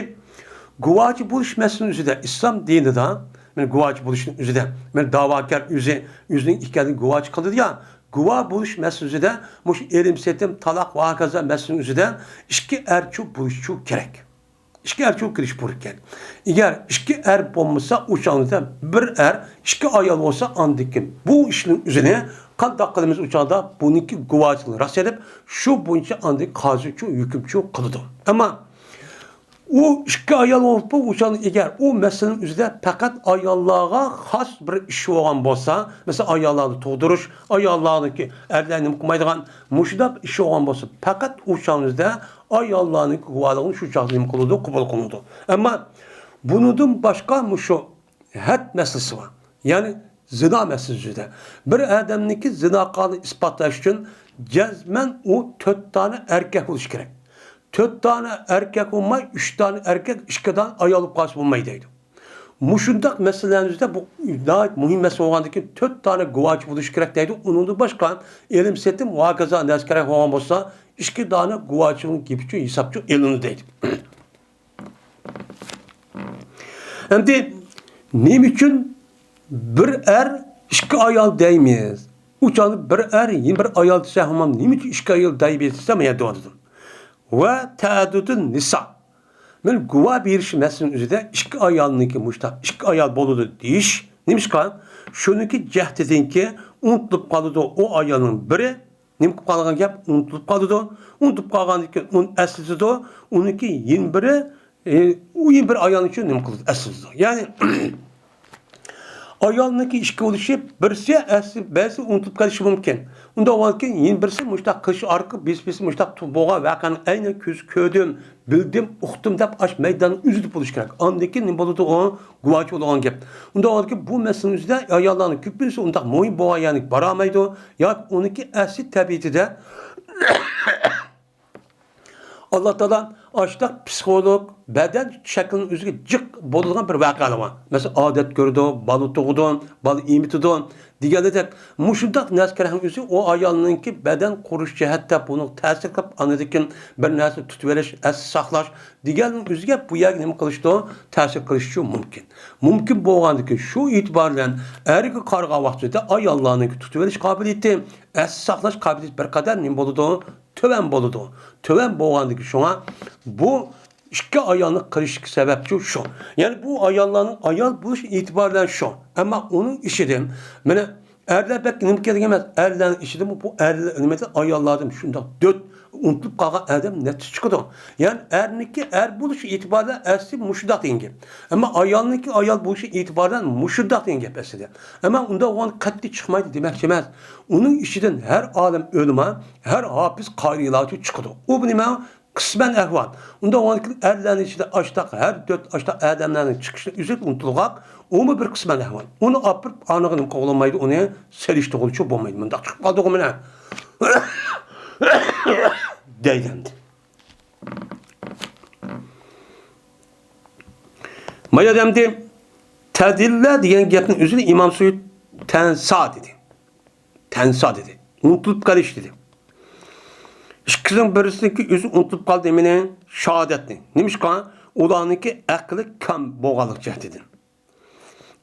گۇۋاچى بولۇش مەسىلىنىڭ ئۆزىدە، ئىسلام دىنىدا، مانا گۇۋاچى بولۇشنىڭ ئۆزىدە، مانا داۋاكار ئۆزى، ئۆزىنىڭ ئىكەنلىكىنى گۇۋاچى قىلىدۇ يا، گۇۋا بولۇش مەسىلىسىدە، مۇشۇ ئېلىم سېتىم، تالاق ۋە ھاكازا مەسىلىنىڭ ئۆزىدە ئىككى ئەرچۇ بولۇشچۇ كېرەك. ئىككى ئەرچۇ كېلىشى بولىدىكەن. ئەگەر ئىككى ئەر بولمىسا، ئۇ چاغدا بىر ئەر، ئىككى ئايال بولسا، ئاندىن كېيىن بۇ ئىشنىڭ ئۆزىنى قانداق قىلىمىز؟ ئۇ چاغدا بۇنىڭكى گۇۋاچىلىقىنى راست ئېلىپ، شۇ بويىچە ئاندىن قازىچۇ، ھۆكۈمچۇ قىلىدۇ. ئەمما ئۇ ئىككى ئايال بولۇپ، ئۇ چاغدا ئەگەر ئۇ مەسىلىنىڭ ئۆزىدە پەقەت ئاياللارغا خاس بىر ئىش بولغان بولسا، مەسىلەن، ئاياللارنى تۇغدۇرۇش، ئاياللارنىڭكى ئەرلەر نېمە قىلمايدىغان مۇشۇنداق ئىش بولغان بولسا، پەقەت ئۇ چاغدا ئاياللارنىڭ گۇۋاھلىقىنى شۇ چاغدا نېمە قىلىدۇ، قوبۇل قىلىنىدۇ. ئەمما بۇنىڭدىن باشقا مۇشۇ ھەد مەسىلىسى بار. يەنى زىنا مەسىلىسىدە بىر ئادەمنىڭكى زىنا قىلغانلىقىنى ئىسپاتلاش ئۈچۈن جەزمەن ئۇ تۆت دانە ئەركەك بولۇشى كېرەك. تۆت دانە ئەركەك بولماي، ئۈچ دانە ئەركەك، ئىككى دانە ئايال بولۇپ قالسا بولمايدۇ دەيدۇ. مۇشۇنداق مەسىلىلەرنىڭ ئۆزىدە بۇ ناھايىتى مۇھىم مەسىلە بولغاندىن كېيىن تۆت دانە گۇۋاچى بولۇشى كېرەك دەيدۇ. ئۇنىڭدىن باشقا ئېلىم سېتىم ۋە ھاكازا نەرسە كېرەك بولغان بولسا، ئىككى دانە گۇۋاچىنىڭ گېپىچۇ ھېسابچۇ ئېلىنىدۇ دەيدۇ. ئەمدى نېمە ئۈچۈن بىر ئەر، ئىككى ئايال دەيمىز؟ ئۇ چاغدا بىر ئەر، يەنە بىر ئايال دېسە، ھامان نېمە ئۈچۈن ئىككى ئايال دەيمىز دېسە، مەن دەۋاتىدۇ. ۋە تەئەددۇدۇن نىسا. مەن گۇۋا بېرىش مەسىلىنىڭ ئۆزىدە ئىككى ئايالنىڭكى مۇشتاق ئىككى ئايال بولىدۇ دېيىش. نېمىشقا؟ شۇنىڭكى جەھدىدىنكى ئۇنتۇلۇپ قالىدۇ، ئۇ ئايالنىڭ بىرى. نېمە قىلىپ قالغان گەپ؟ ئۇنتۇلۇپ قالىدۇ. ئۇنتۇلۇپ قالغاندىن كېيىن ئۇنى ئەسلىتىدۇ. ئۇنىڭكى يەنە بىرى، ئى، ئۇ يەنە بىر ئايالنىڭ ئۈچۈن نېمە قىلىدۇ؟ ئەسلىتىدۇ. يەنى، ئايالنىڭكى ئىككى بولۇشى، بىرسى ئەسلى، بەزى ئۇنتۇلۇپ قېلىشى مۇمكىن. ئۇنداق بولغاندىكىن، يەنە بىرسى مۇشتاق قىلىش ئارقىلىق بىز، بىز مۇشتاق بولغان ۋەقەنى ئەينەن كۆز كۆردۈم، بىلدىم، ئۇقتۇم دەپ ئاش مەيداننىڭ ئۆزىدە بولۇشى كېرەك. ئاندىن كېيىن نېمە بولىدۇ؟ ئۇ گۇۋاچى بولىدىغان گەپ. ئۇنداق بولغاندىكىن، بۇ مەسىلىنىڭ ئۆزىدە ئاياللارنىڭ كۆپىنچىسى ئۇنداق مۇھىم بولغان يەرگە بارالمايدۇ ياكى ئۇنىڭكى ئەسلى تەبىئىتىدە ئاللا تائالا ئاشۇنداق پسىخولوگ بەدەن شەكلىنىڭ ئۆزىگە جىق بولىدىغان بىر ۋەقەلەر بار. مەسىلەن، ئادەت كۆرىدۇ، بالا تۇغىدۇ، بالا ئېمىتىدۇ دېگەندەك، مۇشۇنداق نەرسە كېرەكنىڭ ئۆزى ئۇ ئايالنىڭكى بەدەن قۇرۇلۇش جەھەتتە بۇنىڭ تەسىر قىلىپ، ئاندىن كېيىن بىر نەرسە تۇتۇۋېلىش، ئەستە ساقلاش دېگەننىڭ ئۆزىگە بۇ يەرگە نېمە قىلىشتۇ؟ تەسىر قىلىشىچۇ مۇمكىن. مۇمكىن بولغاندىكىن شۇ ئېتىبار بىلەن ئەرگە قارىغان ۋاقتىدا ئاياللارنىڭكى تۇتۇۋېلىش قابىلىيىتى، ئەستە ساقلاش قابىلىيىتى بىر قەدەر نېمە بولىدۇ؟ تۆۋەن بولىدۇ. تۆۋەن بولغاندىكىن شۇڭا بۇ ئىككى ئايالنى قىلىشتىكى سەۋەبچۇ شۇ. يەنى بۇ ئاياللارنىڭ ئايال بولۇش ئېتىبارى بىلەن شۇ. ئەمما ئۇنىڭ ئىچىدىن، مانا، ئەرلەر بەك نېمە كېرەك ئەمەس، ئەرلەرنىڭ ئىچىدىمۇ بۇ ئەرلەر، نېمە دېسە، ئاياللاردىن شۇنداق دۆت ئۇنتۇلۇپ قالغان ئادەم نەچچە چىقىدۇ. يەنى ئەرنىڭكى ئەر بولۇش ئېتىبارى بىلەن ئەسلى مۇشۇنداق دېگەن گەپ. ئەمما ئايالنىڭكى ئايال بولۇشى ئېتىبارى بىلەن مۇشۇنداق دېگەن گەپ ئەسلىدە. ئەمما ئۇنداق بولغاندا قەتئىي چىقمايدۇ دېمەكچى ئەمەس. ئۇنىڭ ئىچىدىن ھەر ئالىم ئۆلىما، ھەر ھاپىز قارىيلارچۇ چىقىدۇ. ئۇ نېمە؟ قىسمەن ئەھۋال. ئۇنداق بولغاندىكىن ئەرلەرنىڭ ئىچىدە ئاشتاق ھەر تۆت ئاشتاق ئادەملەرنىڭ چىقىشىنى ئۆزى ئۇنتۇلغاق، ئۇمۇ بىر قىسمەن ئەھۋال. ئۇنى ئاپىرىپ ئانىغا نېمە قىلغىلى بولمايدۇ، ئۇنى سېلىشتۇرغىلىچۇ بولمايدۇ. مۇنداق چىقىپ قالدىغۇ مانا. دەيدۇ ئەمدى. ما يەردە ئەمدى تەزىللە دېگەن گەپنىڭ ئۆزىنى ئىمام سۇيۇت تەنسا دېدى. تەنسا دېدى. ئۇنتۇلۇپ قېلىش دېدى. ئىككىسىنىڭ بىرسىنىڭكى ئۆزى ئۇنتۇلۇپ قالدى نېمىنى؟ شاھادەتنى. نېمىشقا؟ ئۇلارنىڭكى ئەقلى كام بولغانلىق جەھەتتىن.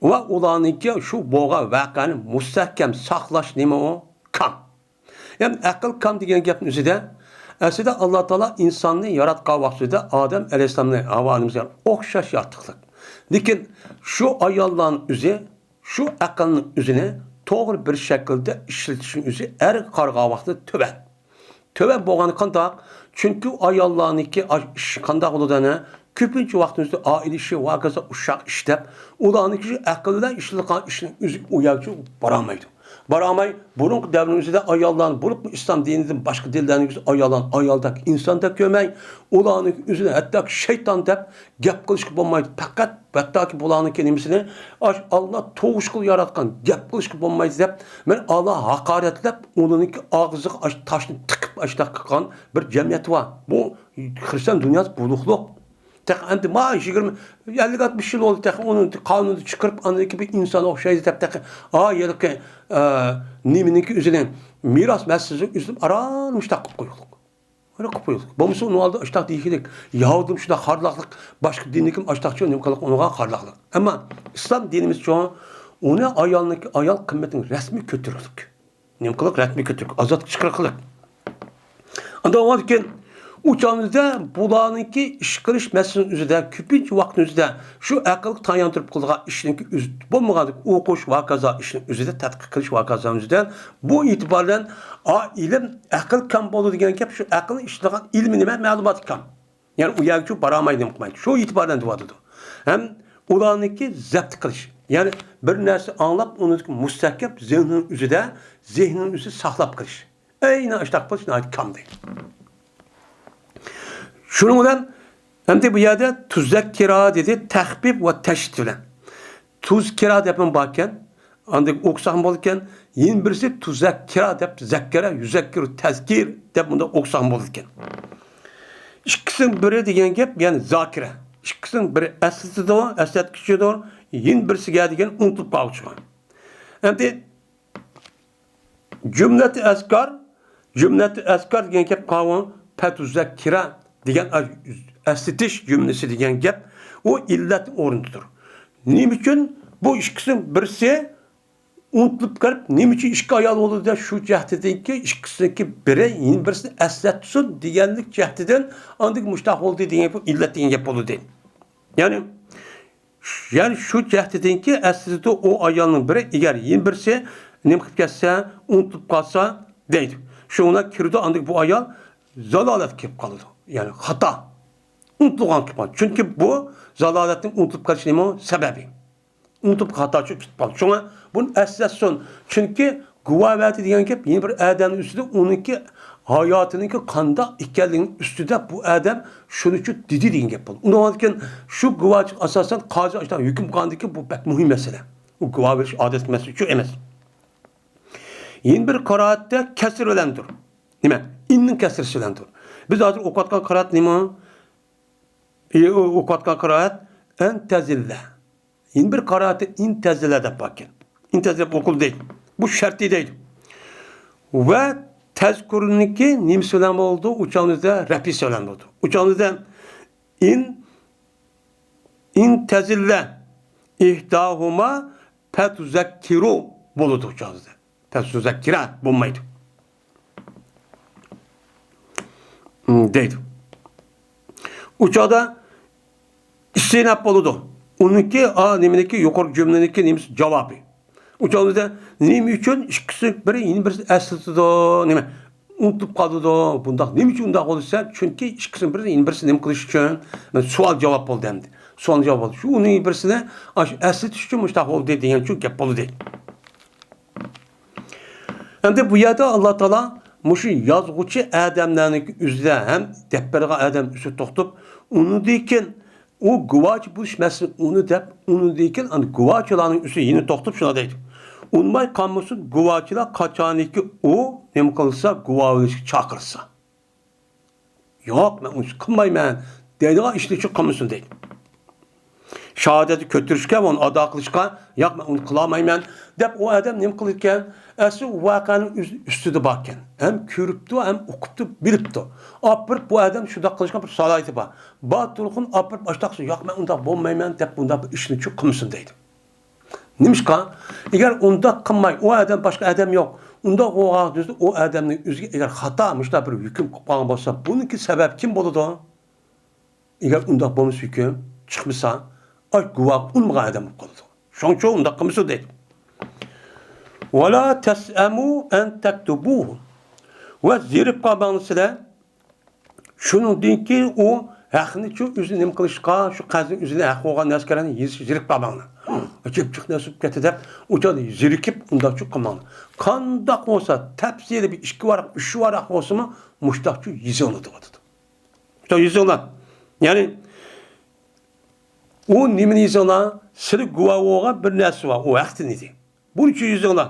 ۋە ئۇلارنىڭكى شۇ بولغان ۋەقەنى مۇستەھكەم ساقلاش نېمە ئۇ؟ كام. يەنى ئەقىل كام دېگەن گەپنىڭ ئۆزىدە، ئەسلىدە ئاللا تائالا ئىنساننى ياراتقان ۋاقتىدا ئادەم ئەلەيھىسسالامنى ھاۋا ئانىمىزغا ئوخشاش ياراتقانلىق. لېكىن شۇ ئاياللارنىڭ ئۆزى شۇ ئەقىلنىڭ ئۆزىنى توغرا بىر شەكىلدە ئىشلىتىشنىڭ ئۆزى ئەرگە قارىغان ۋاقتىدا تۆۋەن. تۆۋەن بولغىنى قانداق؟ چۈنكى ئاياللارنىڭكى ئاش-، ئىشى قانداق بولىدۇ ئەنە؟ كۆپىنچە ۋاقتىمىزدا ئائىلە ئىشى، ۋاكازا، ئۇششاق ئىش دەپ، ئۇلارنىڭكى شۇ ئەقىل بىلەن ئىشلىتىدىغان ئىشنىڭ ئۆزى ئۇ يەرگىچە بارالمايدۇ. بارالماي، بۇرۇنقى دەۋرنىڭ ئۆزىدە ئاياللارنى، بولۇپمۇ ئىسلام دىنىدىن باشقا دىنلەرنىڭ ئۆزىدە ئاياللارنى ئايالدەك، ئىنساندەك كۆرمەي، ئۇلارنىڭ ئۆزىنى ھەتتاكى شەيتان دەپ گەپ قىلىشقا بولمايدۇ. پەقەت، ھەتتاكى بۇلارنىڭكى نېمىسىنى، ئاش ئاللا تۇغۇشقىلا ياراتقان، گەپ قىلىشقا بولمايدۇ دەپ، مەن ئاللا ھاقارەتلەپ، ئۇنىڭكى ئاغزىغا ئاش تاشنى تىقىپ، ئاشتاق قىلغان بىر جەمئىيەت بار. بۇ خىرىستىيان دۇنياسى بولۇقلۇق. تېخى ئەمدى ما يىگىرمە، ئەللىك، ئاتمىش يىل بولدى، تېخى ئۇنى قانۇندا چىقىرىپ، ئاندىن كېيىن بىر ئىنسان ئوخشايدۇ دەپ، تېخى، ھا، ھېلىقى، ئە، نېمىنىڭكى ئۆزىنى، مىراس مەسىلىسى ئۆزىنى ئاران مۇشتاق قىلىپ قويۇقلۇق. مانا قوپۇيلۇق. بولمىسا ئۇنىڭ ئالدىدا ئاشتاق دېيىشلىك. يەھۇدىم شۇنداق خارلاقلىق، باشقا دىننىكىم ئاشتاقچۇ، نېمە قىلىق ئۇنىڭغا خارلاقلىق. ئەمما ئىسلام دىنىمىزچۇ، ئۇنى ئايالنىڭكى، ئايال قىممىتىنى رەسمىي كۆتۈرۈلۈك. نېمە قىلىق؟ رەسمىي كۆتۈرۈلۈك. ئازادلىققا چىقىرىقلىق. ئاندىن ئۇنىڭدىن كېيىن ئۇ چاغىمىزدا بۇلارنىڭكى ئىش قىلىش مەسىلىسىنىڭ ئۆزىدە كۆپىنچە ۋاقىتنىڭ ئۆزىدە شۇ ئەقىلگە تاياندۇرۇپ قىلىدىغان ئىشنىڭكى ئۆزى بولمىغاندەك ئوقۇش، ۋاكازا ئىشنىڭ ئۆزىدە، تەتقىق قىلىش ۋاكازا ئۆزىدە بۇ ئېتىبار بىلەن، ئا، ئىلىم، ئەقىل كام بولىدۇ دېگەن گەپ، شۇ ئەقىلنى ئىشلىتىدىغان ئىلمى نېمە؟ مەلۇماتى كام. يەنى ئۇ يەرگىچۇ بارالمايدۇ، نېمە قىلمايدۇ. شۇ ئېتىبار بىلەن دېۋاتىدۇ. ھەم ئۇلارنىڭكى زەپت قىلىش. يەنى بىر نەرسە ئاڭلاپ، ئۇنى مۇستەھكەم زېھنىنىڭ ئۆزىدە، زېھنىنىڭ ئۆزىدە ساقلاپ قېلىش. ئەينى ئاشتاق قىلىش ناھايىتى كام دەيدۇ. شۇنىڭ بىلەن ئەمدى بۇ يەردە تۇزەككىرا دېدى، تەخپىپ ۋە تەشدىد بىلەن. تۇزكىرا دەپمۇ باركەن، ئاندىن ئوقۇساقمۇ بولىدىكەن، يەنە بىرسى تۇزەككىرا دەپ، زەككەرە، يۇزەككىرۇ، تەزكىر دەپ مۇنداق ئوقۇساقمۇ بولىدىكەن. ئىككىسىنىڭ بىرى دېگەن گەپ، يەنى زاكىرە. ئىككىسىنىڭ بىرى ئەسلىتىدۇ، ئەسلەتكۈچىدۇر، يەنە بىرسىگە دېگەن ئۇنتۇلۇپ قالغۇچىغا. ئەمدى جۈملەتى ئەسكار، جۈملەتى ئەسكار دېگەن گەپ قاۋۇ، پەتۇزەككىرە دېگەن ئەسلىتىش جۈملىسى دېگەن گەپ، ئۇ ئىللەتنىڭ ئورنىدىدۇر. نېمە ئۈچۈن بۇ ئىككىسىنىڭ بىرسى ئۇنتۇلۇپ قېلىپ، نېمە ئۈچۈن ئىككى ئايال بولدى دە، شۇ جەھەتتىنكى ئىككىسىنىڭكى بىرى يەنە بىرسىنى ئەسلەتسۇن دېگەنلىك جەھەتتىن ئاندىن مۇشتاق بولدى دېگەن گەپ، ئىللەت دېگەن گەپ بولدى. يەنى، يەنى شۇ جەھەتتىنكى ئەسلىدە ئۇ ئايالنىڭ بىرى، ئەگەر يەنە بىرسى نېمە قىلىپ كەتسە، ئۇنتۇلۇپ قالسا دەيدۇ. شۇڭا كىرىدۇ، ئاندىن بۇ ئايال زالالەتكە كېلىپ قالىدۇ. يەنى خاتا. ئۇنتۇلغان كېلىپ قالىدۇ. چۈنكى بۇ زالالەتنىڭ ئۇنتۇلۇپ قېلىشى نېمە؟ سەۋەبى. ئۇنتۇپ خاتا چۈشۈپ كېتىپ قالىدۇ. شۇڭا بۇنى ئەسلەتسۇن. چۈنكى گۇۋاھ بەردى دېگەن گەپ يەنە بىر ئادەمنىڭ ئۈستىدە ئۇنىڭكى ھاياتىنىڭكى قانداق ئىكەنلىكىنىڭ ئۈستىدە بۇ ئادەم شۇنى ئۈچۈن دېدى دېگەن گەپ بولىدۇ. ئۇنداق بولغاندىكىن شۇ گۇۋاھچىغا ئاساسەن قازى ئاشۇنداق ھۆكۈم قىلغاندىكىن بۇ بەك مۇھىم مەسىلە. ئۇ گۇۋاھ بېرىش ئادەتتىكى مەسىلە ئۈچۈن ئەمەس. يەنە بىر قىرائەتتە كەسىر بىلەندۇر. نېمە؟ ئىننىڭ كەسرىسى بىلەندۇر. بىز ھازىر ئوقۇۋاتقان قىرائەت نېمە؟ ئى، ئۇ ئوقۇۋاتقان قىرائەت ئەن تەزىللە. يەنە بىر قىرائەتتە ئىن تەزىللە دەپ باركەن. ئىن تەزىللە دەپ ئوقۇلدى دەيدۇ. بۇ شەرتى دەيدۇ. ۋە تەزكۇرنىڭكى نېمىسى بىلەن بولىدۇ؟ ئۇ چاغدا رەپئىسى بىلەن بولىدۇ. ئۇ چاغدا ئىن، ئىن تەزىللە ئىھداھۇما پەتۇزەككىرۇ بولىدۇ ئۇ چاغدا. پەتۇزەككىرە بولمايدۇ. م، دەيدۇ. ئۇ چاغدا ئىستىئناپ بولىدۇ. ئۇنىڭكى، ئا، نېمىنىڭكى، يۇقىرىقى جۈملىنىڭكى نېمىسى؟ جاۋابى. ئۇ چاغدا نېمە ئۈچۈن ئىككىسى بىرى يەنە بىرسىنى ئەسلىتىدۇ؟ نېمە؟ ئۇنتۇلۇپ قالىدۇ. بۇنداق نېمە ئۈچۈن ئۇنداق بولدى دېسە، چۈنكى ئىككىسىنىڭ بىرى يەنە بىرسى نېمە قىلىش ئۈچۈن؟ مانا سوئال جاۋاب بولدى ئەمدى. سوئال جاۋاب بولدى. شۇ ئۇنىڭ بىرسىنى ئاشۇ ئەسلىتىش ئۈچۈن مۇشۇنداق بولدى دېگەن ئۈچۈن گەپ بولدى. ئەمدى بۇ يەردە ئاللا تائالا مۇشۇ يازغۇچى ئادەملەرنىڭ ئۆزىدە ھەم دەپ بەرگەن ئادەم ئۈستىدە توختىتىپ، ئۇنىڭدىن كېيىن ئۇ گۇۋاچى بولۇش مەسىلىسى ئۇنى دەپ، ئۇنىڭدىن كېيىن ئاندىن گۇۋاچىلارنىڭ ئۈستىدە يەنە توختىتىپ شۇنداق دەيدۇ. ئۇنىماي قالمىسۇن، گۇۋاچىلار قاچانكى ئۇ نېمە قىلسا، گۇۋاھ بېرىشكە چاقىرسا. ياق، مەن ئۇنى قىلمايمەن دەيدىغان ئىشنى ئۈچۈن قىلمىسۇن دەيدۇ. شاھادەتنى كۆتۈرۈشكە ۋە ئۇنى ئادا قىلىشقا، ياق، مەن ئۇنى قىلالمايمەن دەپ ئۇ ئادەم نېمە قىلىدىكەن؟ ئەسلى ۋەقەنىڭ ئۆز-، ئۈستىدە باركەن. ھەم كۆرۈپتۇ، ھەم ئۇقۇپتۇ، بىلىپتۇ. ئاپىرىپ بۇ ئادەم شۇنداق قىلىشقا بىر سالاھىيىتى بار. باتۇرخۇن ئاپىرىپ ئاشتاق، ياق، مەن ئۇنداق بولمايمەن دەپ بۇنداق بىر ئىشنى چۈ قىلمىسۇن دەيدۇ. نېمىشقا؟ ئەگەر ئۇنداق قىلماي، ئۇ ئادەم باشقا ئادەم يوق. ئۇنداق بولغان تۈزدە ئۇ ئادەمنىڭ ئۆزىگە ئەگەر خاتا مۇشۇنداق بىر ھۆكۈم قىلىپ قالغان بولسا، بۇنىڭكى سەۋەب كىم بولىدۇ؟ ئەگەر ئۇنداق بولمىسا ھۆكۈم چىقمىسا، ئاش گۇۋاھ ئۇنمىغان ئادەم بولۇپ قالىدۇ. شۇڭچۇ ئۇنداق قىلمىسۇن دەيدۇ. ولا تسأموا أن تكتبوه. ۋە زېرىپ قالماڭلار سىلەر. شۇنىڭدىن كېيىن ئۇ ھەقنىچۇ ئۆزى نېمە قىلىشقا، شۇ قەرزنىڭ ئۆزىنى ھەق بولغان نەرسىلەرنى يېزىشقا زېرىك قالماڭلار. جىپجىق نەرسە بولۇپ كەتتى دەپ، ئۇ چاغدا زېرىكىپ ئۇنداقچۇ قىلماڭلار. قانداق بولسا، تەپسىلىي بىر ئىككى ۋاراق، ئۈچ ۋاراق بولسىمۇ، مۇشتاقچۇ يېزىڭلار دەۋاتىدۇ. مۇشتاق يېزىڭلار. يەنى، ئۇ نېمىنى يېزىڭلار؟ سىلى گۇۋاھ بولغان بىر نەرسە بار، ئۇ ھەقتىن ئىدى. بۇنى يېزىڭلار.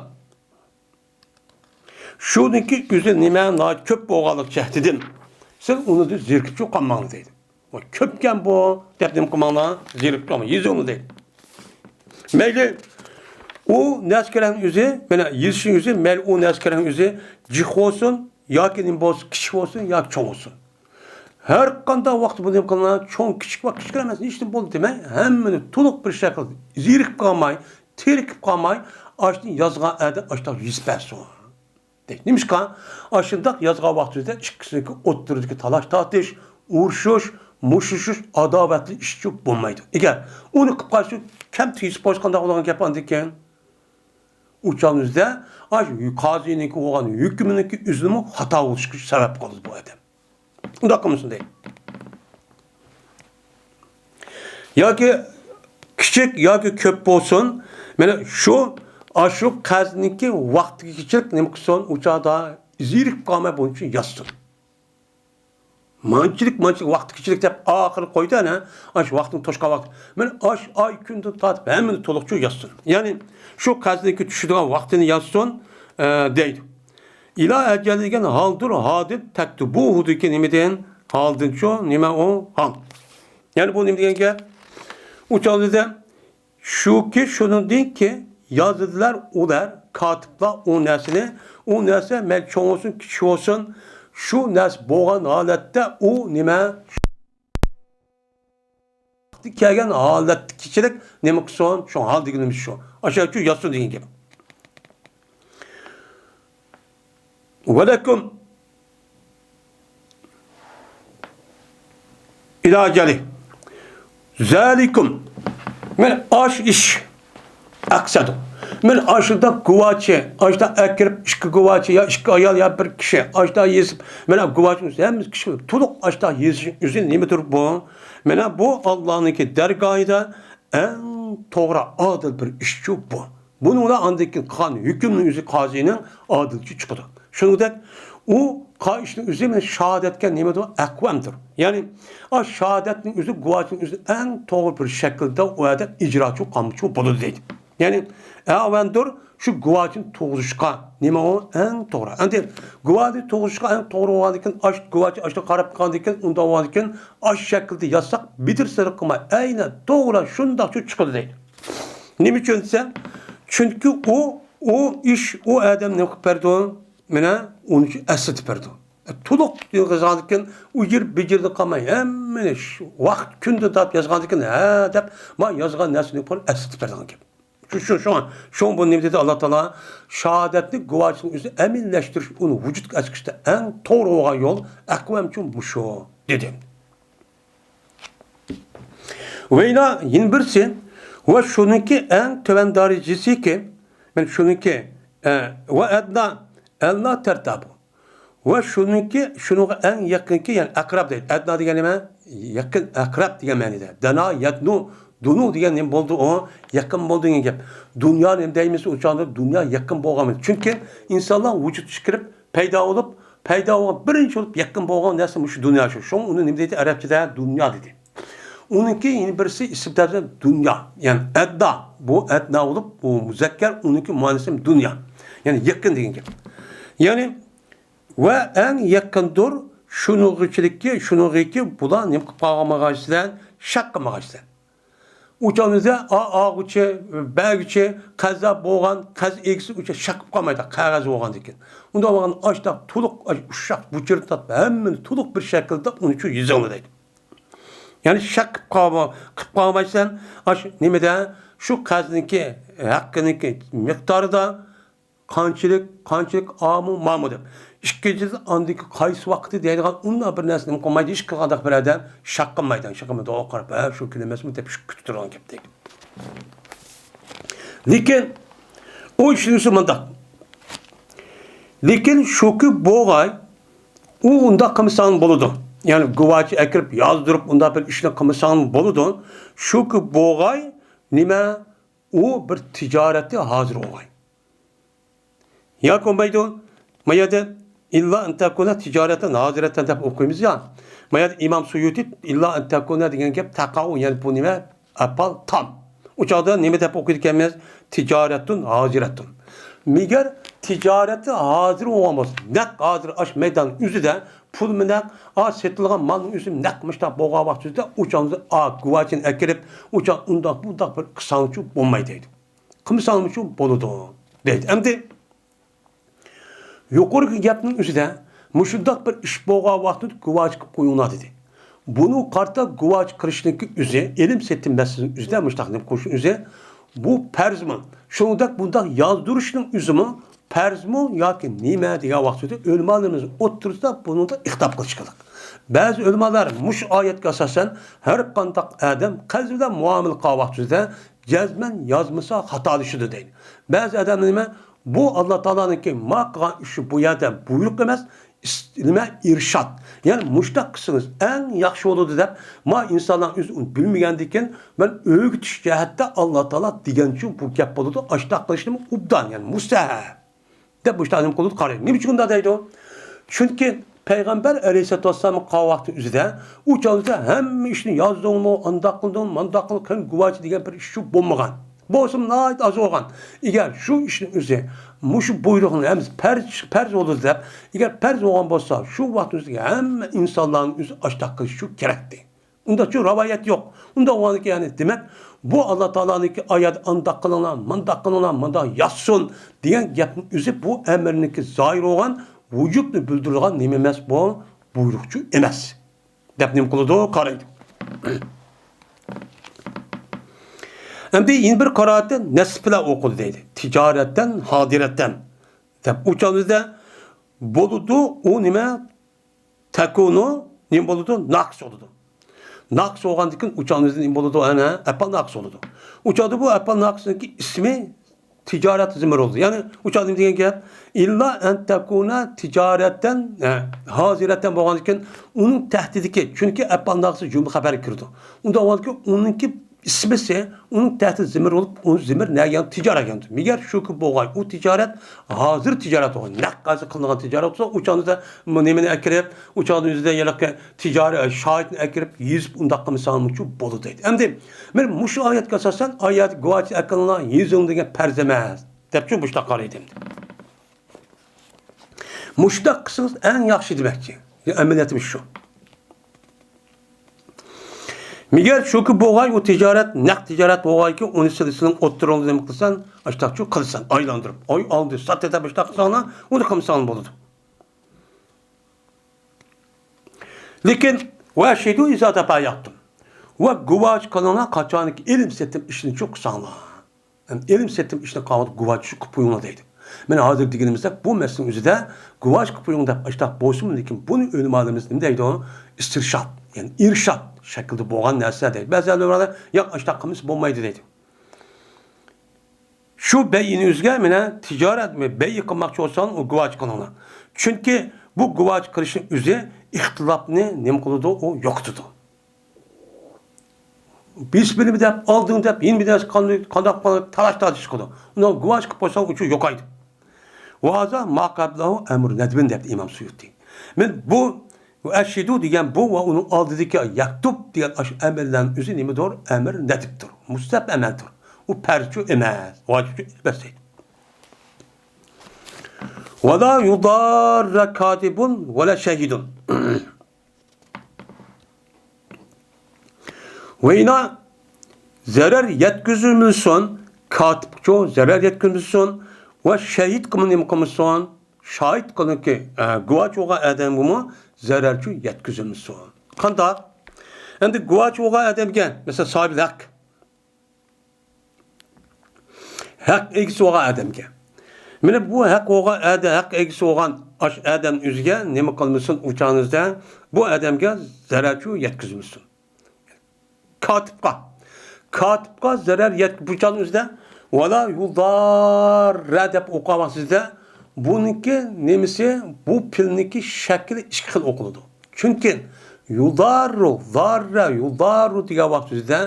شۇنىڭكى ئۆزى نېمە ناھايىتى كۆپ بولغانلىقى جەھەتتىن، سىز ئۇنى زېرىكىپچۇ قالماڭلار دەيدۇ. ۋاي، كۆپكەن بۇ دەپ نېمە قىلماڭلار، زېرىكىپ قالماڭ، يېزىڭلار دەيدۇ. مەيلى، ئۇ نەرسە كېرەكنىڭ ئۆزى، مانا يېزىشنىڭ ئۆزى، مەيلى ئۇ نەرسە كېرەكنىڭ ئۆزى جىق بولسۇن، ياكى نېمە بولسۇن، كىچىك بولسۇن ياكى چوڭ بولسۇن. ھەر قانداق ۋاقىتتا بۇ نېمە قىلىنغان، چوڭ، كىچىك ۋە كىچىك ئەمەس، ھېچنېمە بولدى دېمەي، ھەممىنى تولۇق بىر شەكىلدە زېرىكىپ قالماي، تېرىكىپ قالماي، ئاشۇنى يازغان ئادەم ئاشۇنداق يېزىپ بەرسۇن. دەيدۇ. نېمىشقا؟ ئاشۇنداق يازغان ۋاقتىمىزدا ئىككىسىنىڭكى ئوتتۇرىدىكى تالاش-تارتىش، ئۇرۇشۇش، مۇشۇشۇش، ئاداۋەتلىك ئىشچۇ بولمايدۇ. ئەگەر ئۇنى قىلىپ قالسا، كەم تېگىشىپ قالسا قانداق بولىدىغان گەپ ئاندىكىن؟ ئۇ چاغىمىزدا ئاشۇ قازىنىڭكى بولغان ھۆكمىنىڭكى ئۆزىنىمۇ خاتا بولۇشقا سەۋەب قىلىدۇ بۇ ئادەم. ئۇنداق قىلمىسۇن دەيدۇ. ياكى كىچىك ياكى كۆپ بولسۇن، مانا شۇ، ئاشۇ قەرزنىڭكى ۋاقتىغا كېچىلىك نېمە قىلسۇن، ئۇ چاغدا زېرىكىپ قالماي بۇنىڭ ئۈچۈن يازسۇن. مانچىلىك، مانچىلىك ۋاقتىغا كېچىلىك دەپ ئاخىرى قويدى ئەنە، ئاشۇ ۋاقتىنى توشقان ۋاقىت. مانا ئاشۇ ئاي كۈندىن تارتىپ ھەممىنى تولۇقچۇ يازسۇن. يەنى شۇ قەرزنىڭكى چۈشىدىغان ۋاقتىنى يازسۇن، ئە، دەيدۇ. ئىلا ئەجەل دېگەن ھالدۇر، ھادىر، تەكتۇبۇھۇدىكى نېمىدىن؟ ھالدىنچۇ، نېمە ئۇ؟ ھال. يەنى بۇ نېمە دېگەن گەپ؟ ئۇ چاغدا شۇكى، شۇنىڭدىن كېيىن يازىدىلار ئۇلار، كاتىپلار ئۇ نەرسىنى، ئۇ نەرسە مەيلى چوڭ بولسۇن، كىچىك بولسۇن، شۇ نەرسە بولغان ھالەتتە ئۇ نېمە؟ كەلگەن ھالەتتە كېچىلىك نېمە قىلسۇن؟ شۇ ھال دېگىنىمىز شۇ. ئاشۇ يازسۇن دېگەن گەپ. ولكم إلى أجله ذلكم. مانا ئاشۇ ئىش ئەقسەدۇ. مانا ئاشۇنداق گۇۋاچى، ئاشۇنداق ئەكىرىپ ئىككى گۇۋاچى يا ئىككى ئايال يا بىر كىشى ئاشۇنداق يېزىپ، مانا گۇۋاچى ھەممىسى كىشى تولۇق ئاشۇنداق يېزىشنىڭ ئۆزى نېمىدۇر بۇ؟ مانا بۇ ئاللانىڭكى دەرگاھىدا ئەڭ توغرا، ئادىل بىر ئىشچۇ بۇ. بۇنىڭ بىلەن ئاندىن كېيىن قىلغان ھۆكۈمنىڭ ئۆزى قازىنىڭ ئادىلچە چىقىدۇ. شۇنىڭدەك ئۇ قا-، ئىشنىڭ ئۆزى مانا شاھادەتكە نېمىدۇر؟ ئەقۋەمدۇر. يەنى، ئا، شاھادەتنىڭ ئۆزى، گۇۋاچىنىڭ ئۆزى ئەڭ توغرا بىر شەكىلدە ئۇ ئادەم ئىجراچى قامچۇ بولىدۇ دەيدۇ. يەنى، ئەۋەندۇر شۇ گۇۋاچىنى تۇغۇزۇشقا نېمە ئۇ ئەڭ توغرا. ئەندى گۇۋاچىنى تۇغۇزۇشقا ئەڭ توغرا بولغاندىكىن، ئاش، گۇۋاچى ئاشۇ قاراپ قالغاندىكىن، ئۇنداق بولغاندىكىن، ئاش شەكىلدە يازساق، بىدىر سىرىق قىلماي، ئەينەن توغرا شۇنداقچۇ چىقىدۇ دەيدۇ. نېمە ئۈچۈن دېسە، چۈنكى ئۇ، ئۇ ئىش، ئۇ ئادەم نېمە قىلىپ بەردى؟ مانا ئۇنى ئەسلىتىپ بەردى. تولۇق يازغاندىكىن، ئۇجۇر بىجۇردىن قالماي، ھەممىنى شۇ ۋاقىت كۈندىن تارتىپ يازغاندىكىن، ھە دەپ، ما يازغان نەرسىنى ئەسلىتىپ بەرگەن گەپ. شۇ، شۇ، شۇڭا، شۇڭا بۇ نېمە دېدى ئاللا تائالا؟ شاھادەتنى، گۇۋاچىنىڭ ئۆزى ئەمەلىيلەشتۈرۈش، ئۇنى ۋۇجۇدقا ئەكىرىشتە ئەڭ توغرا بولغان يول، ئەقۋەمچۇ مۇشۇ، دېدى. ۋەيلا يەنە بىرسى، ۋە شۇنىڭكى ئەڭ تۆۋەن دەرىجىسىكى، مەن شۇنىڭكى، ئە، ۋە ئەدنا، ئەللا تەرتابۇ. ۋە شۇنىڭكى، شۇنىڭغا ئەڭ يېقىنكى، يەنى ئەقرەب دەيدۇ. ئەدنا دېگەن نېمە؟ يېقىن، ئەقرەب دېگەن مەنىدە. دەنا، يەدنۇ، دۇنۇ دېگەن نېمە بولدى ئۇ؟ يېقىن بولدى دېگەن گەپ. دۇنيا نېمە دەيمىز ئۇ چاغدا؟ دۇنيا يېقىن بولغان. چۈنكى ئىنسانلار ۋۇجۇدقا كىرىپ، پەيدا بولۇپ، پەيدا بولغان، بىرىنچى بولۇپ يەكۈن بولغان نەرسە مۇشۇ دۇنيا شۇ. شۇڭا ئۇنى نېمە دەيدۇ ئەرەبچىدە؟ دۇنيا دېدى. ئۇنىڭكى يەنە بىرسى ئىسىم تەرىپىدىن دۇنيا، يەنى ئەددا. بۇ ئەدنا بولۇپ، بۇ مۇزەككەر، ئۇنىڭكى مۇئەننىسى دۇنيا. يەنى يېقىن دېگەن گەپ. يەنى ۋە ئەڭ يېقىندۇر شۇنىڭغىچىلىككى، شۇنىڭغىكى بۇلار نېمە قىلىپ قالمىغايسىلەر؟ شەك قىلمىغايسىلەر. ئۇ چاغدا ئا، ئاغۇچى، بەگۈچى، قەزا بولغان، قەز ئىگىسى ئۇچا شەك قىلىپ قالمايدۇ، قەغەز بولغاندىكىن. ئۇنداق بولغان ئاشتاق تولۇق، ئاش-، ئۇششاق بۇچۇرتاپ، ھەممىنى تولۇق بىر شەكىلدە ئۇنى شۇ يېزىڭلار دەيدۇ. يەنى شەك قىلىپ قالما-، قىلىپ قالمايسەن، ئاش نېمىدە، شۇ قەزنىڭكى ھەققىنىڭكى مىقدارىدا قانچىلىك، قانچىلىك ئامۇ، مامۇ دەپ. ئىككىنچىدىن، ئاندىكى قايسى ۋاقىتتا دەيدىغان ئۇنداق بىر نەرسە نېمە قىلمايدۇ، ھېچ قانداق بىر ئادەم شەك قىلمايدۇ، شەك قىلمايدۇ، ئوغا قاراپ، ھە، شۇ كېلىمەسمۇ دەپ شۇ كۈتۈپ تۇرغان گەپتەك. لېكىن، ئۇ ئىشنىڭ ئۈستى مۇنداق. لېكىن شۇكى بوغاي، ئۇ ئۇنداق قىلمىساڭ بولىدۇ. يەنى گۇۋاچى ئەكىرىپ، يازدۇرۇپ، ئۇنداق بىر ئىشنى قىلمىساڭ بولىدۇ. شۇكى بوغاي، نېمە؟ ئۇ بىر تىجارەتتە ھازىر بوغاي. ياكى بولمايدۇ. ما يەردە ئىللا ئەن تەكۇنە تىجارەتەن ھازىرەتەن دەپ ئوقۇيمىز يا. ما يەردە ئىمام سۇيۇتى ئىللا ئەن تەكۇنە دېگەن گەپ تەقەئۇ، يەنى بۇ نېمە؟ ئەپئال تام. ئۇ چاغدا نېمە دەپ ئوقۇيدىكەنمىز؟ تىجارەتۇن ھازىرەتۇن. مېگەر تىجارەتتە ھازىر بولغان بولسا، نەق ھازىر ئاش مەيدان ئۆزىدە پۇل مىنەق، ئا سېتىلغان مالنىڭ ئۆزى نەق مۇشتاق بولغان ۋاقىت ئۆزىدە ئۇ چاغدا ئا گۇۋاچىنى ئەكىرىپ، ئۇ چاغ ئۇنداق بۇنداق بىر قىساڭچۇ بولمايدۇ دەيدۇ. قىلمىساڭمۇ شۇ بولىدۇ دەيدۇ. ئەمدى يۇقىرىقى گەپنىڭ ئۆزىدە مۇشۇنداق بىر ئىش بولغان ۋاقىتتا گۇۋاچى قىلىپ قويۇڭلار دېدى. بۇنىڭغا قارىتا گۇۋاچى قىلىشنىڭكى ئۆزى، ئېلىم سېتىم مەسىلىسىنىڭ ئۆزىدە مۇشۇنداق نېمە قىلىشنىڭ ئۆزى، بۇ پەرزمۇ؟ شۇنىڭدەك بۇنداق يازدۇرۇشنىڭ ئۆزىمۇ پەرزمۇ ياكى نېمە دېگەن ۋاقتىدا ئۆلىمالىرىمىز ئوتتۇرىسىدا بۇنىڭدا ئىختىلاپ قىلىشقىلىق. بەزى ئۆلىمالار مۇشۇ ئايەتكە ئاساسەن ھەر قانداق ئادەم قەرز بىلەن مۇئامىلە قىلغان ۋاقتىدا جەزمەن يازمىسا خاتالىشىدۇ دەيدۇ. بەزى ئادەملەر نېمە؟ بۇ ئاللا تائالانىڭكى ما قىلغان ئىشى بۇ يەردە بۇيرۇق ئەمەس، ئىس-، نېمە؟ ئىرشاد. يەنى مۇشتاق قىلسىڭىز ئەڭ ياخشى بولىدۇ دەپ، ما ئىنسانلار ئۆزى ئۇنى بىلمىگەندىكىن، مەن ئۆگىتىش جەھەتتە ئاللا تائالا دېگەنچۇ بۇ گەپ بولىدۇ، ئاشتاق قىلىشنىمۇ ئوبدان، يەنى مۇستەھەب. دەپ مۇشۇنداق نېمە قىلىدۇ، قارايدۇ. نېمە ئۈچۈن بۇنداق دەيدۇ؟ چۈنكى پەيغەمبەر ئەلەيھىسسالاتۇ ۋەسسالام قالغان ۋاقتى ئۆزىدە ئۇ چاغدا ھەممە ئىشنى يازدۇڭمۇ، ئانداق قىلدىڭمۇ، مانداق قىلدىڭ، قىل گۇۋاچى دېگەن بىر ئىش شۇ بولمىغان. بولسىمۇ ناھايىتى ئاز بولغان. ئەگەر شۇ ئىشنىڭ ئۆزى مۇشۇ بۇيرۇقنىڭ ھەممىسى پەرز، پەرز بولىدۇ دەپ، ئەگەر پەرز بولغان بولسا، شۇ ۋاقىتنىڭ ئۆزىدە ھەممە ئىنسانلارنىڭ ئۆزى ئاشتاق قىلىشى شۇ كېرەكتى. ئۇنداقچۇ رىۋايەت يوق. ئۇنداق بولغاندىكىن، يەنى دېمەك، بۇ ئاللا تائالانىڭكى ئايەت ئانداق قىلىڭلار، مانداق قىلىڭلار، مانداق يازسۇن دېگەن گەپنىڭ ئۆزى بۇ ئەمرنىڭكى زاھىر بولغان، ۋۇجۇبنى بىلدۈرىدىغان نېمە ئەمەس بۇ؟ بۇيرۇقچۇ ئەمەس. دەپ نېمە قىلىدۇ؟ قارايدۇ. ئەمدى يەنە بىر قىرائەتتە نەسب بىلەن ئوقۇلدى دەيدۇ. تىجارەتەن، ھادىرەتەن دەپ ئۇ چاغدا بولىدۇ، ئۇ نېمە؟ تەكۇنۇ نېمە بولىدۇ؟ ناقىس بولىدۇ. ناقىس بولغاندىكىن ئۇ چاغدا نېمە بولىدۇ؟ ئەنە ئەپئال ناقىس بولىدۇ. ئۇ چاغدا بۇ ئەپئال ناقىسنىڭكى ئىسمى تىجارەت زىمىر بولىدۇ. يەنى ئۇ چاغدا نېمە دېگەن گەپ؟ ئىللا ئەن تەكۇنە تىجارەتەن، ھە، ھازىرەتەن بولغاندىكىن ئۇنىڭ تەھتىدىكى، چۈنكى ئەپئال ناقىسى جۈملە خەبەرگە كىرىدۇ. ئۇنداق بولغاندىكىن ئۇنىڭكى ئىسمىسى، ئۇنىڭ تەھتى زىمىر بولۇپ، ئۇ زىمىر نەگە؟ تىجارەتكە. مېگەر شۇكى بولغاي، ئۇ تىجارەت ھازىر تىجارەت بولغاي، نەق ھازىر قىلىنغان تىجارەت بولسا، ئۇ چاغدا نېمىنى ئەكىرىپ، ئۇ چاغدا ئۆزىدە يەنە تىجارەت شاھىتنى ئەكىرىپ يېزىپ، ئۇنداق قىلمىساڭمۇچۇ بولىدۇ دەيدۇ. ئەمدى مەن مۇشۇ ئايەتكە ئاساسەن، ئايەت گۇۋاچى ئەكىلىڭلار، يېزىڭ دېگەن پەرز ئەمەس دەپچۇ مۇشۇنداق قارايدۇ ئەمدى. مۇشۇنداق قىلسىڭىز ئەڭ ياخشى دېمەكچى. ئەمەلىيەتىمىز شۇ. مېگەر شۇكى بولغاي، ئۇ تىجارەت، نەق تىجارەت بولغايكى، ئۇنى سىلىسىنىڭ ئوتتۇرىڭدا نېمە قىلسان، ئاشتاقچۇ قىلسان، ئايلاندۇرۇپ، ئوي ئالدى، سات ئېتىپ ئاشتاق قىلساڭلار، ئۇنى قىلمىساڭلار بولىدۇ. لېكىن، ۋەشىدۇ ئىزا تەپايەتتۇم. ۋە گۇۋاچى قىلىڭلار، قاچانكى ئېلىم سېتىم ئىشىنى چۇ قىلساڭلار. ئېلىم سېتىم ئىشىنى قىلغاندا گۇۋاچى شۇ قىلىپ قويۇڭلار دەيدۇ. مانا ھازىر دېگىنىمىزدەك بۇ مەسىلىنىڭ ئۆزىدە گۇۋاچى قىلىپ قويۇڭ دەپ ئاشتاق بولسىمۇ، لېكىن بۇنى ئۆلىمالىرىمىز نېمە دەيدۇ؟ ئىستىرشاد، يەنى ئىرشاد شەكلىدە بولغان نەرسە دەيدۇ. بەزى ئۆلىمالار ياق، ئاشتاق قىلمىسا بولمايدۇ دەيدۇ. شۇ بەيئىنى ئۆزىگە مانا تىجارەت بەيئى قىلماقچى بولساڭ ئۇ گۇۋاچى قىلىڭلار. چۈنكى بۇ گۇۋاچى قىلىشنىڭ ئۆزى ئىختىلاپنى نېمە قىلىدۇ؟ ئۇ يوقىتىدۇ. بىس بىلىمى دەپ، ئالدىڭ دەپ، يېنى بىلەن قانداق، قانداق، قانداق تالاش تارتىش چىقىدۇ. ئۇنىڭ گۇۋاچى قىلىپ قويساڭ، ئۇچۇ يوقايدۇ. ۋە ھازا ما قەبلەھۇ ئەمرۇ نەدبىن دەپتۇ ئىمام سۇيۇتى. مەن بۇ ئەشھىدۇ دېگەن بۇ ۋە ئۇنىڭ ئالدىدىكى يەكتۇب دېگەن ئاشۇ ئەمىرلەرنىڭ ئۆزى نېمىدۇر؟ ئەمر نەدىپتۇر. مۇستەھەب ئەمەلدۇر. ئۇ پەرزچۇ ئەمەس، ۋاجىپچۇ ئەمەس دەيدۇ. ۋە لا يۇداررە كاتىبۇن ۋە لا شەھىدۇن. ۋە يەنە زەرەر يەتكۈزۈلمىسۇن، كاتىپقىچۇ زەرەر يەتكۈزمىسۇن ۋە شەھىدقىمۇ نېمە قىلمىسۇن، شاھىت قىلىنكى، ئە، گۇۋاچى بولغان ئادەمگىمۇ زەرەرچۇ يەتكۈزۈلمىسۇن. قانداق؟ ئەمدى گۇۋاچى بولغان ئادەمگە، مەسىلەن، ساھىبىل ھەق، ھەق ئىگىسى بولغان ئادەمگە. مانا بۇ ھەق بولغان ئادەم، ھەق ئىگىسى بولغان ئاشۇ ئادەم ئۆزىگە نېمە قىلمىسۇن، ئۇ چاغىڭىزدا بۇ ئادەمگە زەرەرچۇ يەتكۈزمىسۇن. كاتىپقا. كاتىپقا زەرەر يەتكۈ-، بۇ چاغنىڭ ئۆزىدە ۋە لا يۇداررە دەپ ئوقۇغان ۋاقتىدا بۇنىڭكى نېمىسى، بۇ پېئىلنىڭكى شەكلى ئىككى خىل ئوقۇلىدۇ. چۈنكى يۇداررۇ، داررە، يۇداررۇ دېگەن ۋاقتىدا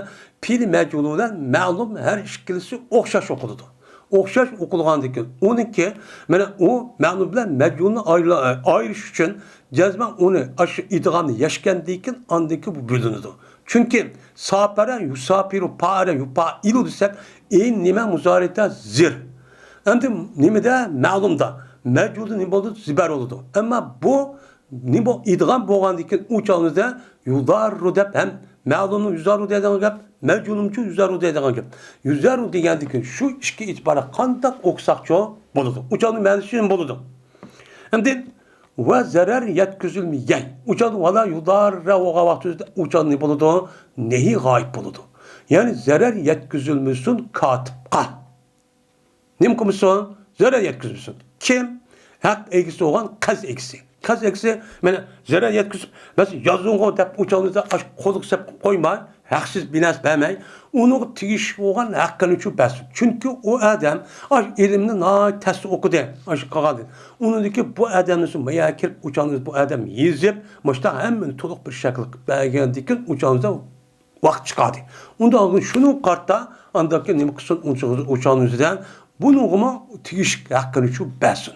پېئىل مەجھۇلى بىلەن مەلۇم ھەر ئىككىلىسى ئوخشاش ئوقۇلىدۇ. ئوخشاش ئوقۇلغاندىن كېيىن ئۇنىڭكى، مانا ئۇ مەلۇم بىلەن مەجھۇلنى ئايرىلا-، ئايرىش ئۈچۈن جەزمەن ئۇنى ئاشۇ ئىدغامنى يەشكەندىن كېيىن ئاندىن كېيىن بۇ بۆلۈنىدۇ. چۈنكى ساپەرە، يۇساپىرۇ، پائەلە، يۇپائىلۇ دېسەك، ئەينى نېمە مۇزارىئتا زىر. ئەمدى نېمىدە؟ مەلۇمدا. مەجھۇلدا نېمە بولىدۇ؟ زىبەر بولىدۇ. ئەمما بۇ نېمە بۇ؟ ئىدغام بولغاندىن كېيىن ئۇ چاغىمىزدا يۇداررۇ دەپ ھەم مەلۇمنى يۇزاررۇ دەيدىغان گەپ، مەجھۇلنىمۇ يۇزاررۇ دەيدىغان گەپ. يۇزاررۇ دېگەندىن كېيىن شۇ ئىككى ئېتىباردا قانداق ئوقۇساقچۇ بولىدۇ. ئۇ چاغنىڭ مەنىسى شۇ بولىدۇ. ئەمدى ۋە زەرەر يەتكۈزۈلمىگەي. ئۇ چاغدا ۋە لا يۇداررە بولغان ۋاقتىدا ئۇ چاغدا نېمە بولىدۇ؟ نەھى غايىب بولىدۇ. يەنى زەرەر يەتكۈزۈلمىسۇن كاتىپقا. نېمە قىلمىسۇن؟ زەرەر يەتكۈزمىسۇن. كىم؟ ھەق ئىگىسى بولغان قەرز ئىگىسى. قەرز ئىگىسى مانا زەرەر يەتكۈزۈپ، مەسىلەن، يازغانغۇ دەپ ئۇ چاغدا ئاشۇ قولىغا سېلىپ قويماي، ھەقسىز بىر نەرسە بەرمەي، ئۇنىڭغا تېگىشلىك بولغان ھەققىنى شۇ بەرسۇن. چۈنكى ئۇ ئادەم ئاشۇ ئىلىمنى ناھايىتى تەستە ئوقۇدى، ئاشۇ قىلغاندىن. ئۇنىڭدىكى بۇ ئادەمنى شۇ مايا كىرىپ، ئۇ چاغدا بۇ ئادەم يېزىپ، مۇشۇنداق ھەممىنى تولۇق بىر شەكىل قىلىپ بەرگەندىن كېيىن ئۇ چاغدا ۋاقىت چىقاردى. ئۇنداق شۇنىڭغا قارىتا ئاندىن كېيىن نېمە قىلسۇن، ئۇ چاغدا ئۇ چاغنىڭ ئۆزىدە بۇنىڭغىمۇ تېگىشلىك ھەققىنى شۇ بەرسۇن.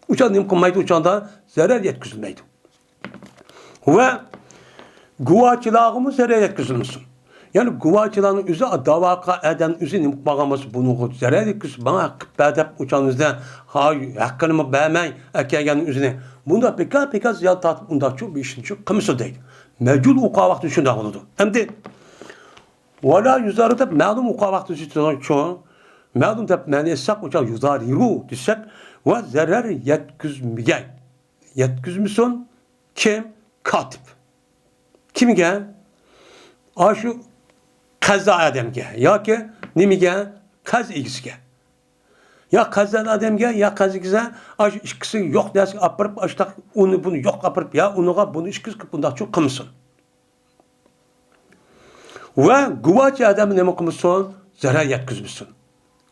ئۇ چاغدا نېمە قىلمايدۇ؟ ئۇ چاغدا زەرەر يەتكۈزۈلمەيدۇ. ۋە گۇۋاچىلارغىمۇ زەرەر يەتكۈزۈلمىسۇن. يەنى گۇۋاچىلارنىڭ ئۆزى داۋا قىلغان ئادەمنىڭ ئۆزى نېمە قىلىپ بولغان بولسا، بۇنىڭغا زەرەر يەتكۈزۈپ، ماڭا ھەق بەر دەپ ئۇ چاغنىڭ ئۆزىدە ھا-، ھەققىنىمۇ بەرمەي ئەكەلگەننىڭ ئۆزىنى. بۇنداق بىكار، بىكار زىيان تارتىپ، ئۇنداقچۇ بىر ئىشنىچۇ قىلمىسۇن دەيدۇ. مەجھۇل ئوقۇغان ۋاقتىدا شۇنداق بولىدۇ. ئەمدى ۋە لا يۇزاررۇ دەپ مەلۇم ئوقۇغان ۋاقتىدا شۇ، مەلۇم دەپ مەنە ئېيتساق، ئۇ چاغ يۇزاررۇ دېسەك، ۋە زەرەر يەتكۈزمىگەي. يەتكۈزمىسۇن. كىم؟ كاتىپ. كىمگە؟ ئاشۇ قەزا ئادەمگە ياكى نېمىگە؟ قەز ئىگىسىگە. يا قەزا ئادەمگە، يا قەز ئىگىسىگە، ئاشۇ ئىككىسى يوق نەرسىگە ئاپىرىپ، ئاشۇنداق ئۇنى بۇنى يوق ئاپىرىپ، يا ئۇنىغا بۇنى ئىككىسى بۇنداقچۇ قىلمىسۇن. ۋە گۇۋاچى ئادەم نېمە قىلمىسۇن؟ زەرەر يەتكۈزمىسۇن.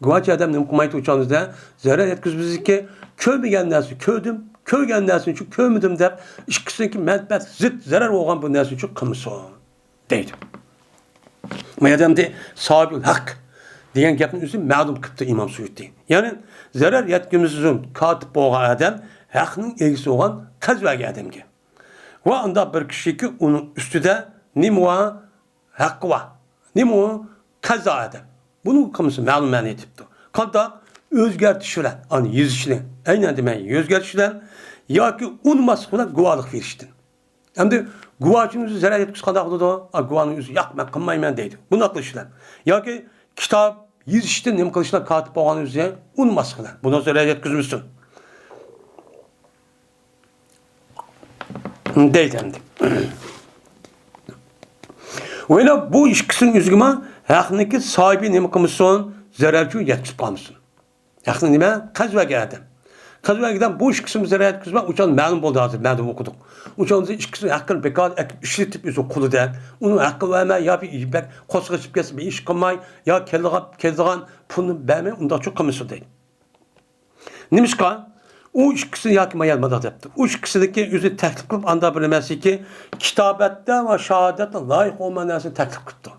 گۇۋاچى ئادەم نېمە قىلمايدۇ ئۇ چاغدا؟ زەرەر يەتكۈزمىسۇنكى، كۆرمىگەن نەرسىنى كۆردۈم، كۆرگەن نەرسىنى كۆرمىدىم دەپ، ئىككىسىنىڭكى مەنپەئەت زىت زەرەر بولغان بىر نەرسىنى قىلمىسۇن دەيدۇ. ما يەردە ساھىبۇل ھەق دېگەن گەپنى ئۆزى مەلۇم قىپتۇ ئىمام سۇيۇتى. يەنى زەرەر يەتكۈزمىسۇن كاتىپ بولغان ئادەم ھەقنىڭ ئىگىسى بولغان قەرز بەرگەن ئادەمگە. ۋە ئۇنداق بىر كىشىكى ئۇنىڭ ئۈستىدە نېمە بار؟ ھەققى بار. نېمە ئۇ؟ قەزا ئادەم. بۇنى قىلمىسا مەلۇم مەنە ئېيتىپتۇ. قانداق؟ ئۆزگەرتىش بىلەن ئانى يېزىشنى، ئەينەن دېمەي ئۆزگەرتىش بىلەن ياكى ئۇنىماسلىق بىلەن گۇۋاھلىق بېرىشتىن. ئەمدى گۇۋاچىنىڭ ئۆزى زەرەر يەتكۈزسە قانداق بولىدۇ؟ ئا، گۇۋانىڭ ئۆزى ياق، مەن قىلمايمەن دەيدۇ. بۇنداق قىلىش بىلەن. ياكى كىتاب يېزىشتىن نېمە قىلىشلا كاتىپ بولغان ئۆزى ئۇنىماسلىق بىلەن. بۇنىڭ زەرەر يەتكۈزمىسۇن. دەيدۇ ئەمدى. ۋە يەنە بۇ ئىككىسىنىڭ ئۆزىگىمۇ ھەقنىڭكى ساھىبى نېمە قىلمىسۇن؟ زەرەرچۇ يەتكۈزۈپ قالمىسۇن. ھەقنى نېمە؟ قەرز بەرگەن ئادەم. قەرز بەرگەن ئادەم بۇ ئىككىسىمۇ زەرەر يەتكۈزمە، ئۇچان مەلۇم بولدى ھازىر، مەلۇم ئوقۇدۇق. ئۇچان ئىككىسى ھەققىنى بىكار ئەكىپ ئىشلىتىپ ئۆزى قولىدا. ئۇنىڭ ھەققىنى بەرمەي، يا بىر بەك قورسىقى ئېچىپ كەتسە، بىر ئىش قىلماي، يا كېلىدىغان، كېلىدىغان پۇلنى بەرمەي، ئۇنداقچۇ قىلمىسۇن دەيدۇ. نېمىشقا؟ ئۇ ئىككىسى ياكى مايان مادا دەپتۇ. ئۇ ئىككىسىنىڭكى ئۆزى تەكلىپ قىلىپ، ئاندا بىر نېمەسىكى، كىتابەتتە ۋە شاھادەتتە لايىق بولمىغان نەرسىنى تەكلىپ قىپتۇ.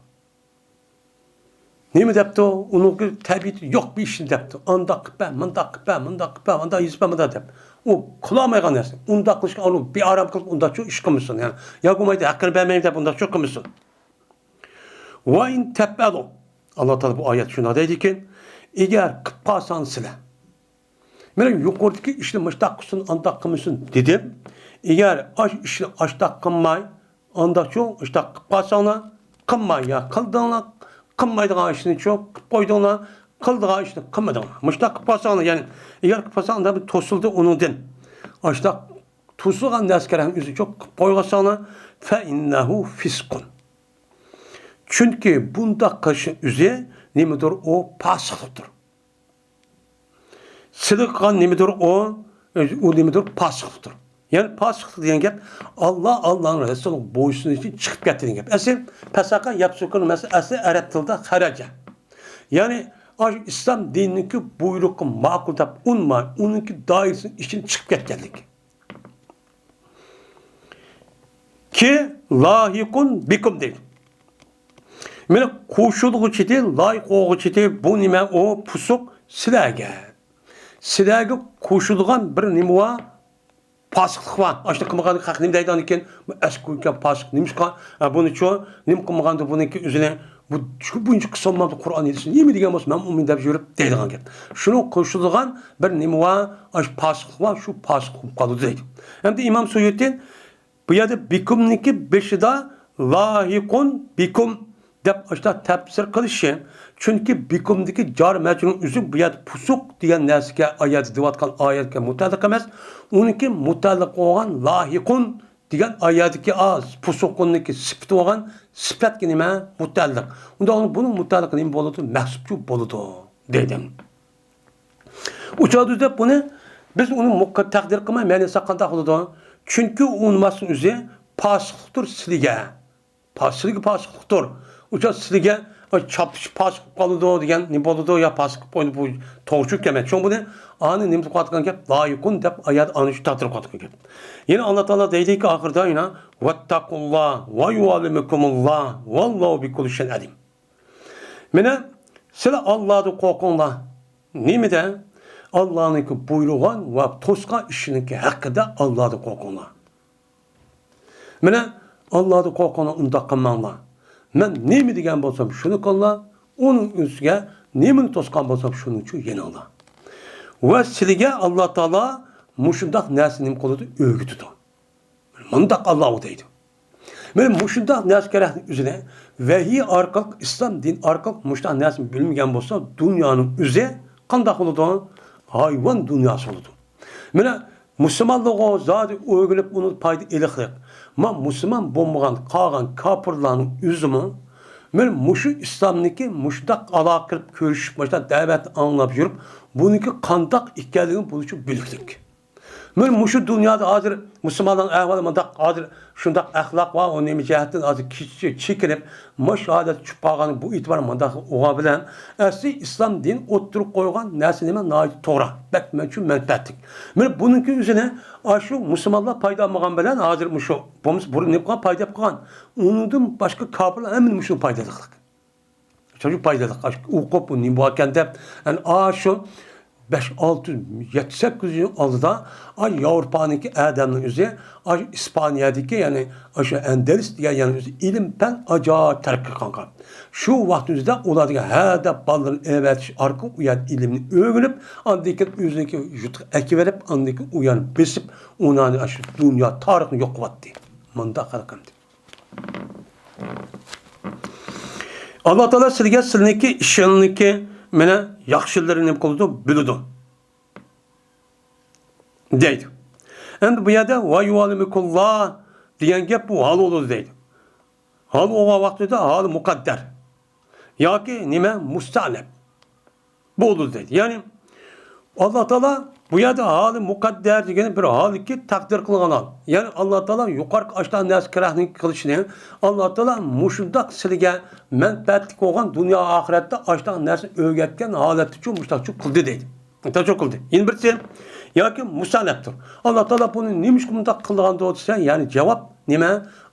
نېمە دەپتۇ؟ ئۇنىڭكى تەبىئىتى يوق بىر ئىشنى دەپتۇ. ئانداق قىلىپ بەر، مۇنداق قىلىپ بەر، مۇنداق قىلىپ بەر، مۇنداق يېزىپ بەر، مۇنداق دەپ. ئۇ قىلالمايدىغان نەرسە. ئۇنداق قىلىشقا ئۇ بىئارام قىلىپ ئۇنداقچۇ ئىش قىلمىسۇن. يەنى يا بولمايدۇ، ھەققىنى بەرمەيمەن دەپ ئۇنداقچۇ قىلمىسۇن. ۋە ئىن تەپئەلۇ. ئاللا تائالا بۇ ئايەت شۇنداق دەيدىكەن، ئەگەر قىلىپ قالساڭ سىلەر. مەن يۇقىرىدىكى ئىشنى مۇشتاق قىلسۇن، ئانداق قىلمىسۇن دېدىم. ئەگەر ئاش ئىشنى ئاشتاق قىلماي، ئانداقچۇ ئاشتاق قىلىپ قالساڭلار، قىلماي يا قىلدىڭلار، قىلمايدىغان ئىشنىچۇ قىلىپ قويدۇڭلار، قىلىدىغان ئىشنى قىلمىدىڭلار. مۇشتاق قىلىپ قالساڭلار، يەنى ئەگەر قىلىپ قالساڭلار، توسۇلدى ئۇنىڭدىن. ئاشتاق توسۇلغان نەرسىگە رەھمىتىنى چوق قىلىپ قويغانساڭلار، فەئىننەھۇ فىسقۇن. چۈنكى بۇنداق قىلىشنىڭ ئۆزى نېمىدۇر، ئۇ پاسىقلىقتۇر. سىلىگە قىلغان نېمىدۇر، ئۇ، ئۇ نېمىدۇر، پاسىقلىقتۇر. يەنى پاسىقلىق دېگەن گەپ، ئاللا، ئاللانىڭ رەسۇلىغا بويسۇنۇشتىن چىقىپ كەتتى دېگەن گەپ. ئەسلى پەسەقە يەپسۇقۇن مەسىلە، ئەسلى ئەرەب تىلىدا خەرەجە. يەنى ئاشۇ ئىسلام دىنىنىڭكى بۇيرۇقى ماقۇل دەپ ئۇنىماي، ئۇنىڭكى دائىرىسىنىڭ ئىچىدىن چىقىپ كەتكەنلىك. كى لاھىقۇن بىكۇم دەيدۇ. مانا قوشۇلغۇچىدى، لايىق بولغۇچىدى، بۇ نېمە؟ ئۇ پۇسۇق سىلەرگە. سىلەرگە قوشۇلغان بىر نېمە بار؟ پاسىقلىق بار. ئاشۇنى قىلمىغاندا خەق نېمە دەيدۇ ئاندىن كېيىن؟ بۇ ئەسكى ئۇكام پاسىق. نېمىشقا؟ ھە، بۇنىچۇ نېمە قىلمىغاندۇ بۇنىڭكى ئۆزىنى؟ بۇ، شۇ بۇنچە قىسىم بولمامدۇ قۇرئان ھەدىسنى نېمە دېگەن بولسا مەن مۇئمىن دەپ يۈرۈپ دەيدىغان گەپ. شۇنىڭغا قوشۇلغان بىر نېمە بار؟ ئاشۇ پاسىقلىق بار، شۇ پاسىقلىق بولۇپ قالىدۇ دەيدۇ. ئەمدى ئىمام سۇيۇتى بۇ يەردە بىكۇمنىڭكى بېشىدا لاھىقۇن بىكۇم دەپ ئاشۇنداق تەپسىر قىلىشى، چۈنكى بىكۇمدىكى جار مەجرۇر ئۈزۈك بۇ يەردە پۇسۇق دېگەن نەرسىگە ئايەت دېۋاتقان ئايەتكە مۇتەللىق ئەمەس، ئۇنىڭكى مۇتەللىق بولغان لاھىقۇن دېگەن ئايەتتىكى ئاز پۇسۇقۇننىڭكى سۈپىتى بولغان سۈپەتكە نېمە؟ مۇتەللىق. ئۇنداق بۇنىڭ مۇتەللىقى نېمە بولىدۇ؟ مەھسۇپچۇ بولىدۇ دېدىم. ئۇ چاغدا دەپ بۇنى بىز ئۇنى مۇقەددەر تەقدىر قىلماي مەن دېسەك قانداق بولىدۇ؟ چۈنكى ئۇ نېمىسىنىڭ ئۆزى پاسىقلىقتۇر سىلىگە. پا-، سىلىگە پاسىقلىقتۇر. ئۇ چاغ سىلىگە، ئاي، چاپلىشىپ پاسىق بولۇپ قالىدۇ دېگەن نېمە بولىدۇ؟ يا پاسىق بولۇپ قالىدۇ، بۇ توغرا چۈشەنمەيدۇ. شۇڭا بۇنى ئانى نېمە قىلىۋاتقان گەپ؟ لايىقۇن دەپ ئايەت ئانى شۇ تەقدىر قىلىۋاتقان گەپ. يەنە ئاللا تائالا دەيدىكى ئاخىرىدا يەنە، ۋەتتەقۇللا ۋە يۇئەللىمۇكۇمۇللا ۋەللاھۇ بىكۇللى شەيئىن ئەلىم. مانا، سىلەر ئاللادىن قورقۇڭلار. نېمىدە؟ ئاللانىڭكى بۇيرۇغان ۋە توسقان ئىشىنىڭكى ھەققىدە ئاللادىن قورقۇڭلار. مانا، ئاللادىن قورقۇڭلار، ئۇنداق قىلماڭلار. مەن نېمە دېگەن بولسام، شۇنى قىلىڭلار. ئۇنىڭ ئۈستىگە نېمىنى توسقان بولسام، شۇنىڭچۇ يېنىڭلار. ۋە سىلىگە ئاللا تائالا مۇشۇنداق نەرسىنى نېمە قىلىدۇ؟ ئۆگىتىدۇ. مۇنداق ئاللا ئۇ دەيدۇ. مانا مۇشۇنداق نەرسە كېرەكنىڭ ئۆزىنى ۋەھىي ئارقىلىق، ئىسلام دىن ئارقىلىق مۇشۇنداق نەرسىنى بىلمىگەن بولسا، دۇنيانىڭ ئۆزى قانداق بولىدۇ؟ ھايۋان دۇنياسى بولىدۇ. مانا مۇسۇلمانلىققا زادى ئۆگىنىپ ئۇنى پايدا ئېلىقلىق. ما مۇسۇلمان بولمىغان قالغان كاپىرلارنىڭ ئۆزىمۇ مانا مۇشۇ ئىسلامنىڭكى مۇشۇنداق ئالاقە قىلىپ كۆرۈشۈپ، مۇشۇنداق دەۋەتنى ئاڭلاپ يۈرۈپ، بۇنىڭكى قانداق ئىكەنلىكىنى بۇنىڭچە بىلىكلىك. مانا مۇشۇ دۇنيادا ھازىر مۇسۇلمانلارنىڭ ئەھۋالى مۇنداق، ھازىر شۇنداق ئەخلاق ۋە ئۇ نېمە جەھەتتىن ھازىر كىچىك چېكىنىپ، مۇشۇ ھالەتتە چۈشۈپ قالغان بۇ ئېتىبار مۇنداق بولغان بىلەن، ئەسلى ئىسلام دىن ئوتتۇرىغا قويغان نەرسە نېمە ناھايىتى توغرا، بەك مەن ئۈچۈن مەنپەئەتلىك. مانا بۇنىڭكى ئۆزىنى ئاشۇ مۇسۇلمانلار پايدا ئالمىغان بىلەن ھازىر مۇشۇ بولمىسا بۇرۇن نېمە قىلغان پايدا ئېلىپ قالغان، ئۇنىڭدىن باشقا كاپىرلار ھەممىنى مۇشۇ پايدا ئېلىقلىق. شۇ پايدىلىق، ئاشۇ ئوقۇپ، بۇ نېمە بولغانكەن دەپ، ئەنە ئاشۇ بەش، ئالتە، يەتتە، سەككىز يۈز يىل ئالدىدا، ئاي، ياۋروپانىڭكى ئادەمنىڭ ئۆزى، ئاي، ئىسپانىيەدىكى، يەنى ئاشۇ ئەندەلىس دېگەن يەرنىڭ ئۆزى ئىلىم پەن ئاجايىپ تەرەققىي قىلغان. شۇ ۋاقىت ئۆزىدە ئۇلار دېگەن ھەدەپ بالىلىرىنى ئەۋەتىش ئارقىلىق ئۇ يەردە ئىلىمنى ئۆگىنىپ، ئاندىن كېيىن ئۆزىنىڭكى يۇرتىغا ئەكىۋېلىپ، ئاندىن كېيىن ئۇ يەرنى بېسىپ، ئۇنى ئاشۇ دۇنيا تارىخىنى يوق قىلىۋەتتى. مۇنداق خەلق ئەمدى. ئاللا تائالا سىلىگە سىلىنىڭكى ئىشىڭنىڭكى مانا ياخشىلىرىنى نېمە قىلىدۇ؟ بىلىدۇ. دەيدۇ. ئەمدى بۇ يەردە ۋە يۇئەللىمۇكۇمۇللا دېگەن گەپ بۇ ھال بولىدۇ دەيدۇ. ھال بولغان ۋاقتىدا ھال مۇقەددەر. ياكى نېمە؟ مۇستەئنەپ. بولىدۇ دەيدۇ. يەنى، ئاللا تائالا بۇ يەردە ھالى مۇقەددەر دېگەن بىر ھالكى تەقدىر قىلغان ھال. يەنى، ئاللا تائالا يۇقىرىقى ئاشۇنداق نەرسە كېرەكنىڭ قىلىشىنى، ئاللا تائالا مۇشۇنداق سىلىگە مەنپەئەتلىك بولغان دۇنيا ئاخىرەتتە ئاشۇنداق نەرسىنى ئۆگەتكەن ھالەتتىچۇ مۇشۇنداقچۇ قىلدى دەيدۇ. تەجەۋۋۇز قىلدى. يەنە بىرسى، ياكى مۇسا دەپتۇر. ئاللا تائالا بۇنى نېمىشقا مۇنداق قىلغاندۇ دېسە، يەنى جاۋاب نېمە؟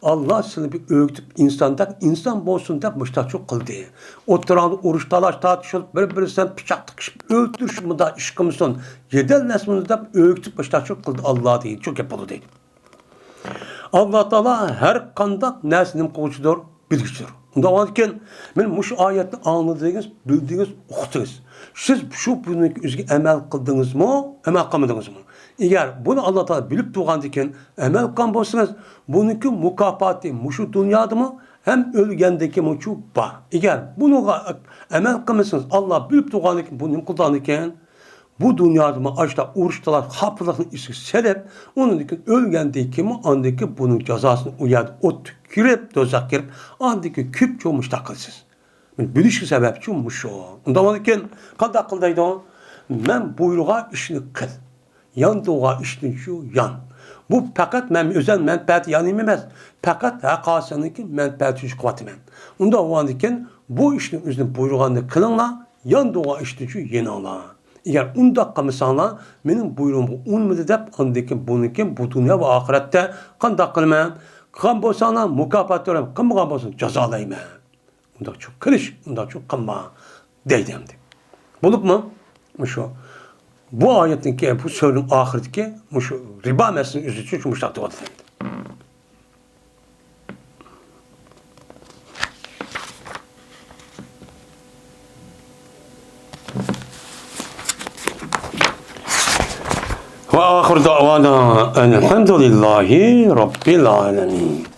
ئاللا سىلى بىر ئۆگىتىپ ئىنسان دەپ، ئىنسان بولسۇن دەپ مۇشتاچۇ قىلدى. ئوتتۇراڭدا ئۇرۇش تالاش تارتىشىپ، بىر-بىرسىدىن پىچاق تىقىشىپ ئۆلتۈرۈش مۇنداق ئىش قىلمىسۇن، يېدەللەسمىسۇن دەپ ئۆگىتىپ مۇشتاچۇ قىلدى ئاللا دېگەن شۇ گەپ بولىدۇ. ئاللا تائالا ھەر قانداق نەرسىنى نېمە قىلغۇچىدۇر؟ بىلگۈچىدۇر. ئۇنداق بولغاندىكىن، مەن مۇشۇ ئايەتنى ئاڭلىدىڭىز، بىلدىڭىز، ئۇقتىڭىز. سىز شۇ بۇنىڭكى ئۆزىگە ئەمەل قىلدىڭىزمۇ، ئەمەل قىلمىدىڭىزمۇ؟ ئەگەر بۇنى ئاللا تائالا بىلىپ تۇرغاندىكىن ئەمەل قىلغان بولسىڭىز، بۇنىڭكى مۇكاپاتى مۇشۇ دۇنيادىمۇ ھەم ئۆلگەندىن كېيىنمۇ بار. ئەگەر بۇنىڭغا ئەمەل قىلمىسىڭىز، ئاللا بىلىپ تۇرغاندىكىن بۇ نېمە قىلىدىغاندىكىن، بۇ دۇنيادا مۇ ئاشۇنداق ئۇرۇش تالاش خاپىلىقنى ئېسىگە سېلىپ، ئۇنىڭدىن كېيىن ئۆلگەندىن كېيىنمۇ ئاندىن كېيىن بۇنىڭ جازاسىنى ئۇ يەردە ئوتتا كىرىپ، دوزاخقا كىرىپ، ئاندىن كېيىن كۆپ چوڭ مۇشتاق قىلىسىز. بىلىشكە سەۋەبچى مۇشۇ. ئۇنداق بولغاندىكىن قانداق قىل دەيدۇ؟ مەن بۇيرۇغان ئىشنى قىل. يان تۇرغان ئىشتىن شۇ يان. بۇ پەقەت مەن ئۆزەل مەنپەئەت يانىم ئەمەس، پەقەت ھەققاسىنىڭكى مەنپەئەت ئۈچۈن قىلىۋاتىمەن. ئۇنداق بولغاندىكىن بۇ ئىشنى ئۆزىنى بۇيرۇغاننى قىلىڭلار، يان تۇرغان ئىشتىن شۇ يېنىڭلار. ئەگەر ئۇنداق قىلمىساڭلار، مېنىڭ بۇيرۇغۇمغا ئۇنىمىدى دەپ، ئاندىن كېيىن بۇنىڭ كېيىن بۇ دۇنيا ۋە ئاخىرەتتە قانداق قىلىمەن؟ قىلغان بولساڭلار مۇكاپات بېرىمەن، قىلمىغان بولساڭ جازالايمەن. ئۇنداقچۇ قىلىش، ئۇنداقچۇ قىلما دەيدۇ ئەمدى. بولۇپمۇ مۇشۇ بۇ ئايەتنىڭكى، بۇ سۈرىنىڭ ئاخىرىدىكى مۇشۇ رىبا مەسىلىنى ئۆزى ئۈچۈن شۇ مۇشۇنداق دەۋاتىدۇ ئەمدى. وآخر دعوانا أن الحمد لله رب العالمين.